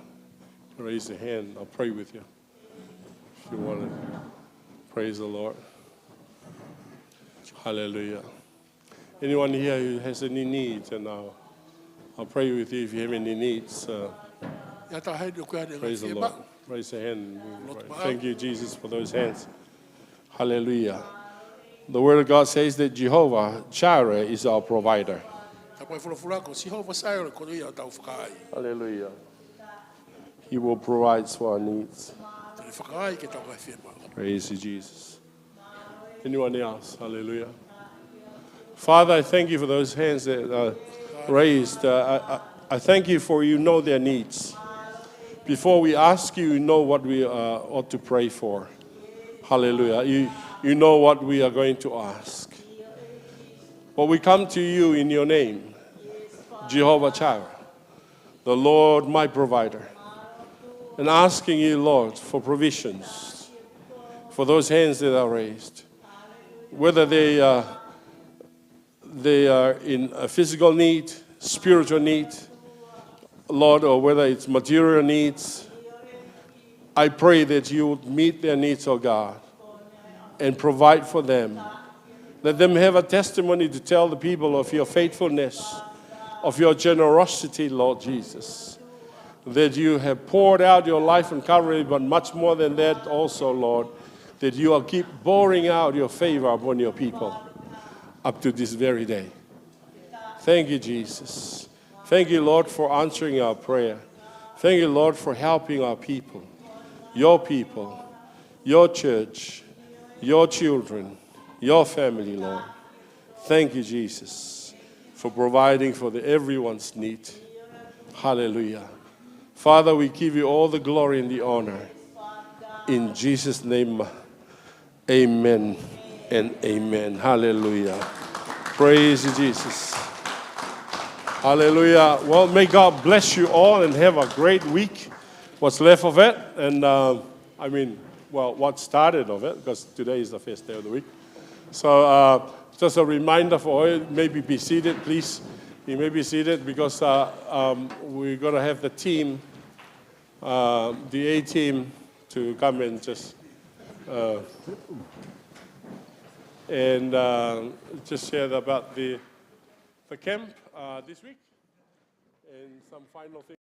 Raise your hand. I'll pray with you. If you want to praise the Lord. Hallelujah. Anyone here who has any needs, and I'll, I'll pray with you if you have any needs. Uh, Ia ta hai ni o koe ane praise the Lord. Raise your hand. Thank you, Jesus, for those hands. Hallelujah. The word of God says that Jehovah Jireh is our provider. Tapu ai fulafula ko Sihova Saira ko ia ʻetau fakaʻai. Hallelujah. He will provide for our needs. Te ne fakaʻai ki heʻetau ngaahi fiemaʻu. Praise you, Jesus. Anyone else? Hallelujah. Father, I thank you for those hands that are raised. Uh, I, I, I thank you for you know their needs. Before we ask you, you know what we, uh, ought to pray for. Hallelujah. You, you know what we are going to ask. But we come to you in your name, Jehovah Jireh, the Lord my provider, and asking you, Lord, for provisions for those hands that are raised, whether they are, they are in a physical need, spiritual need, Lord, or whether it's material needs. I pray that you would meet their needs, oh God, and provide for them. Let them have a testimony to tell the people of your faithfulness, of your generosity, Lord Jesus, that you have poured out your life on Calvary, but much more than that also, Lord, that you are keep pouring out your favor upon your people up to this very day. Thank you, Jesus. Thank you, Lord, for answering our prayer. Thank you, Lord, for helping our people, your people, your church, your children, your family, Lord. Thank you, Jesus, for providing for the, everyone's need. Hallelujah. Father, we give you all the glory and the honor. In Jesus' name, amen and amen. Hallelujah. Praise you, Jesus. Hallelujah. Well, may God bless you all and have a great week, what's left of it. And, uh, I mean, well, what started of it, because today is the first day of the week. So, uh, just a reminder for all, maybe be seated, please. You may be seated because, uh, um, we're gonna have the team, uh, the A team to come and just, uh, and, uh, just share about the, the camp, uh, this week and some final things.